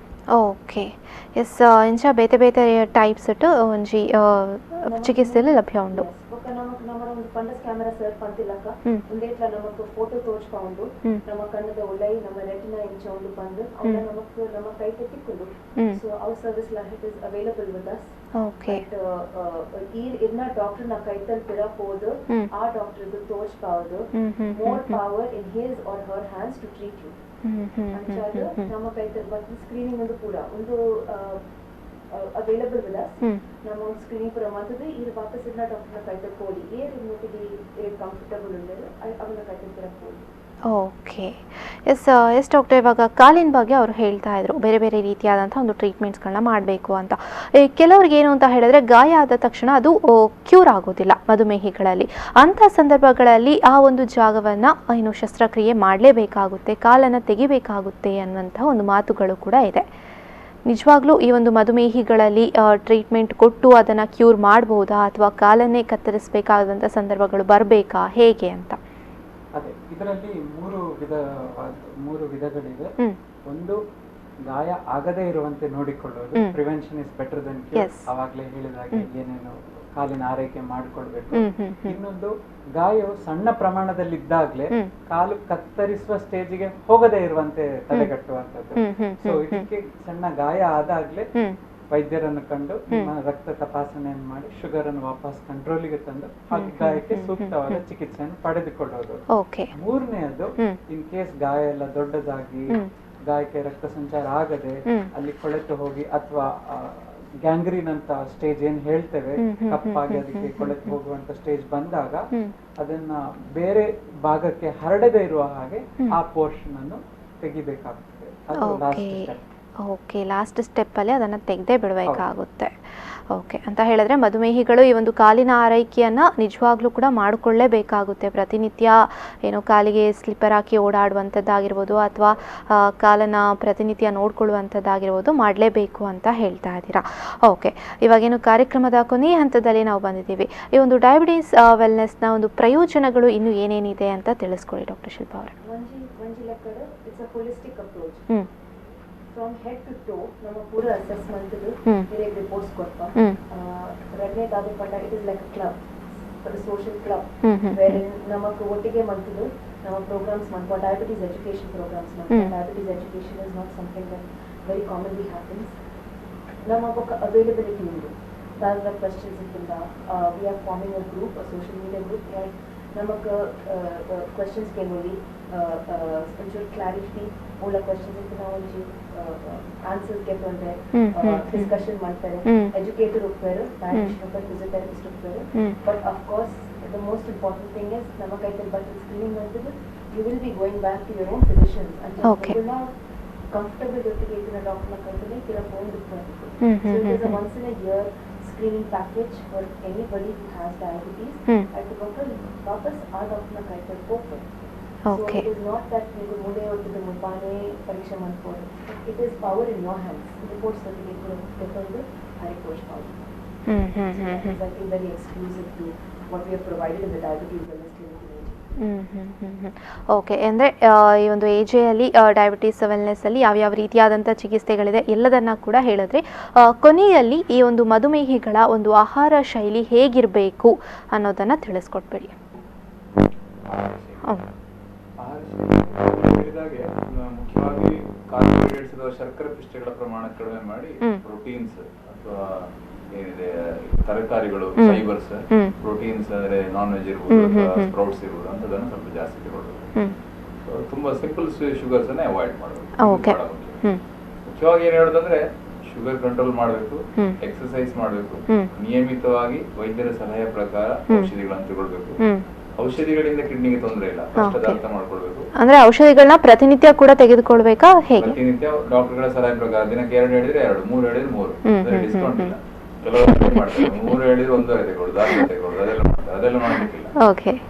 ಓಕೆ, ಎಸ್, ಇಂಚ ಬೇತೆ ಬೇತೆ ಟೈಪ್ಸ್ ಇಟ್ಟು ಒಂಜಿ ಚಿಕಿತ್ಸೆಯಲ್ಲಿ ಲಭ್ಯ ಉಂಡು. ಬೊಕ್ಕ ನಮಕ್ ನಮ್ಮ ಒಂದು fundus camera sir ಪಂತಿಲಕ್ಕ ಒಂದೇಟ್ಲ ನಮಕ್ ಫೋಟೋ ತೋಚ್ಕೊಂಡು ನಮ್ಮ ಕಣ್ಣದ ಉಲೈ ನಮ್ಮ ರೆಟಿನಾ ಇಂಚ ಉಂಡು ಬಂದು ಅವನ ನಮಕ್ ನಮ್ಮ ಕೈಗೆ ತಿಕ್ಕುಂಡು. ಸೊ ಅವ್ ಸರ್ವಿಸ್ ಲಾ it is available with us. Okay, ಈ ಇರ್ನ ಡಾಕ್ಟರ್ ನ ಕೈತಲ್ ಪಿರ ಪೋದು ಆ doctor ತೋಚ್ಪಾವುದು more power in his or her hands to treat you. ಅಂಚಾದ ನಮ್ಮ ಕೈತಲ್ ಬಂದು ಸ್ಕ್ರೀನಿಂಗ್ ಒಂದು ಪೂರ ಒಂದು available with us. ನಮ್ಮ ಒಂದು ಸ್ಕ್ರೀನಿಂಗ್ ಪೂರ ಮಂತದ್ದು ಈ ವಾಪಸ್ ಇರ್ನ ಡಾಕ್ಟರ್ನ ಕೈತಲ್ ಕೋಲಿ ಏರ್ ಮುಟ್ಟಿಗೆ ಕಂಫರ್ಟಬಲ್ ಉಂಟು ಅವನ ಕೈತಲ್ ಪಿರ ಕೋಲಿ. Okay, S S doctor, ಇವಾಗ ಕಾಲಿನ ಬಗ್ಗೆ ಅವರು ಹೇಳ್ತಾ ಇದ್ರು ಬೇರೆ ಬೇರೆ ರೀತಿಯಾದಂಥ ಒಂದು ಟ್ರೀಟ್ಮೆಂಟ್ಸ್ಗಳನ್ನ ಮಾಡಬೇಕು ಅಂತ. ಕೆಲವ್ರಿಗೆ ಏನು ಅಂತ ಹೇಳಿದ್ರೆ ಗಾಯ ಆದ ತಕ್ಷಣ ಅದು ಕ್ಯೂರ್ ಆಗೋದಿಲ್ಲ ಮಧುಮೇಹಿಗಳಲ್ಲಿ. ಅಂಥ ಸಂದರ್ಭಗಳಲ್ಲಿ ಆ ಒಂದು ಜಾಗವನ್ನು ಏನು ಶಸ್ತ್ರಕ್ರಿಯೆ ಮಾಡಲೇಬೇಕಾಗುತ್ತೆ, ಕಾಲನ್ನು ತೆಗಿಬೇಕಾಗುತ್ತೆ ಅನ್ನುವಂಥ ಒಂದು ಮಾತುಗಳು ಕೂಡ ಇದೆ. ನಿಜವಾಗ್ಲೂ ಈ ಒಂದು ಮಧುಮೇಹಿಗಳಲ್ಲಿ ಟ್ರೀಟ್ಮೆಂಟ್ ಕೊಟ್ಟು ಅದನ್ನು ಕ್ಯೂರ್ ಮಾಡಬಹುದಾ ಅಥವಾ ಕಾಲನ್ನೇ ಕತ್ತರಿಸಬೇಕಾದಂಥ ಸಂದರ್ಭಗಳು ಬರಬೇಕಾ ಹೇಗೆ ಅಂತ? ಅದೇ, ಇದರಲ್ಲಿ ಮೂರು ವಿಧಗಳಿವೆ. ಒಂದು, ಗಾಯ ಆಗದೇ ಇರುವಂತೆ ನೋಡಿಕೊಳ್ಳೋದು, prevention is better than cure. ಅವಾಗಲೇ ಹೇಳಿದಾಗೆ ಏನೇನು ಕಾಲಿನ ಆರೈಕೆ ಮಾಡಿಕೊಳ್ಬೇಕು. ಇನ್ನೊಂದು, ಗಾಯವು ಸಣ್ಣ ಪ್ರಮಾಣದಲ್ಲಿದ್ದಾಗಲೇ ಕಾಲು ಕತ್ತರಿಸುವ ಸ್ಟೇಜಿಗೆ ಹೋಗದೇ ಇರುವಂತೆ ತಡೆಗಟ್ಟುವಂಥದ್ದು. ಸೊ ಇದಕ್ಕೆ ಸಣ್ಣ ಗಾಯ ಆದಾಗ್ಲೇ ವೈದ್ಯರನ್ನು ಕಂಡು ನಿಮ್ಮ ರಕ್ತ ತಪಾಸಣೆಯನ್ನು ಮಾಡಿ ಶುಗರ್ ಅನ್ನು ವಾಪಸ್ ಕಂಟ್ರೋಲಿಗೆ ತಂದು ಹಾಗೆ ಗಾಯಕ್ಕೆ ಸೂಕ್ತವಾದ ಚಿಕಿತ್ಸೆಯನ್ನು ಪಡೆದುಕೊಳ್ಳೋದು. ಮೂರನೆಯದು, ಇನ್ ಕೇಸ್ ಗಾಯ ಎಲ್ಲ ದೊಡ್ಡದಾಗಿ ಗಾಯಕ್ಕೆ ರಕ್ತ ಸಂಚಾರ ಆಗದೆ ಅಲ್ಲಿ ಕೊಳೆತು ಹೋಗಿ ಅಥವಾ ಗ್ಯಾಂಗ್ರೀನ್ ಅಂತ ಸ್ಟೇಜ್ ಏನ್ ಹೇಳ್ತೇವೆ, ಕಪ್ಪಾಗಿ ಅದಕ್ಕೆ ಕೊಳೆತು ಹೋಗುವಂತ ಸ್ಟೇಜ್ ಬಂದಾಗ ಅದನ್ನ ಬೇರೆ ಭಾಗಕ್ಕೆ ಹರಡದೆ ಇರುವ ಹಾಗೆ ಆ ಪೋರ್ಷನ್ ಅನ್ನು ತೆಗಿಬೇಕಾಗ್ತದೆ. ಅದು last step. Okay, last ಸ್ಟೆಪ್ಪಲ್ಲಿ ಅದನ್ನು ತೆಗೆದೇ ಬಿಡಬೇಕಾಗುತ್ತೆ. ಓಕೆ ಅಂತ ಹೇಳಿದ್ರೆ ಮಧುಮೇಹಿಗಳು ಈ ಒಂದು ಕಾಲಿನ ಆರೈಕೆಯನ್ನು ನಿಜವಾಗ್ಲೂ ಕೂಡ ಮಾಡಿಕೊಳ್ಳೇಬೇಕಾಗುತ್ತೆ. ಪ್ರತಿನಿತ್ಯ ಏನೋ ಕಾಲಿಗೆ ಸ್ಲಿಪ್ಪರ್ ಹಾಕಿ ಓಡಾಡುವಂಥದ್ದಾಗಿರ್ಬೋದು ಅಥವಾ ಕಾಲನ್ನು ಪ್ರತಿನಿತ್ಯ ನೋಡಿಕೊಳ್ಳುವಂಥದ್ದಾಗಿರ್ಬೋದು ಮಾಡಲೇಬೇಕು ಅಂತ ಹೇಳ್ತಾ ಇದ್ದೀರಾ. ಓಕೆ, ಇವಾಗೇನು ಕಾರ್ಯಕ್ರಮದ ಕೊನೆಯ ಹಂತದಲ್ಲಿ ನಾವು ಬಂದಿದ್ದೀವಿ. ಈ ಒಂದು ಡಯಾಬಿಟೀಸ್ ವೆಲ್ನೆಸ್ನ ಒಂದು ಪ್ರಯೋಜನಗಳು ಇನ್ನೂ ಏನೇನಿದೆ ಅಂತ ತಿಳಿಸ್ಕೊಡಿ ಡಾಕ್ಟರ್ ಶಿಲ್ಪಾ ಅವರೇ. From head to toe ನಮ್ಮ ಪೂರ ಅಸೆಸ್ಮೆಂಟ್ ಹಿರಿಯ ರಿಪೋರ್ಟ್ಸ್ ಕೊಡ್ಪ. ಎರಡನೇದಾದ ಪಂಡ it is like a club, social club where ನಮಕ್ ಒಟ್ಟಿಗೆ ಮಂತದ್ದು ನಮ್ಮ ಪ್ರೋಗ್ರಾಮ್ಸ್ ಮಾಡ್ಕೊ, diabetes education programmes ಮಾಡ್ಕೊ. Diabetes education is not something that very commonly happens. ನಮ್ಮ ಅವೈಲಬಿಲಿಟಿ ಉಂಟು, ದಾದ questions ಇತ್ತಿಲ್ಲ. We are forming a group, a social media group. ನಮಕ್ questions ಕೇಳೋಲಿ, ಒಂಚೂರು ಕ್ಲಾರಿಟಿ ಉಳ್ಳ ಕ್ವೆಶನ್ಸ್ ಇತ್ತು, ನಾವು ಒಂಚೂರು ಆನ್ಸರ್ಸ್ ಕೇಳ್ಕೊಂಡ್ರೆ ಡಿಸ್ಕಷನ್ ಮಾಡ್ತಾರೆ. ಎಜುಕೇಟರ್ ಹೋಗ್ತಾರೆ, ಡಯಟಿಷಿಯನ್ ಹೋಗ್ತಾರೆ, ಫಿಸಿಯೋಥೆರಪಿಸ್ಟ್ ಹೋಗ್ತಾರೆ. But of course the most important thing is ನಮ್ಮ ಕೈತಲ್ಲಿ ಬರ್ತದೆ ಸ್ಕ್ರೀನಿಂಗ್ ಅಂತದ್ದು. You will be going back to your own physicians ಅಂತ ಕಂಫರ್ಟಬಲ್ ಜೊತೆಗೆ ಇದನ್ನ ಡಾಕ್ಟರ್ನ ಕೈತಲ್ಲಿ ತೀರಾ ಫೋನ್ ಬರಬೇಕು. So it is a once in a year screening package for anybody who has diabetes. At the ವಾಪಸ್ ಆ ಡಾಕ್ಟರ್ನ ಕೈತಲ್ಲಿ ಹೋಗ್ತಾರೆ. So it is not that ನೀವು ಮುಂದೆ ಹೊತ್ತಿದ ಮುಲ್ಪಾನೇ ಪರೀಕ್ಷೆ ಮಾಡ್ಬೋದು. It is power in your hands. Reports ಜೊತೆಗೆ ತಗೊಂಡು ಆ reports power. I think very exclusive to what we have provided in the diabetes wellness clinic. Okay, ಅಂದರೆ ಈ ಒಂದು ಎ ಜೆಯಲ್ಲಿ ಡಯಾಬಿಟೀಸ್ ವೆಲ್ನೆಸ್ಸಲ್ಲಿ ಯಾವ್ಯಾವ ರೀತಿಯಾದಂಥ ಚಿಕಿತ್ಸೆಗಳಿದೆ ಎಲ್ಲದನ್ನು ಕೂಡ ಹೇಳಿದ್ರಿ. ಕೊನೆಯಲ್ಲಿ ಈ ಒಂದು ಮಧುಮೇಹಿಗಳ ಒಂದು ಆಹಾರ ಶೈಲಿ ಹೇಗಿರಬೇಕು ಅನ್ನೋದನ್ನು ತಿಳಿಸ್ಕೊಟ್ಬಿಡಿ. ಹೇಳಿದಾಗೆ ಮುಖ್ಯವಾಗಿ ಕಾರ್ಬೋಹೈಡ್ರೇಟ್ಸ್ ಅಥವಾ ಶರ್ಕರೆ ಪಿಷ್ಟಗಳ ಪ್ರಮಾಣ ಕಡಿಮೆ ಮಾಡಿ ಪ್ರೋಟೀನ್ಸ್ ಅಥವಾ ಏನಿದೆ ತರಕಾರಿಗಳು, ಫೈಬರ್ಸ್, ಪ್ರೋಟೀನ್ಸ್ ಅಂದ್ರೆ ನಾನ್ ವೆಜ್ ಇರ್ಬೋದು ಅಥವಾ ಸ್ಪ್ರೌಟ್ಸ್ ಇರ್ಬೋದು ಅಂತದನ್ನು ಸ್ವಲ್ಪ ಜಾಸ್ತಿ ತಗೊಳ್ಬೇಕು. ತುಂಬಾ ಸಿಂಪಲ್ ಶುಗರ್ಸ್ ಅನ್ನ ಅವಾಯ್ಡ್ ಮಾಡಬೇಕು. ಮುಖ್ಯವಾಗಿ ಏನ್ ಹೇಳೋದಂದ್ರೆ ಶುಗರ್ ಕಂಟ್ರೋಲ್ ಮಾಡಬೇಕು, ಎಕ್ಸರ್ಸೈಸ್ ಮಾಡಬೇಕು, ನಿಯಮಿತವಾಗಿ ವೈದ್ಯರ ಸಲಹೆಯ ಪ್ರಕಾರ ಔಷಧಿಗಳನ್ನು ತಗೊಳ್ಬೇಕು. ಔಷಧಿಗಳಿಂದ ಕಿಡ್ನಿಗೆ ತೊಂದರೆ ಇಲ್ಲ, ಫಸ್ಟ್ ಅದು ಅರ್ಥ ಮಾಡ್ಕೊಳ್ಬೇಕು. ಅಂದ್ರೆ ಔಷಧಿಗಳನ್ನ ಪ್ರತಿನಿತ್ಯ ಕೂಡ ತೆಗೆದುಕೊಳ್ಬೇಕಾ ಹೇಗೆ? ಪ್ರತಿನಿತ್ಯ ಡಾಕ್ಟರ್ಗಳ ಸಲಹೆ ಪ್ರಕಾರ ದಿನಕ್ಕೆ 2 ಹೇಳಿದ್ರೆ 2, 3 ಹೇಳಿದ್ರೆ 3, ಡಿಸ್ಕೌಂಟ್ ಇಲ್ಲ. ಕೆಲವರು ಮಾಡ್ತಾರೆ 3 ಹೇಳಿದ್ರೆ 1.5 ತಗೊಳ್ಳುದು, 4 ತಗೊಳ್ಳುದು, ಅದೆಲ್ಲ ಮಾಡ್ತಾರೆ. ಅದೆಲ್ಲ ಮಾಡ್ಲಿಕ್ಕಿಲ್ಲ,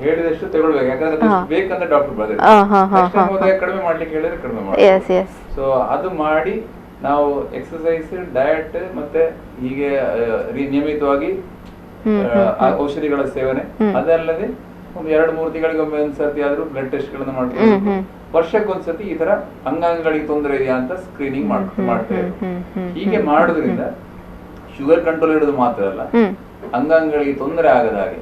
ಹೇಳಿದಷ್ಟು ತಗೊಳ್ಬೇಕು. ಯಾಕಂದ್ರೆ ಬೇಕಂದ್ರೆ ಡಾಕ್ಟರ್ ಬರ್ತಾರೆ, ಕಡಿಮೆ ಮಾಡ್ಲಿಕ್ಕೆ ಹೇಳಿದ್ರೆ ಕಡಿಮೆ ಮಾಡ್ತಾರೆ. ಸೊ ಅದು ಮಾಡಿ ನಾವು ಎಕ್ಸರ್ಸೈಸ್, ಡಯಟ್ ಮತ್ತೆ ಹೀಗೆ ನಿಯಮಿತವಾಗಿ ಔಷಧಿಗಳ ಸೇವನೆ, ಅದಲ್ಲದೆ ಒಂದು 2-3 ತಿಂಗಳಿಗೆ ಒಮ್ಮೆ ಒಂದ್ಸತಿ ಆದ್ರೂ ಬ್ಲಡ್ ಟೆಸ್ಟ್ ಗಳನ್ನ ಮಾಡ್ಕೊಂಡು ವರ್ಷಕ್ಕೊಂದ್ಸತಿ ಈ ತರ ಅಂಗಾಂಗಗಳಿಗೆ ತೊಂದರೆ ಇದೆಯಾ ಅಂತ ಸ್ಕ್ರೀನಿಂಗ್ ಮಾಡ್ತಾ ಇರೋದು. ಹೀಗೆ ಮಾಡೋದ್ರಿಂದ ಶುಗರ್ ಕಂಟ್ರೋಲ್ ಇರೋದು ಮಾತ್ರ ಅಲ್ಲ, ಅಂಗಾಂಗಗಳಿಗೆ ತೊಂದರೆ ಆಗದ ಹಾಗೆ.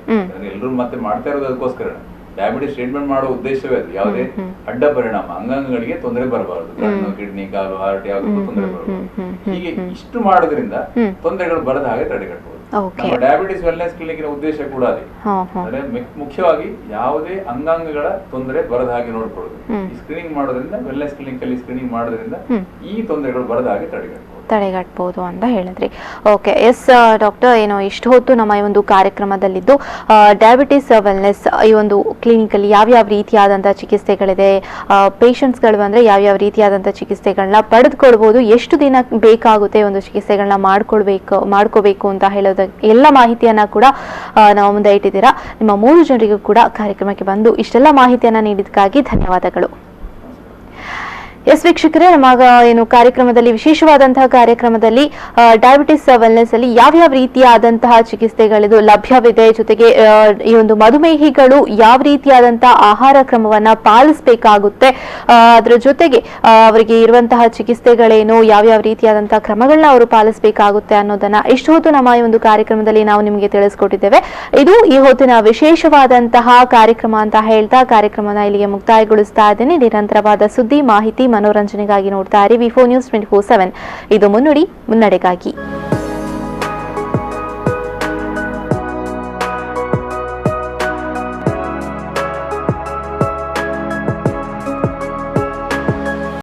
ಎಲ್ಲರೂ ಮತ್ತೆ ಮಾಡ್ತಾ ಇರೋದು ಅದಕ್ಕೋಸ್ಕರ. ಡಯಾಬಿಟಿಸ್ ಟ್ರೀಟ್ಮೆಂಟ್ ಮಾಡೋ ಉದ್ದೇಶವೇ ಅದು, ಯಾವುದೇ ಅಡ್ಡ ಪರಿಣಾಮ ಅಂಗಾಂಗಗಳಿಗೆ ತೊಂದರೆ ಬರಬಾರದು, ಕಣ್ಣು, ಕಿಡ್ನಿ, ಕಾಲು, ಹಾರ್ಟ್ ಯಾವುದಕ್ಕೂ ತೊಂದರೆ ಬರಬಾರದು. ಹೀಗೆ ಇಷ್ಟು ಮಾಡೋದ್ರಿಂದ ತೊಂದರೆಗಳು ಬರದ ಹಾಗೆ ತಡೆಗಟ್ಟಬಹುದು. ನಮ್ಮ diabetes wellness clinic ಉದ್ದೇಶ ಕೂಡ ಅದೇ. ಅಂದ್ರೆ ಮುಖ್ಯವಾಗಿ ಯಾವುದೇ ಅಂಗಾಂಗಗಳ ತೊಂದರೆ ಬರದ ಹಾಗೆ ನೋಡ್ಕೊಳ್ಳೋದು. ಈ ಸ್ಕ್ರೀನಿಂಗ್ ಮಾಡೋದ್ರಿಂದ, ವೆಲ್ನೆಸ್ ಕ್ಲಿನಿಕ್ ಅಲ್ಲಿ ಸ್ಕ್ರೀನಿಂಗ್ ಮಾಡೋದ್ರಿಂದ ಈ ತೊಂದರೆಗಳು ಬರದ ಹಾಗೆ ತಡೆಗಟ್ಟಬಹುದು ಅಂತ ಹೇಳಿದ್ರಿ. Okay, yes doctor, ಏನು ಇಷ್ಟು ಹೊತ್ತು ನಮ್ಮ ಈ ಒಂದು ಕಾರ್ಯಕ್ರಮದಲ್ಲಿದ್ದು ಡಯಾಬಿಟಿಸ್ ವೆಲ್ನೆಸ್ ಈ ಒಂದು ಕ್ಲಿನಿಕಲ್ಲಿ ಯಾವ್ಯಾವ ರೀತಿಯಾದಂಥ ಚಿಕಿತ್ಸೆಗಳಿದೆ, ಪೇಷಂಟ್ಸ್ಗಳು ಅಂದರೆ ಯಾವ್ಯಾವ ರೀತಿಯಾದಂಥ ಚಿಕಿತ್ಸೆಗಳನ್ನ ಪಡೆದುಕೊಳ್ಬೋದು, ಎಷ್ಟು ದಿನ ಬೇಕಾಗುತ್ತೆ ಒಂದು ಚಿಕಿತ್ಸೆಗಳನ್ನ ಮಾಡ್ಕೋಬೇಕು ಅಂತ ಹೇಳೋದಕ್ಕೆ ಎಲ್ಲ ಮಾಹಿತಿಯನ್ನು ಕೂಡ ನಾವು ಮುಂದೆ ಇಟ್ಟಿದ್ದೀರಾ. ನಿಮ್ಮ 3 ಜನರಿಗೂ ಕೂಡ ಕಾರ್ಯಕ್ರಮಕ್ಕೆ ಬಂದು ಇಷ್ಟೆಲ್ಲ ಮಾಹಿತಿಯನ್ನು ನೀಡಿದ್ದಕ್ಕಾಗಿ ಧನ್ಯವಾದಗಳು. ಎಸ್ ವೀಕ್ಷಕರೇ, ನಮ್ಮ ಏನು ಕಾರ್ಯಕ್ರಮದಲ್ಲಿ ವಿಶೇಷವಾದಂತಹ ಕಾರ್ಯಕ್ರಮದಲ್ಲಿ ಡಯಾಬಿಟಿಸ್ ವೆಲ್ನೆಸ್ ಅಲ್ಲಿ ಯಾವ್ಯಾವ ರೀತಿಯಾದಂತಹ ಚಿಕಿತ್ಸೆಗಳಿದು ಲಭ್ಯವಿದೆ, ಜೊತೆಗೆ ಈ ಒಂದು ಮಧುಮೇಹಿಗಳು ಯಾವ ರೀತಿಯಾದಂತಹ ಆಹಾರ ಕ್ರಮವನ್ನ ಪಾಲಿಸಬೇಕಾಗುತ್ತೆ, ಅದರ ಜೊತೆಗೆ ಅವರಿಗೆ ಇರುವಂತಹ ಚಿಕಿತ್ಸೆಗಳೇನು, ಯಾವ್ಯಾವ ರೀತಿಯಾದಂತಹ ಕ್ರಮಗಳನ್ನ ಅವರು ಪಾಲಿಸಬೇಕಾಗುತ್ತೆ ಅನ್ನೋದನ್ನ ಇಷ್ಟು ಹೊತ್ತು ನಮ್ಮ ಈ ಒಂದು ಕಾರ್ಯಕ್ರಮದಲ್ಲಿ ನಾವು ನಿಮಗೆ ತಿಳಿಸ್ಕೊಟ್ಟಿದ್ದೇವೆ. ಇದು ಈ ಹೊತ್ತಿನ ವಿಶೇಷವಾದಂತಹ ಕಾರ್ಯಕ್ರಮ ಅಂತ ಹೇಳ್ತಾ ಕಾರ್ಯಕ್ರಮನ ಇಲ್ಲಿಗೆ ಮುಕ್ತಾಯಗೊಳಿಸ್ತಾ ಇದ್ದೇನೆ. ನಿರಂತರವಾದ ಸುದ್ದಿ, ಮಾಹಿತಿ, ಮನೋರಂಜನೆಗಾಗಿ ನೋಡ್ತಾ ಇರಿ V4 news 24/7. ಇದು ಮುನ್ನುಡಿ ಮುನ್ನಡೆಗಾಗಿ.